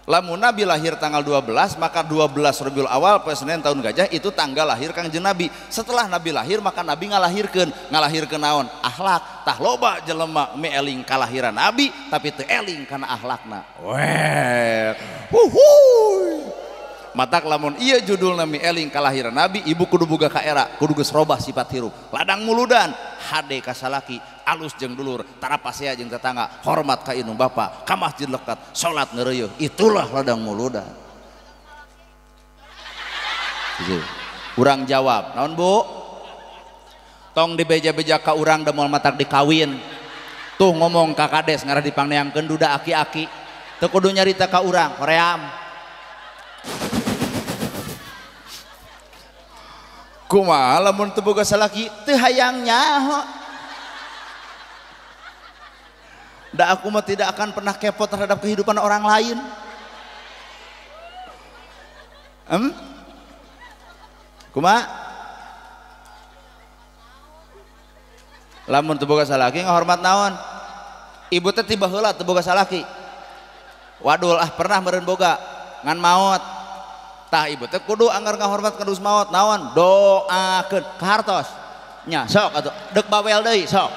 Lamun Nabi lahir tanggal 12, maka 12 Rabiul Awal poe Senin tahun gajah itu tanggal lahir Kangjeng Nabi. Setelah Nabi lahir maka Nabi ngalahirkeun. Ngalahirkeun naon? Akhlak. Tah loba jelema meeling kalahiran Nabi tapi teu eling kana akhlakna. Weh. Huhuy. Matak lamun ieu judulna meeling kalahiran Nabi, ibu kudu boga kaera, kudu geus robah sifat hirup. Ladang muludan, hade ka salaki, alus jeung dulur, tarapasea jeung tetangga, hormat ka indung bapa, ka masjid lekat, salat ngeureuyeuh. Itulah ladang muludan. Urang jawab, naon Bu? Tong dibeja-beja ka urang da moal matak dikawin. Tuh ngomong ka kades ngarah dipangneangkeun duda aki-aki. Teu kudu nyarita ka urang, hoream. Kumaha lamun teu boga salaki teu hayang nyaho. Da aku mah tidak akan pernah kepo terhadap kehidupan orang lain. Kumaha? Lamun teu boga salaki ngahormat naon? Ibu teh tiba heula teu boga salaki. Wadul ah pernah meureun boga ngan maot. Tah ibu teh kudu anggar ngahormat ka dus maot naon? Doakeun kahartos. Nya sok atuh deuk bawel deui sok.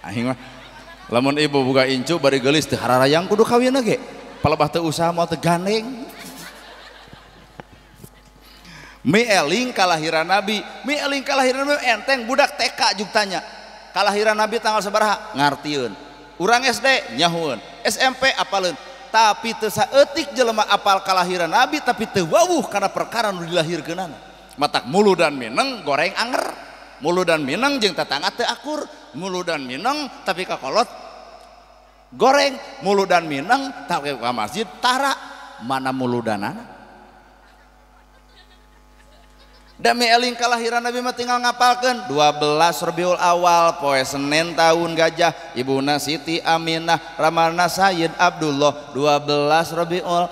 Aing mah lamun ibu boga incu bari geulis teu hararayang kudu kawin ge. Palebah teu usaha moal teu gandeng. Meeling kalahiran Nabi, meeling kalahiran Nabi enteng budak TK juk tanya. Kalahiran Nabi tanggal sabaraha? Ngartieun. Urang SD nyahueun, SMP apaleun. Tapi teu saeutik jelema apal kalahiran Nabi tapi teu wawuh kana perkara nu dilahirkeunana. Matak muludan mineng goreng anger, muludan mineng jeung tetangga teu akur, muludan mineng tapi kakolot goreng, muludan mineng tapi ka masjid tara, mana muludanana? Da meeling kalahiran Nabi mah tinggal ngapalkeun 12 Rabiul Awal poe Senin tahun gajah ibuna Siti Aminah ramana Sayyid Abdullah 12 Rabiul.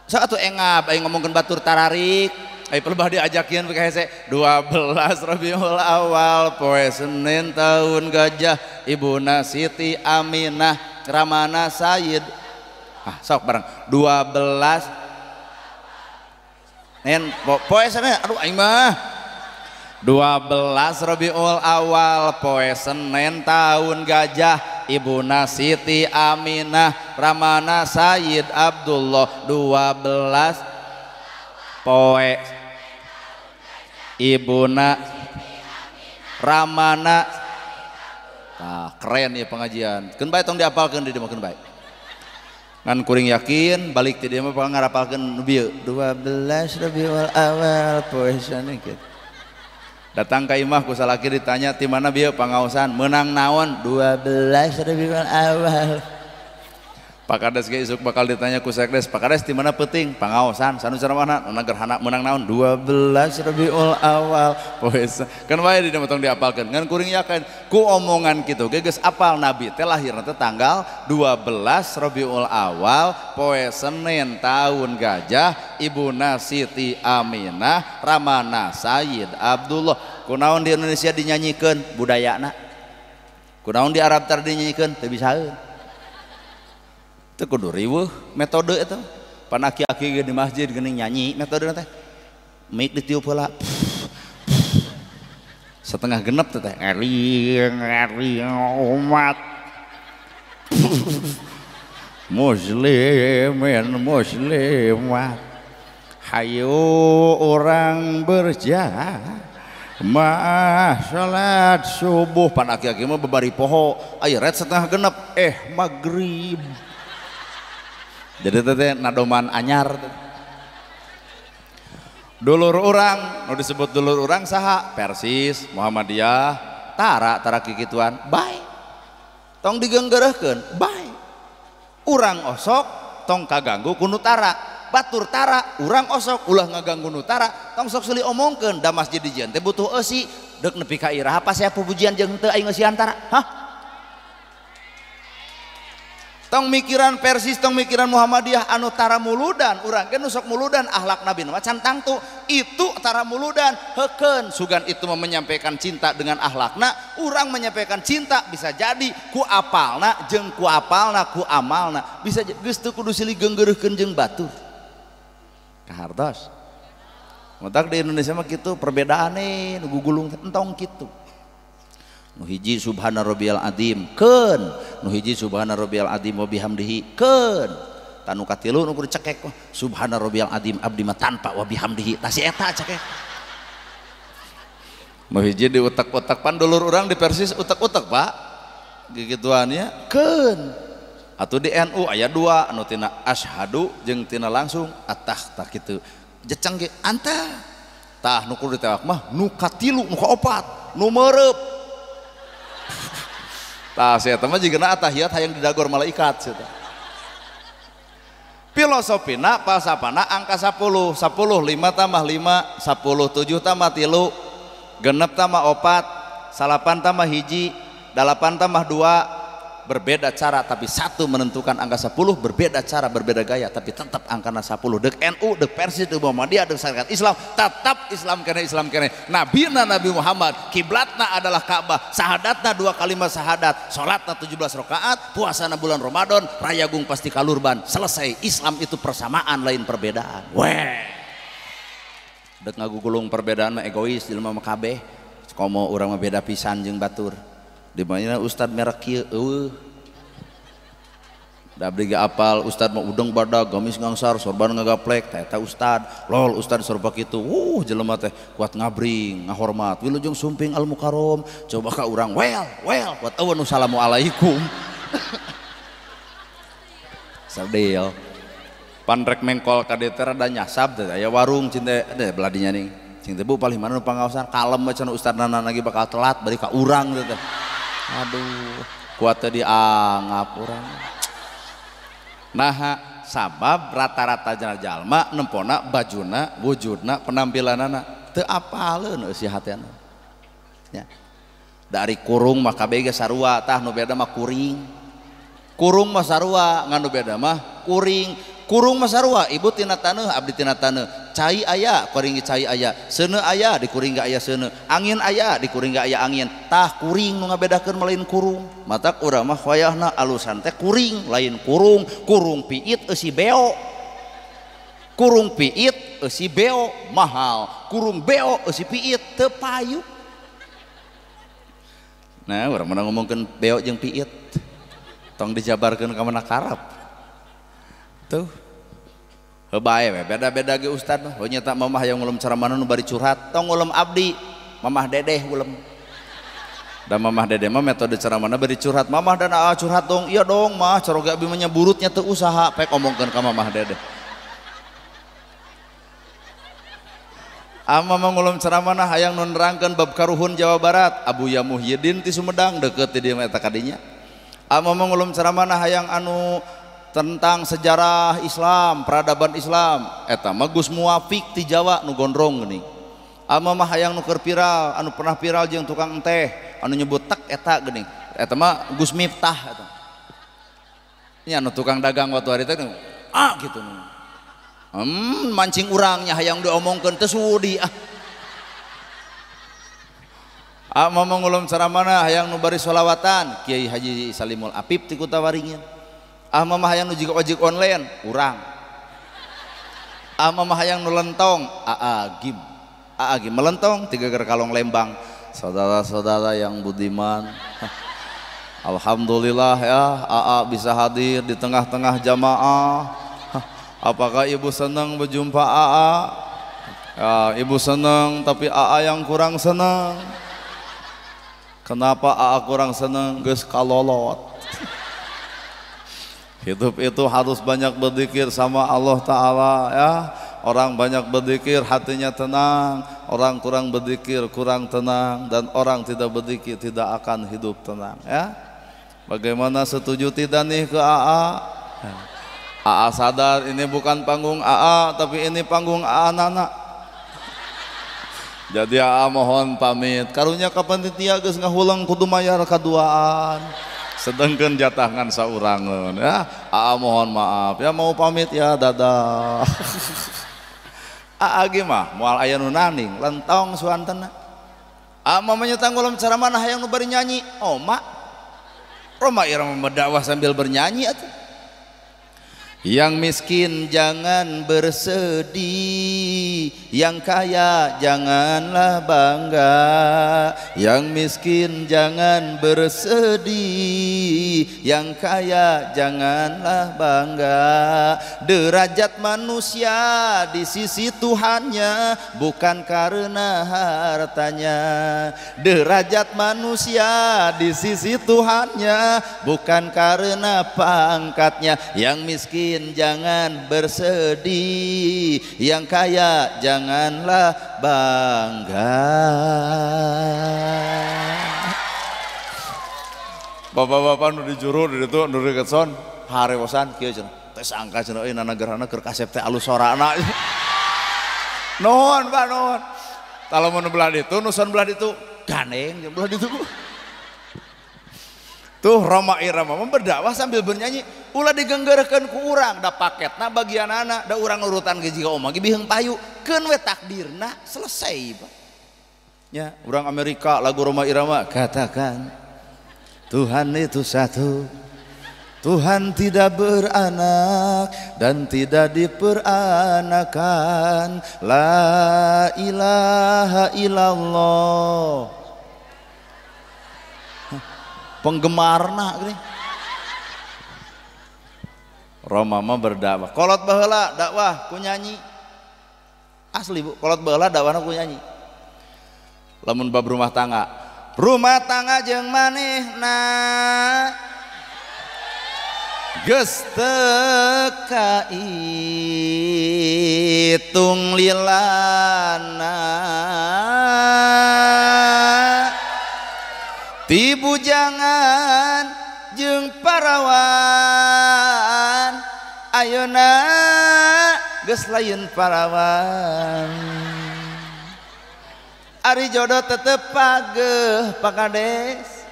Satu engap aing ngomongkeun batur tararik aing pelebah diajakeun ka hese 12 Rabiul Awal poe Senin tahun gajah ibuna Siti Aminah ramana Sayyid ah sok bareng 12 Nen poe Senin aduh aing mah 12 Rabiul Awal poe Senin tahun gajah ibuna Siti Aminah ramana Sayyid Abdullah 12 poe ibuna ramana. Nah, keren ya pengajian. Keun bae tong diapalkeun di dieu mah keun bae. Ngan kuring yakin balik ti dieu mah bakal ngarapalkeun nu bieu 12 Rabiul Awal poe Senin kitu. Datang ka imah ku salaki ditanya ti mana bieu pangaosan meunang naon 12 Rabiul Awal. Pak Kades ge isuk bakal ditanya ku Sekdes, Pak Kades di mana peuting? Pangaosan, sanu ceramahna, nana gerhana meunang naon? 12 Rabiul Awal. Poe kan wae di tong diapalkeun. Ngan kuring yakin ku omongan kitu ge geus apal Nabi teh lahirna teh tanggal 12 Rabiul Awal, poe Senin tahun gajah, ibuna Siti Aminah, ramana Sayyid Abdullah. Kunaon di Indonesia dinyanyikeun budayana? Kunaon di Arab tar dinyanyikeun? Teu bisaeun. Teu kudu riweuh metode eta. Pan aki-aki di masjid geuning nyanyi metode teh. Mic ditiup heula. Setengah genep teh teh. Ngeri umat. Muslimin muslimat. Hayu orang berjamaah salat subuh. Pan aki-aki mah babari poho. Aya ret setengah genep maghrib. Jadi teh nadoman anyar. Dulur urang, nu disebut dulur urang saha? Persis, Muhammadiyah, tara tara kikituan, bae. Tong digenggereuhkeun, bae. Urang osok tong kaganggu ku nu tara. Batur tara, urang osok ulah ngaganggu nu tara, tong sok seuli omongkeun da masjid dijieun teh butuh eusi, deuk nepi ka iraha pasea pupujian jeung henteu aing eusian tara. Hah? Tong mikiran Persis, tong mikiran Muhammadiyah anu tara muludan, urang ge nu sok muludan akhlak Nabi mah can tangtu. Itu tara muludan heukeun sugan itu menyampaikan cinta dengan akhlakna, urang menyampaikan cinta bisa jadi ku apalna jeung ku apalna ku amalna, bisa geus teu kudu silih geunggeureuhkeun jeung batur. Kahartos. Matak di Indonesia mah kitu perbedaane nu gugulung entong kitu. Nu hiji subhana rabbiyal azim keun, nu hiji subhana rabbiyal azim wa bihamdihi keun, tanu katilu nu kudu cekek subhana rabbiyal azim abdi mah tanpa wa bihamdihi tah si eta cekek. Nu hiji di utek-utek pan dulur urang di Persis utek-utek Pak gigituannya keun. Atuh di NU aya dua anu tina asyhadu jeung tina langsung atah tah kitu jeceng ge anta tah nu kudu ditewak mah nu katilu nu kaopat nu meureup. Tah saya mah jigana atahiyat hayang didagor malaikat sia teh. Filosofina falsafana angka 10, 10 5 tambah 5, 10 7 tambah 3, genep tambah 4, 8 tambah 1, 8 tambah 2. Berbeda cara tapi satu menentukan angka 10, berbeda cara, berbeda gaya tapi tetap angkana 10. Dek NU, dek Persis, dek Muhammadiyah, dek Syarikat Islam, tetap Islam kene, Islam kene. Nabina Nabi Muhammad, kiblatna adalah Ka'bah, sahadatna 2 kalimat sahadat, salatna 17 rakaat, puasana bulan Ramadan, rayagung pasti kalurban. Selesai. Islam itu persamaan lain perbedaan. Weh. Dek ngagugulung perbedaan mah egois jelema mah kabeh. Komo urang mah beda pisan jeung batur. Di mana ustad merek kieu eueuh. Da abdi ge apal ustad mah udeng badag, gamis ngangsar, sorban ngagaplek, teh eta ustad. Lol ustad sorba kitu. Jelema teh kuat ngabring, ngahormat. Wilujeng sumping al mukarrom, coba ka urang well, well, kuat eueuh nu salamualaikum. Sadil. Pan rek mengkol ka dieu teh rada nyasab teh aya warung cinte teh beladinya ning. Cing teh bu palih mana nu pangaosan kalem we cenah ustad nana lagi bakal telat bari ka urang teh. Aduh, kuat tadi dianggap orang. Nah, sabab rata-rata jalma nempona bajuna, wujudna, penampilanana teu apaleun eusi hatena. Ya. Dari kurung mah kabeh ge sarua, tah nu beda mah kuring. Kurung mah sarua, ngan nu beda mah kuring. Kurung mah sarua, ibu tina taneuh, abdi tina taneuh. Cai aya, kuring cai aya. Seuneu aya, di kuring ge aya seuneu. Angin aya, di kuring ge aya angin. Tah kuring nu ngabedakeun mah lain kurung. Matak urang mah wayahna alusan teh kuring, lain kurung. Kurung piit eusi beo. Kurung piit eusi beo mahal. Kurung beo eusi piit teu payu. Nah, urang mah ngomongkeun beo jeung piit. Tong dijabarkeun ka mana karep. Tuh. Heuh bae we beda-beda ge ustad mah. Heuh nyata mamah hayang ngulem ceramahna nu bari curhat, tong ngulem abdi, mamah dedeh ngulem. Da mamah dedeh mah metode ceramahna bari curhat, mamah dan aa curhat dong. Iya dong mah, caroge abdi mah nya burutnya teu usaha, pek omongkeun ka mamah dedeh. Ama mah ngulem ceramahna hayang nu nerangkeun bab karuhun Jawa Barat, Abuya Muhyiddin ti Sumedang deukeut ti dieu mah eta kadinya. Ama mah ngulem ceramahna hayang anu tentang sejarah Islam, peradaban Islam, eta mah Gus Muwafiq ti Jawa nu gondrong geuning. Ama mah hayang nu keur viral, anu pernah viral jeung tukang enteh, anu nyebut tek eta geuning. Eta mah Gus Miftah eta. Nya anu tukang dagang waktu hari teh ah gitu. Mancing urangnya hayang diomongkeun teu sudi ah. Ah mah ngulum ceramahna hayang nu bari sholawatan, Kiai Haji Salimul Apip ti Kutawaringin. Ah mah hayang nu jiga ojek online, urang. Ah mah hayang nu lentong, Aa Gim. Aa Gim melentong tiga ger kalong Lembang. Saudara-saudara yang budiman, alhamdulillah ya Aa bisa hadir di tengah-tengah jamaah. Apakah ibu senang berjumpa Aa? Ya, ibu senang, tapi Aa yang kurang senang. Kenapa Aa kurang senang? Geus kalolot. Hidup itu harus banyak berzikir sama Allah Ta'ala ya. Orang banyak berzikir hatinya tenang, orang kurang berzikir kurang tenang, dan orang tidak berzikir tidak akan hidup tenang ya. Bagaimana, setuju tidak nih ke AA? AA sadar ini bukan panggung AA, tapi ini panggung AA Nana. Jadi AA mohon pamit. Karunya kapan panitia geus ngahulang kudu mayar kaduaan. Sedangkan jatah ngan saurangeun ya. AA mohon maaf ya, mau pamit ya, dadah. AA ge mah moal aya nu naning, lentong suantena. AA mah nyetang ulam ceramah hayang nu bari nyanyi. Oh mak, Roma Irama berdakwah sambil bernyanyi atuh. Yang miskin jangan bersedih, yang kaya janganlah bangga. Yang miskin jangan bersedih, yang kaya janganlah bangga. Derajat manusia di sisi Tuhannya bukan karena hartanya. Derajat manusia di sisi Tuhannya bukan karena pangkatnya. Yang miskin jangan bersedih, yang kaya janganlah bangga. Bapak-bapak nu di juru di ditu nu deket son harewosan kieu cenah teh sangka cenah euy nanagerana keur kasep teh alus sorana. Nuhun Pak, nuhun. Tah lamun nu belah ditu nu son belah ditu gandeng jeung belah ditu. Tuh Roma Irama berdakwah sambil bernyanyi, ulah digenggerkeun ku urang, da paketna bagianana, da urang urutan ge jiga omah ge biheung payu, keun we takdirna selesai Pak. Ya, urang Amerika lagu Roma Irama katakan Tuhan itu satu, Tuhan tidak beranak dan tidak diperanakan, la ilaha illallah. Penggemarna gini. Roma mah berdakwah. Kolot baheula dakwah ku nyanyi. Asli Bu, kolot baheula dakwahna ku nyanyi. Lamun bab rumah tangga, rumah tangga jeung manehna geus teu kaitung lilana. Ti bujangan jeung parawan ayeuna geus lain parawan. Ari jodoh tetep pageuh Pak Kades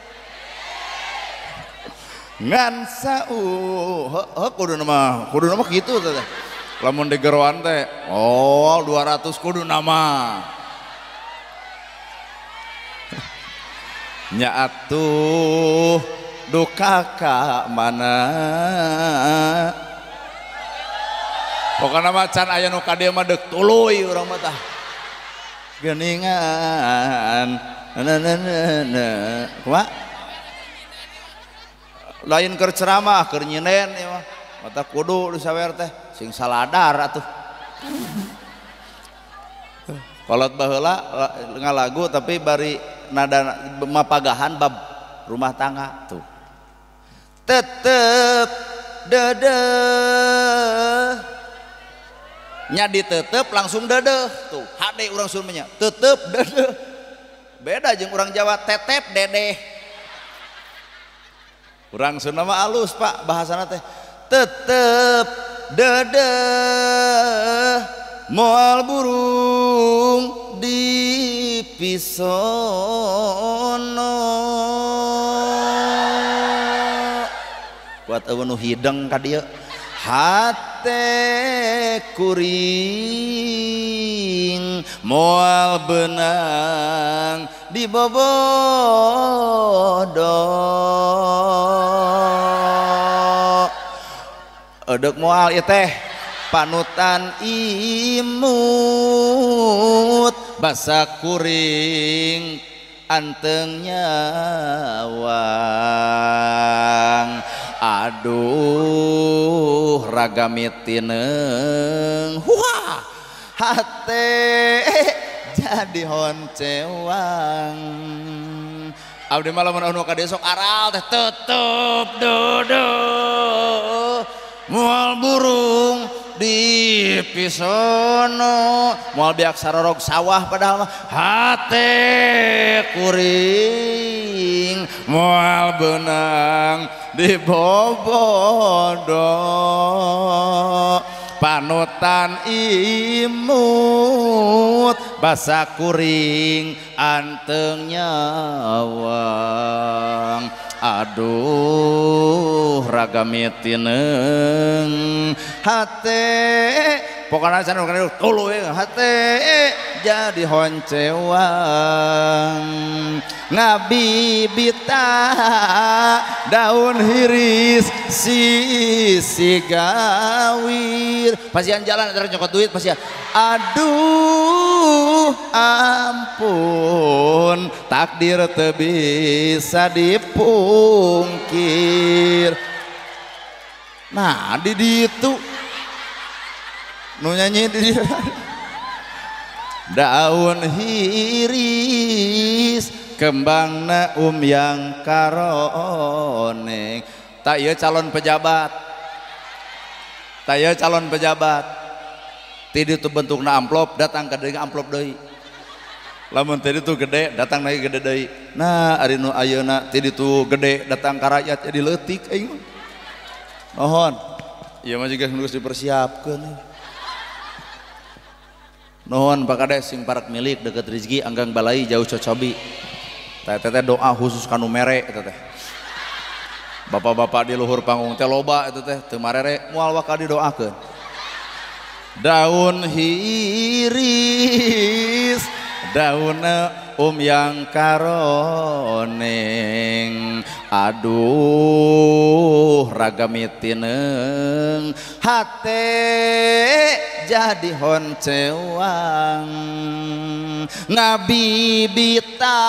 ngan sau heuh kudu mah kitu teh. Lamun digeroan teh oh 200 kudu nama. Nya atuh duka ka mana. Pokona mah can aya nu ka dieu mah deuk tuluy urang mah tah. Geuningan na na na kumaha? Lain keur ceramah keur nyinen ieu mah. Mata kudu disawer teh sing saladar atuh. Kolot baheula ngalagu tapi bari nada mapagahan bab rumah tangga tuh. Tetep dedeh nya ditetep langsung dedeh tuh hade urang Sundanya tetep dedeh. Beda jeung urang Jawa tetep dedeh. Urang Sunda mah alus Pak bahasana teh Tetep dedeh moal burung di pisono. Kuat eueuh nu hideng ka dieu. Hate kuring moal benang di bobodo. Edek moal ieu teh panutan imut basa kuring anteng nyawang. Aduh raga mitineng huha hate jadi honcewang. Abdi mah lamun anu ka dieu sok aral teh tetep deudeuh moal burung di pisono moal biak sarorog sawah padahal mah hate kuring moal benang di bobodo. Panutan imut basa kuring anteng nyawang. Aduh raga mitineng hate pokoknya sana tuluy hate jadi honcewang. Ngabibita daun hiris sisi gawir pasian jalan antara nyokot duit pasian. Aduh ampun takdir teu bisa dipungkir. Nah di ditu nu nyanyi di daun hiris kembangna yang karoneng. Tak ieu calon pejabat, tak ieu calon pejabat ti ditu bentukna amplop datang ka deui amplop deui. Lamun ti ditu gede datang lagi gede deui. Nah ari nu ayeuna ti ditu gede datang ka rakyat jadi leutik aing mah. Nuhun ieu mah jiga geus dipersiapkeun. Nuhun Pak Kades sing parak milik deket rezeki anggang balai jauh cocobi. Teh teh doa khusus kanu mere eta teh. Bapak-bapak di luhur panggung teh loba eta teh teu marere moal bakal didoakeun. Daun hiris daun yang karoneng. Aduh raga mitineng hate jadi honcewang. Ngabibita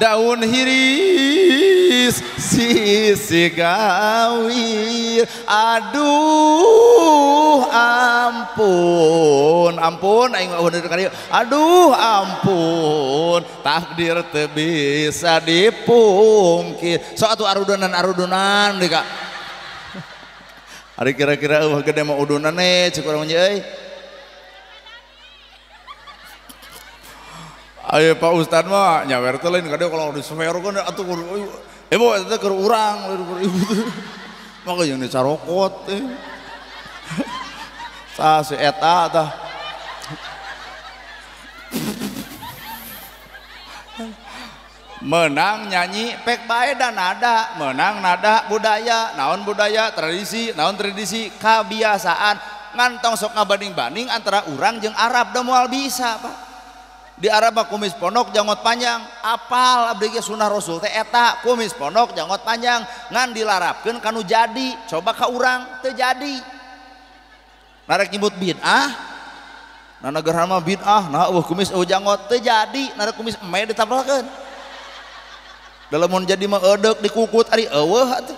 daun hiris sisi gawir. Aduh ampun ampun aing mah eueuh ka dieu. Aduh ampun takdir teu bisa dipungkir. Sok atuh arudunan arudunan deui ka. Ari kira-kira eueuh gede mah udunan cek urang nya euy. Ayo Pak Ustad mah nyawer teh lain ka dieu kalau disemerkeun atuh kudu ibu eta teh keur urang ibu. Maka jeung dicarokot teh. Tah si eta tah. Menang nyanyi pek bae dan nada, menang nada budaya, naon budaya, tradisi, naon tradisi, kebiasaan. Ngantong sok ngabanding-banding antara urang jeung Arab da moal bisa, Pak. Di Arab mah kumis pondok janggot panjang, apal abdi ge sunah Rasul teh eta, kumis pondok janggot panjang, ngan dilarapkeun kanu jadi, coba ka urang teu jadi. Narek nyebut bid'ah, nah negara mah bid'ah, nah eueuh kumis eueuh janggot teu jadi, narek kumis eme ditampelkeun. Dalam mun jadi mah edek dikukut ari eueuh atuh.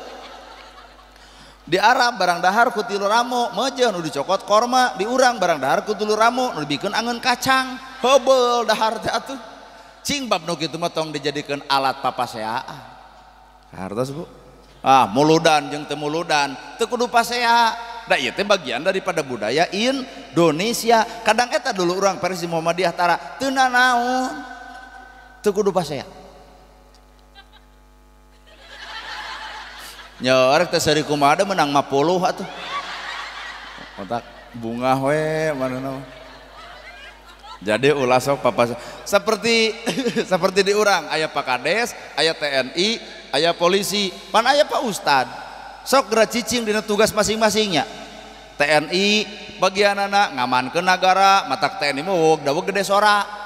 Di Arab barang dahar ku tilu ramo, meujeuh nu dicokot korma, di urang barang dahar ku tilu ramo, nu dibikeun angeun kacang, heubeul dahar teh atuh. Cing bab nu kitu mah tong dijadikeun alat papaseaan. Hartos Bu. Ah, muludan jeung teu muludan, teu kudu pasea. Da ieu teh bagian daripada budaya Indonesia. Kadang eta dulu urang versi Muhammadiyah tara teu nanaon. Teu kudu pasea. Nya rek teh seuri kumaha da menang 50 atuh. Otak bunga we manehna. Jadi ulah sok papa seperti seperti di urang aya Pak Kades, aya TNI, aya polisi, pan aya Pak Ustad. Sok geura cicing dina tugas masing-masingnya. TNI bagianana ngamankeun nagara, matak TNI mah wog daweg gede sora.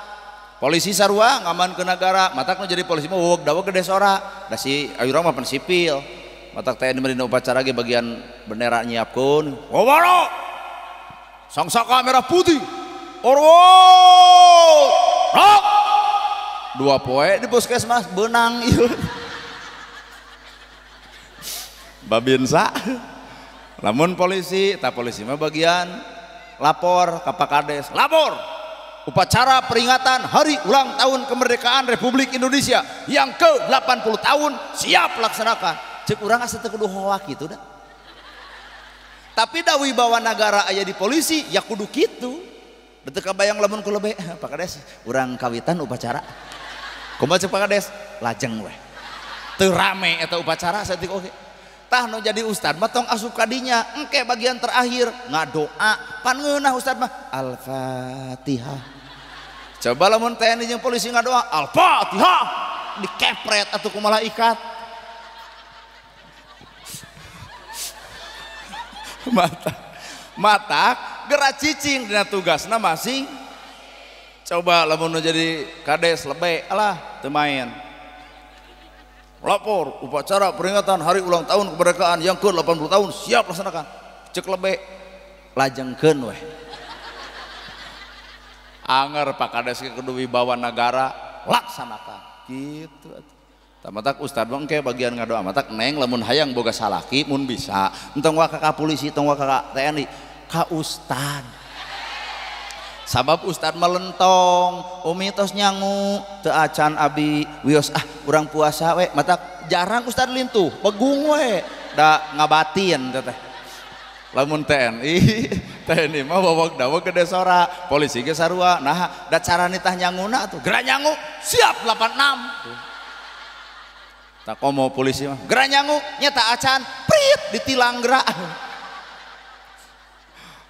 Polisi sarua ngamankeun nagara, matak nu jadi polisi mah wog daweg gede sora. Da si urang mah pan sipil. Matak TNI mah dina upacara ge bagian bendera nyiapkeun. Wawara! Sangsaka merah putih. Orwo! Rok! 2 poe di puskesmas beunang ieu. Babinsa. Lamun polisi, tak polisi mah bagian lapor ka Pak Kades. Lapor! Upacara peringatan hari ulang tahun kemerdekaan Republik Indonesia yang ke-80 tahun siap laksanakan. Cek urang asa teu kudu hoak kitu da. Tapi da wibawa nagara aya di polisi ya kudu kitu. Teu kabayang lamun ku lebe Pak Kades, urang kawitan upacara. Kumaha cek Pak Kades? Lajeng weh. Teu rame eta upacara saeutik oge. Tah nu jadi ustad mah tong asup ka dinya, engke bagian terakhir ngadoa, pan ngeunah ustad mah Al-Fatihah. Coba lamun TNI jeung polisi ngadoa Al-Fatihah, dikepret atuh ku malaikat. Mata gerak cicing dina tugasna masing. Coba lamun nu jadi kades lebe alah teu main. Lapor upacara peringatan hari ulang tahun kemerdekaan yang ke-80 tahun siap laksanakan. Cek lebe lajengkeun weh. Anger Pak Kades ge kudu wibawa nagara laksanakan. Gitu atuh. Tah matak ustad mah engke bagian ngadoa matak neng lamun hayang boga salaki mun bisa entong waka ka polisi tong waka ka TNI ka ustad. Sabab ustad melentong, umi tos nyangu, teu acan abi wios ah urang puasa we, matak jarang ustad lintuh, begung we, da ngabatin teh. Lamun TNI, TNI mah wawag daweg gede sora, polisi ge sarua, nah da carane tah nyanguna atuh, geura nyangu, siap 86. Tah komo polisi mah, geura nyangu, nya ta acan, prit ditilang geura.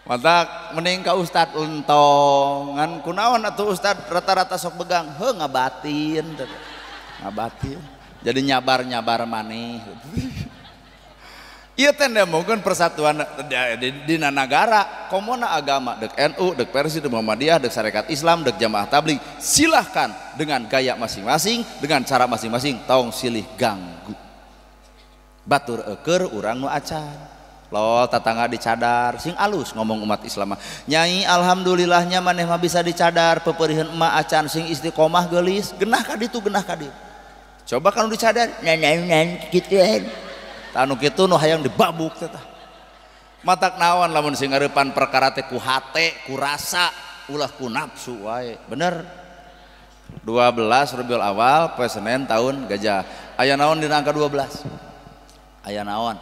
Matak mending ka ustad lentong ngan kunaon atuh ustad rata-rata sok begang heuh ngabatin ngabatin jadi nyabar-nyabar maneh. Ieu teh mungkin persatuan dina nagara komona agama dek NU dek Persi dek Muhammadiyah dek Sarekat Islam dek Jamaah Tabligh silahkan dengan gaya masing-masing dengan cara masing-masing tong silih ganggu batur eukeur urang nu acan. Lol tatangga dicadar sing alus ngomong umat Islam nyai alhamdulillahnya maneh mah bisa dicadar peperihan emak acan sing istiqomah geulis genah ka ditu genah ka dieu. Coba kalau dicadar nyan kituan tanu kitu nu hayang dibabuk teh tah. Matak naon lamun sing ngarepan perkara teh ku hate ku rasa ulah ku nafsu wae bener. 12 Rabiul Awal poe Senin tahun gajah aya naon dina angka 12 aya naon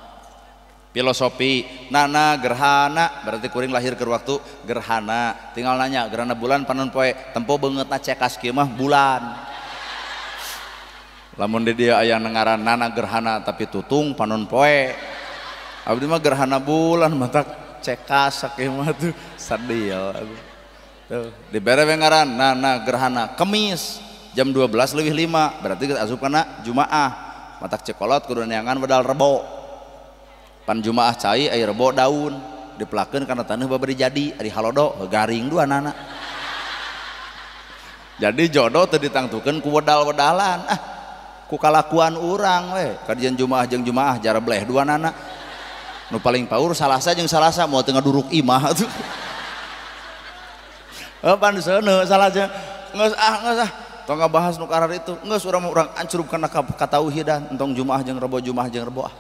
filosofi nana gerhana berarti kuring lahir ke waktu gerhana tinggal nanya gerhana bulan panon poe tempo beungeutna cekas kieu mah bulan lamun di dieu aya ngaran nana gerhana tapi tutung panon poe abdi mah gerhana bulan matak cekas sakieu mah tuh sadil tuh dibere we ngaran nana gerhana kemis jam 12:05 berarti geus asup kana Jumaah matak cekolot kudu neangan wedal rebo pan Jumaah cai air rebo daun dipelakeun kana taneuh babari jadi ari halodo garing dua nana. Jadi jodoh teu ditangtukeun ku wedal-wedalan ah ku kalakuan urang we kajian Jumaah jeung Jumaah jara bleh dua nana nu paling paur Salasa jeung Salasa moal teu ngaduruk imah atuh. Heuh pan seuneu Salasa geus ah tong ngabahas nu karar itu geus urang mah urang ancrub kana katauhidan entong Jumaah jeung Rebo Jumaah jeung Rebo ah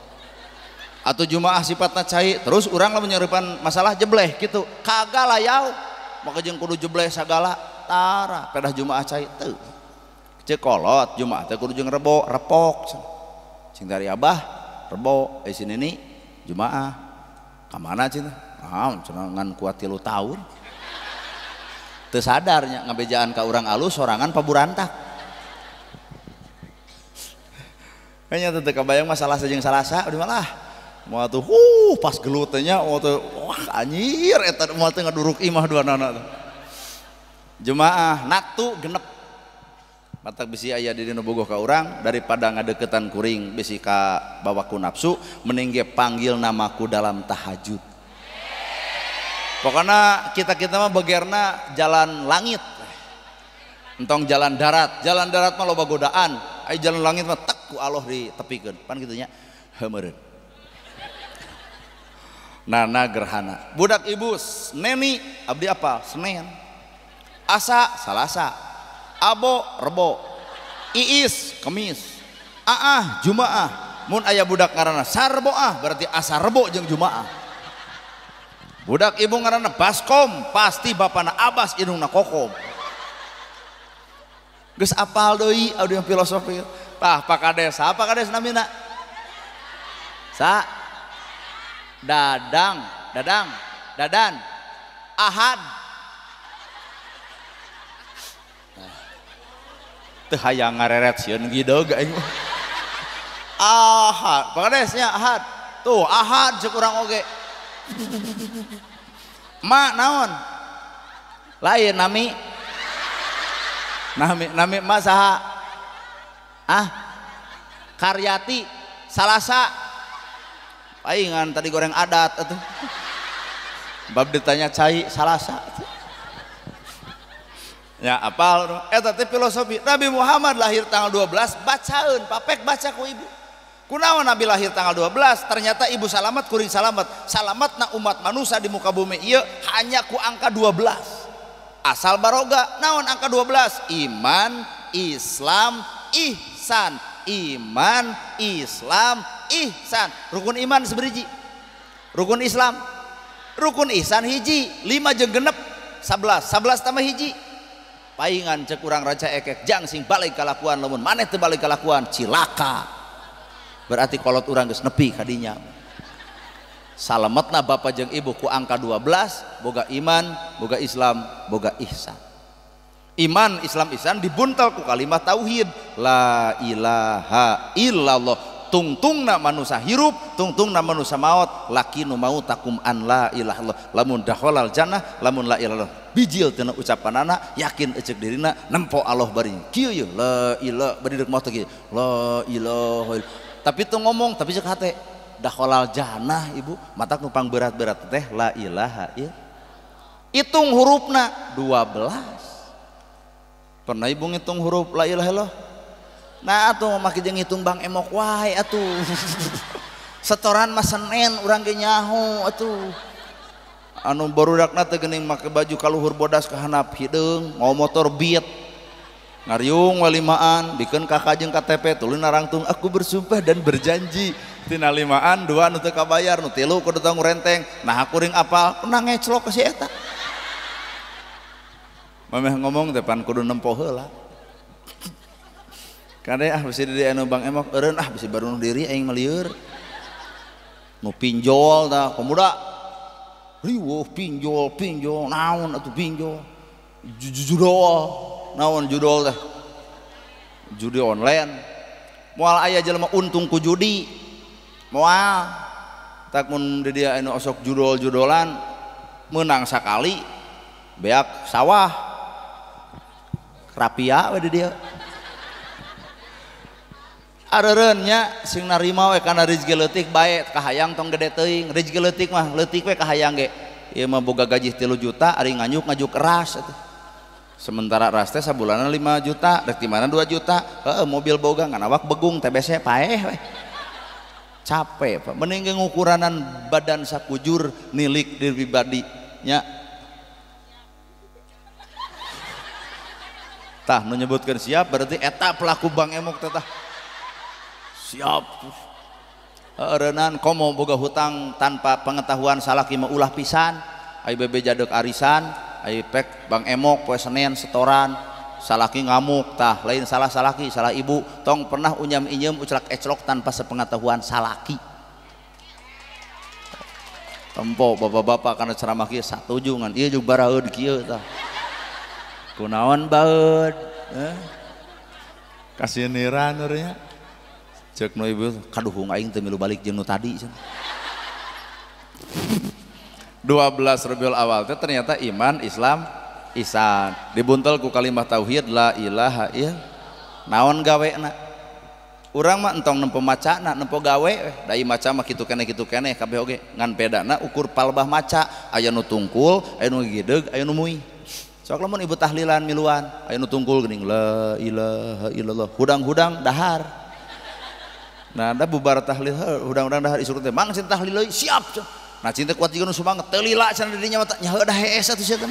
atau Jumaah sifatna cai terus urang lamun nyareupan masalah jebleh gitu kagak layau maka jeung kudu jebleh sagala tara pedah Jumaah cai teu ceuk kolot Jumaah teh kudu jeung Rebo repok cing dari abah Rebo euy sini Jumaah ka mana cenah naon cenah ngan kuat 3 tahun teu sadarnya ngabejaan ka urang alus sorangan paburantak. Kayaknya teu kabayang mah Salasa jeung Salasa udah malah moal tuh pas gelut teh nya moal tuh wah anjir eta moal teh ngaduruk imah duanana teh. Jemaah naktu genep. Matak bisi aya di dinu bogoh ka urang daripada ngadeukeutan kuring bisi ka bawa ku nafsu mending ge panggil namaku dalam tahajud. Pokoknya kita-kita mah begerna jalan langit. Entong jalan darat mah loba godaan, ai jalan langit mah tek ku Allah ditepikeun. Pan kitu nya heumeureuh. Nana gerhana. Budak ibu neni abdi apa? Senin. Asa Salasa. Abo Rebo. Iis Kemis. Aah Jumaah. Mun aya budak ngaranna Sarboah berarti asa Rebo jeung Jumaah. Budak ibu ngaranna Baskom pasti bapana Abbas indungna Kokom. Geus apal deui anu filosofi. Tah Pak Kades, apa Kades namina? Sa Dadang, Dadang, Dadan, Ahad. Teu hayang ngareret sieun gideug aing. Ahad, Pak Kades nya Ahad. Tuh Ahad ceuk urang oge. Ma naon? Lain nami. Nami nami ma saha? Ah? Karyati Salasa. Paingan tadi goreng adat atuh. Bab ditanya cai Salasa. Ya apal eta teh filosofi. Nabi Muhammad lahir tanggal 12, bacaeun papek baca ku ibu. Kunaon Nabi lahir tanggal 12, ternyata ibu salamat kuring salamat. Salamatna umat manusia di muka bumi ieu hanya ku angka 12. Asal baroga, naon angka 12? Iman, Islam, ihsan. Iman, Islam, ihsan. Rukun iman seberiji. Rukun Islam, rukun ihsan hiji, 5 jeung genep 11, 11 tambah hiji. Paingan cek urang raca ekek jang sing balik kalakuan lamun maneh teu balik kalakuan cilaka. Berarti kolot urang geus nepi kadinya. Salametna bapak jeung ibu ku angka 12, boga iman, boga Islam, boga ihsan. Iman, Islam, ihsan dibuntel ku kalimat tauhid la ilaha illallah. Tungtungna manusia hirup, tungtungna manusia maot, laki nu mau takum an la ilaha illallah. Lamun dakhalal jannah, lamun la ilaha illallah. Bijil tina ucapanana, yakin eceuk dirina, nempo Allah bari. Kieu yeuh la ilaha bari deuk maot kieu. La ilaha illallah. Tapi teu ngomong, tapi ceuk hate dakhalal jannah ibu, matak nu pangberat-berat teh la ilaha illallah. Hitung hurufna 12. Pernah ibu ngitung huruf la ilaha illallah? Nah atuh make jeung ngitung Bang Emok wae atuh. Setoran mah Senen urang ge nyaho atuh. Anu barudakna teh geuning make baju kaluhur bodas ka handap hideung, mau motor Beat. Ngariung we limaan, bikeun kakak jeung KTP tuluy narangtung aku bersumpah dan berjanji. Tina limaan dua nu teu kabayar, nu tilu kudu tanggung renteng. Nah kuring apal, pernah ngeclok ka si eta. Mameh ngomong teh pan kudu nempo heula. Kade ah bisi di anu Bang Emok eureun ah bisi baru diri aing melieur. Nu pinjol tah pemuda. Riweuh pinjol pinjol naon atuh pinjol. Judol naon judol teh. Judi online. Moal aya jelema untung ku judi. Moal. Tak mun di dia anu osok judol-judolan menang sakali beak sawah. Rapia we di dia. Areureun nya sing narima we kana rezeki leutik bae kahayang tong gede teuing. Rezeki leutik mah leutik we kahayang ge. Ieu mah boga gaji 3 juta ari nganyuk-ngajuk ras atuh. Sementara ras teh sabulanna 5 juta, rek di mana 2 juta. Heeh mobil boga ngan awak begung TBC paeh we. Capek Pak, mending ge ngukuranan badan sakujur nilik diri pribadi nya. Tah nu nyebutkeun siap berarti eta pelaku Bang Emok teh tah. Siap. Eureunnan komo boga hutang tanpa pengetahuan salaki mah ulah pisan. Ai bebe jadek arisan, ai pek Bang Emok poe Senin setoran, salaki ngamuk tah lain salah salaki, salah ibu. Tong pernah unyam inyem uclak eclok tanpa sepengetahuan salaki. Tempo bapak-bapak kana ceramah kieu satuju ngan ieu jeung baraeud kieu tah. Kunaon baeud? Kasiniran urangnya. Cek nu ibu kaduhung aing teu milu balik jeung nu tadi cenah. 12 Rabiul Awal teh ternyata iman, Islam, ihsan. Dibuntel ku kalimah tauhid la ilaha ill. Naon gawena? Urang mah entong nempo macana, nempo gawe weh. Da ieu maca mah kitu keneh kabeh oge. Ngan bedana ukur palbah maca, aya nu tungkul, aya nu gideg, aya nu muih. Sok lamun ibu tahlilan miluan, aya nu tungkul geuning la ilaha illallah, hudang-hudang dahar. Nah, da bubar tahlil hudang-hudang dahar isuk teh mang cinta tahlil euy, siap. Nah, cinta kuat juga nu semangat, teu lila cenah di dinya mah nyaho dah hees atuh sia teh.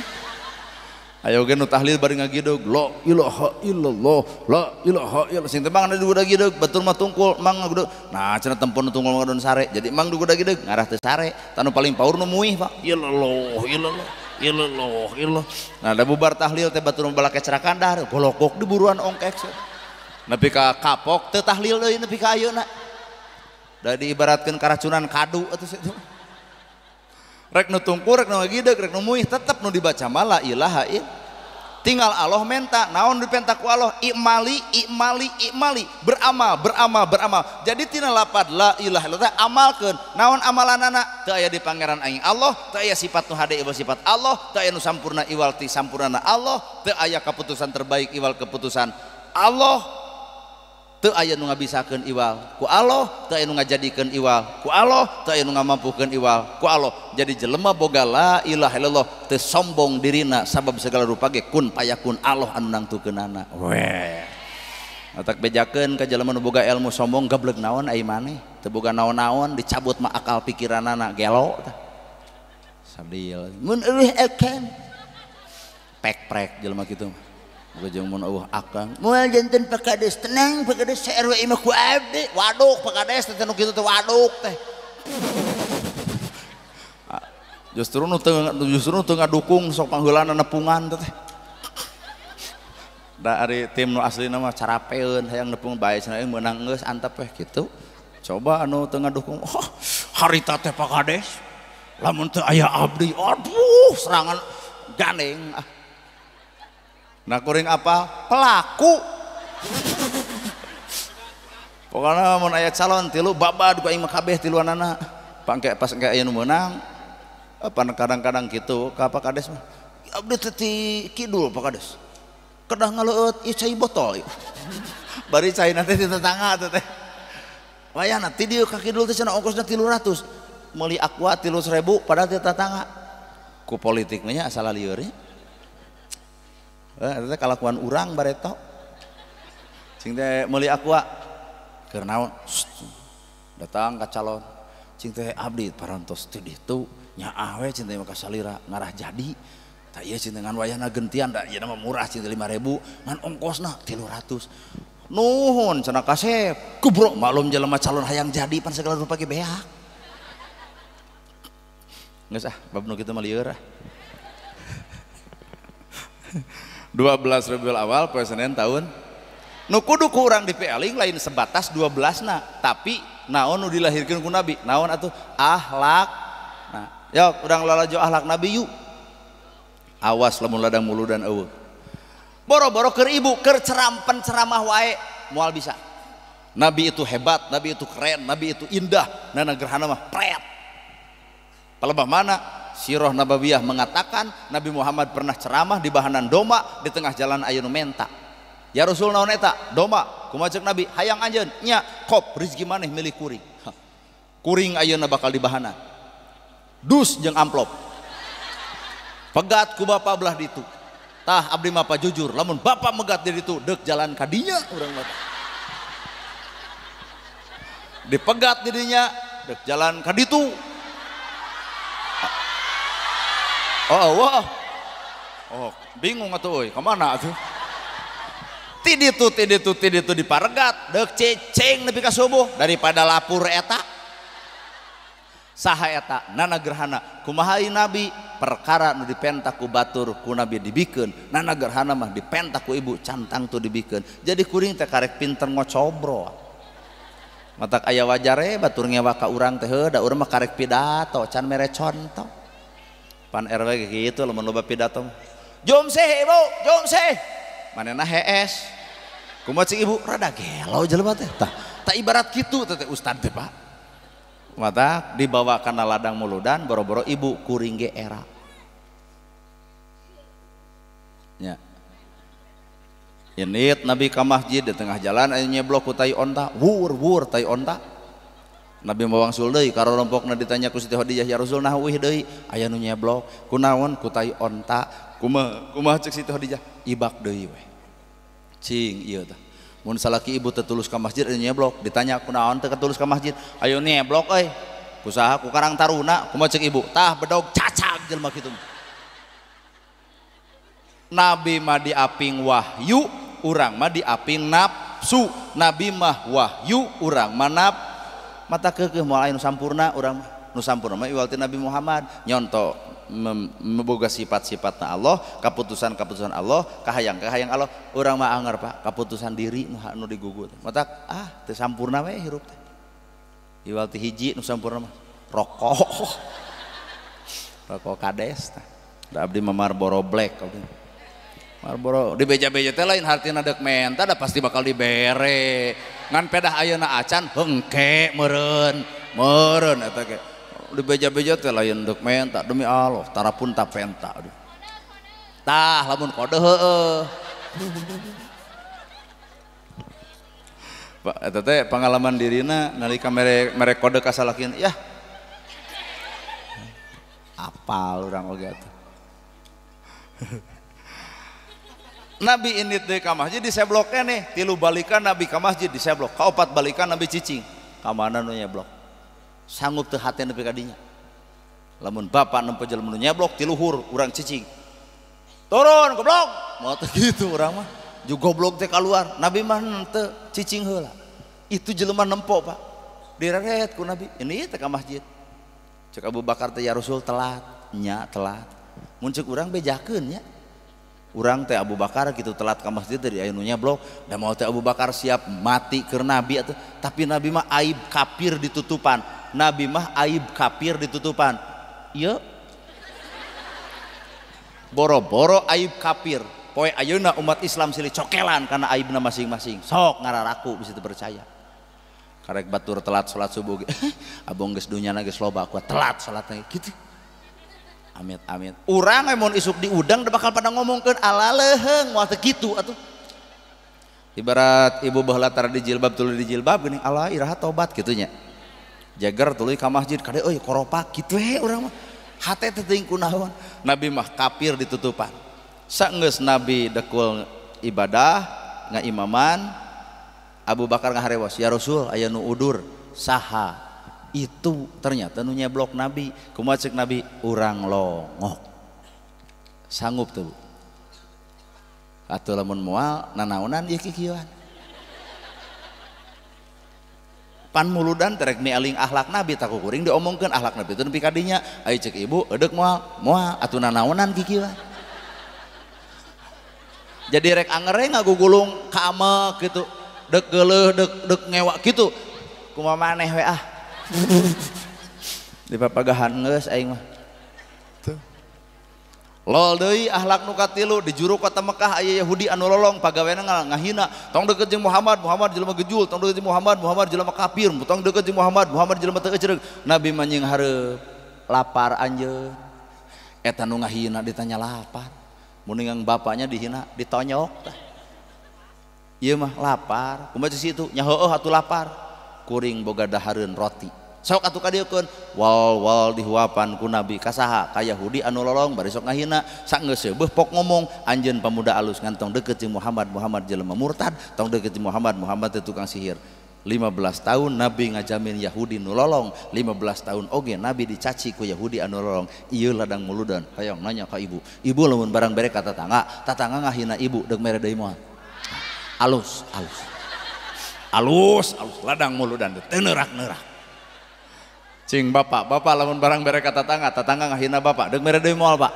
Ayo ge nu tahlil bari ngagideg la ilaha illallah la ilaha illallah sing teh mang di gideg batur mah tungkul mang ngagudeg. Nah, cenah tempon nu tungkul ngadon sare. Jadi mang di gideg ngarah teu sare. Tanu paling paur nu muih, Pak. Illallah illallah illallah illallah. Nah, da bubar tahlil teh batur mah balake cerakan dahar golokok di buruan ongkek. Nepi ka kapok teu tahlil deui nepi ka ayeuna. Da diibaratkeun karacunan kadu atuh situ. Rek nu tungkur, rek nu ngagideg, rek nu muih tetep nu dibaca mah la ilaha illallah. Tinggal Allah menta, naon dipenta ku Allah? I'mali, i'mali, i'mali, beramal, beramal, beramal. Jadi tina lapad la ilaha illallah amalkeun. Naon amalanana? Teu aya di pangeran aing Allah, teu aya sifat nu hade iwal sifat Allah, teu aya nu sampurna iwal ti sampurnana Allah, teu aya keputusan terbaik iwal keputusan Allah, teu aya nu ngabisakeun iwal ku Allah, teu aya nu ngajadikeun iwal ku Allah, teu aya nu ngamampukeun iwal ku Allah. Jadi jelema boga la ilaha illallah teu sombong dirina sabab segala rupa ge kun payakun Allah anu nangtukeunana. Weh. Atak bejakeun ka jelema nu boga ilmu sombong gableg naon ai maneh, teu boga naon-naon dicabut mah akal pikiranana gelo tah. Sambil mun eueuh akan pek-prek jelema kitu mah. Boga jeung mun eueuh akang moal janten Pak Kades tenang Pak Kades RW imah ku abdi waduk Pak Kades teh nu kitu teh waduk teh. Justru nu teu ngadukung sok pangheulana nepungan teh. Da ari tim nu aslina mah carapeun hayang nepung bae cenah meunang geus antep weh kitu. Coba anu teu ngadukung oh harita teh Pak Kades lamun teu aya abdi aduh serangan gandeng ah. Nah kuring apa? Pelaku. Pokoknya mun aya calon tilu babad ku aing mah kabeh tiluanana. Pangke pas engke aya nu meunang apa kadang-kadang kitu ka Pak Kades mah. Abdi teh ti kidul Pak Kades. Kedah ngaleueut ieu cai botol. Bari caina teh ti tetangga teh teh. Wayahna ti dieu ka kidul teh cenah ongkosna 300. Meuli aqua 300.000 padahal ti tetangga. Ku politik mah nya asal lieur nya. Eta teh kalakuan urang bareto. Cing teh meuli aqua keur naon? Datang ka calon. Cing teh abdi parantos ti ditu nyaah we cing teh mah kasalira ngarah jadi. Tah ieu cing teh ngan wayahna gentian da ieu mah murah cing teh 5.000 ngan ongkosna 300. Nuhun cenah kasep. Kubrok maklum jelema calon hayang jadi pan segala rupa ge beak. Geus ah bab nu kitu mah lieur ah. 12 Rabiul Awal poe Senin tahun nu kudu ku urang dipeeling lain sebatas 12 na tapi naon nu dilahirkeun ku Nabi naon atuh akhlak. Nah yok urang lalajo akhlak Nabi yuk. Awas lamun ladang muludan eueuh boro-boro keur ibu keur cerampen ceramah wae moal bisa. Nabi itu hebat, Nabi itu keren, Nabi itu indah. Nana gerhana mah pret. Palebah mana Sirah Nabawiyah mengatakan Nabi Muhammad pernah ceramah di bahanan doma di tengah jalan aya nu menta. Ya Rasul naon eta? Doma. Kumaha ceuk Nabi? Hayang anjeun nya kop rezeki maneh milik kuring. Kuring ayeuna bakal di bahanan. Dus jeung amplop. Pegat ku bapa belah ditu. Tah abdi mah jujur, lamun bapa megat di ditu deuk jalan ka dinya urang mah. Dipegat di dinya deuk jalan ka ditu. Oh, wah. Oh, bingung atuh euy, ka mana atuh? Ti ditu diparegat, deuk ceceng nepi ka subuh daripada lapur eta. Saha eta? Nana gerhana. Kumaha Nabi? Perkara nu dipenta ku batur ku Nabi dibikeun. Nana gerhana mah dipenta ku ibu cantang tuh dibikeun. Jadi kuring teh karek pinter ngocobro. Matak aya wajare batur ngewa ka urang teh heuh da urang mah karek pidato can mere contoh. Pan RW gitu lamun loba pidato. Jom seh ibu, jom seh. Manehna hees. Kumaha cing ibu rada gelo jelema teh. Tah, Tak ibarat kitu teh ustad teh Pak. Mata dibawa kana ladang muludan boro-boro ibu kuring ge era. Nya. Init Nabi ka masjid di tengah jalan aya nyeblok ku tai onta, wur wur tai onta. Nabi mawangsul deui karorompokna ditanya ku Siti Khadijah, ya Rasul nah uih deui aya nu nyeblok kunaon ku tai onta, kumaha kumaha cek Siti Khadijah ibak deui we. Cing ieu tah. Mun salaki ibu teu tulus ka masjid aya nyeblok ditanya kunaon teu tulus ka masjid, ayo nyeblok euy. Ku saha ku Karang Taruna, kumaha cek ibu tah bedog cacag jelema kitu. Nabi mah diaping wahyu, urang mah diaping nafsu. Nabi mah wahyu, urang mah naf. Mata keukeuh moal aya nu sampurna urang mah. Nu sampurna mah iwal ti Nabi Muhammad nyonto memboga sifat-sifatna Allah, kaputusan-kaputusan Allah, kahayang-kahayang Allah. Urang mah anger Pak, kaputusan diri nu digugut. Mata ah teu sampurna we hirup teh. Iwal ti hiji nu sampurna mah rokok. Rokok kades tah. Da abdi mah Marlboro Black abdi. Marlboro di beja-beja teh lain hartina deuk menta da pasti bakal dibere. Ngan pedah ayeuna acan hengke meureun, meureun eta ge. Di beja-beja teh lain deuk menta demi Allah, tarapun ta penta aduh. Tah lamun kode heueuh. Pak eta teh pengalaman dirina nalika mere kode ka salakina, yah. Apal urang oge atuh. Nabi indit deui ka masjid diseblok keneh, tilu balikan Nabi ka masjid diseblok, kaopat balikan Nabi cicing. Ka mana nu nyeblok? Sanggup teu hate nepi ka dinya. Lamun bapak nempo jelema nu nyeblok ti luhur urang cicing. Turun goblok. Moal teu kitu urang mah. Ju goblok teh kaluar. Nabi mah henteu cicing heula. Itu jelema nempo Pak. Direret ku Nabi, ini teh ka masjid. Cek Abu Bakar teh ya Rasul telat, nya telat. Mun cek urang bejakeun nya. Urang teh Abu Bakar gitu telat ke masjid dari aya nu nyeblok, da moal teh Abu Bakar siap mati keur Nabi atuh. Tapi Nabi mah aib kafir ditutupan. Nabi mah aib kafir ditutupan. Ieu boro-boro aib kafir. Poe ayeuna umat Islam silih cokelan karena aibna masing-masing. Sok ngararaku bisa percaya. Karek batur telat salat subuh ge. Abong geus dunyana geus loba aku telat salatna gitu. Amit amit. Urang mun isuk diudang bakal pada ngomongkeun ala leuheung moal teu kitu atuh. Ibarat ibu baheula tara di jilbab tuluy di jilbab geuning ala iraha tobat kitu nya. Jager tuluy ka masjid kade euy koropak kitu we urang mah. Hate teh teuing kunaon. Nabi mah kafir ditutupan. Saenggeus Nabi dekul ibadah ngaimaman Abu Bakar ngaharewos, ya Rasul aya nu udur saha? Itu ternyata nu nyeblok Nabi. Kumaha cek Nabi? Urang longok. Sanggup tuh Bu. Atuh lamun moal nanaonan ieu kikieuan. Pan muludan terek mialing akhlak Nabi tak kuring diomongkeun akhlak Nabi teu nepi ka dinya. Aya cek ibu edeuk moal, moal atuh nanaonan kikieuan. Jadi rek angere ngagugulung ka amek gitu. Dek geuleuh dek ngewa kitu. Kumaha maneh we ah. Di papagahan geus aing mah. Tuh. Lol deui akhlak nu katilu di juru kota Mekah aya Yahudi anu lolong pagawena ngahina, tong deukeut jeung Muhammad, Muhammad jelema gejul, tong deukeut jeung Muhammad, Muhammad jelema kafir, tong deukeut jeung Muhammad, Muhammad jelema teu ecereug. Nabi mah nying hareup lapar anjeun. Eta nu ngahina ditanya lapar. Mun ningang bapaknya dihina ditonyok tah. Ieu mah lapar, kumaha ceu situ nya heueuh atuh lapar. Kuring boga dahareun roti. Sok atuh kadieukeun wal wal dihuapan ku Nabi ka saha? Ka Yahudi anu lolong bari sok ngahina. Saenggeus seubeah pok ngomong anjeun pamuda alus ngan tong deukeut jeung Muhammad, Muhammad jelema murtad, tong deukeut jeung Muhammad, Muhammad teh tukang sihir. 15 tahun Nabi ngajamin Yahudi nu lolong, 15 tahun oge Nabi dicaci ku Yahudi anu lolong. Ieu ladang muludan. Hayang nanya ka ibu. Ibu lamun barang bere ka tatangga, tatangga ngahina ibu deuk mere deui moal. Alus, alus. Alus, alus ladang muludan teu neurak-neurak. Cing bapak, bapak lamun barang bere ka tatangga, tatangga ngahina bapak, deuk mere deui moal, Pak.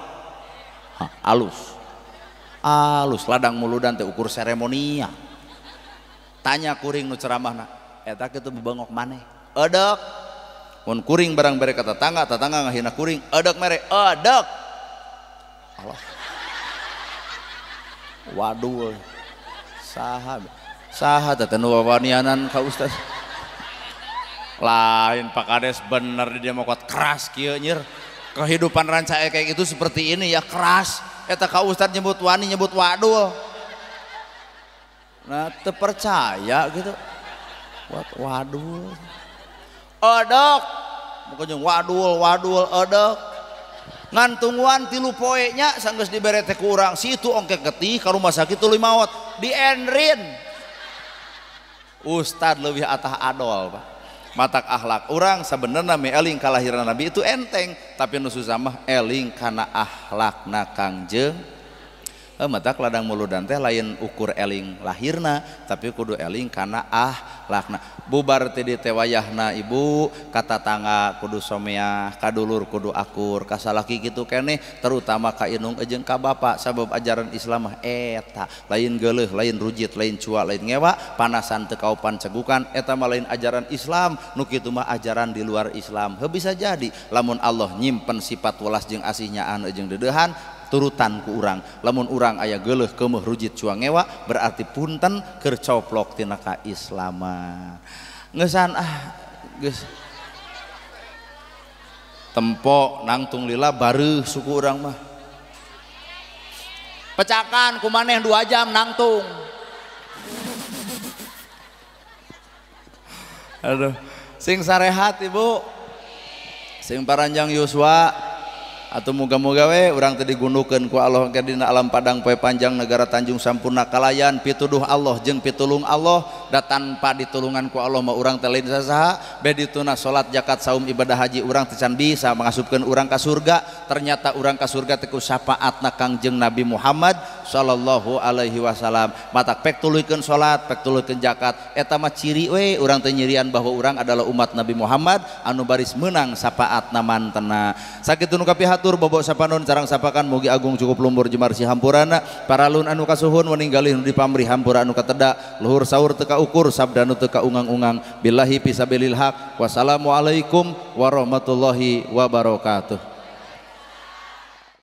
Hah, alus. Alus ladang muludan teh ukur seremonia. Tanya kuring nu ceramahna, eta kitu bebengok maneh. Edek. Mun kuring barang bere ka tatangga, tatangga ngahina kuring, edek mere, edek. Allah. Waduh. Saha. Saha teh nu wawanianan ka ustaz. Lain Pak Kades bener dia mau kuat keras kieu nyir. Kehidupan Rancaekek itu seperti ini ya, keras. Eta ka ustad nyebut wani nyebut wadul. Nah terpercaya gitu. Wadul. Odok. Pokoknya wadul wadul odok. Ngan tungguan 3 poe nya sanggeus dibere teh ku urang situ ongke getih ka rumah sakit tuluy maot dienrin. Ustad leuwih atah adol Pak. Matak akhlak urang sebenarnya me eling kalahiran Nabi itu enteng, tapi nu susah mah eling kana akhlakna Kangjeng. Matak ladang muludan teh lain ukur eling lahirna, tapi kudu eling kana akhlakna. Bubar teh ditewayahna ibu, kata tangga kudu someah, kadulur kudu akur, kasalaki kitu keneh, terutama ka inung jeung ka bapa, sabab ajaran Islam mah eta, lain geuleuh, lain rujit, lain cua, lain ngewa, panasan teu kaupan cegukan, eta mah lain ajaran Islam, nu kitu mah ajaran di luar Islam. Heuh bisa jadi lamun Allah nyimpen sifat welas jeung asih nyaan jeung deudeuhan turutan ku urang. Lamun urang aya geuleuh keumeuh rujit cua ngewa berarti punten keur coplok tina kaislaman. Ngeusan ah geus tempo nangtung lila bareuh suku urang mah. Pecakan ku maneh 2 jam nangtung. Aduh, sing sarehat ibu. Sing paranjang yuswa. Atau moga-moga we urang teh digundukeun ku Allah ke dina alam padang poe panjang negara Tanjung Sampurna kalayan pituduh Allah jeung pitulung Allah da tanpa ditulungan ku Allah mah urang teh lain sasaha be dituna salat zakat saum ibadah haji urang teh can bisa mangasupkeun urang ka surga. Ternyata urang ka surga teh ku syafaatna Kangjeng Nabi Muhammad sallallahu alaihi wasallam. Matak pek tuluykeun salat pek tuluykeun zakat eta mah ciri we urang teh nyirian bahwa urang adalah umat Nabi Muhammad anu baris meunang syafaatna mantena. Sakitu nu kapihatur bobok sapanon carang sapakan mugi agung cukup lumbur jemar si hampurana paralun anu kasuhun waninggalih nu dipamrih hampura anu kateda luhur saur teka ukur sabda nu teka ungang-ungang billahi fisabilil haq. Wassalamualaikum warahmatullahi wabarakatuh.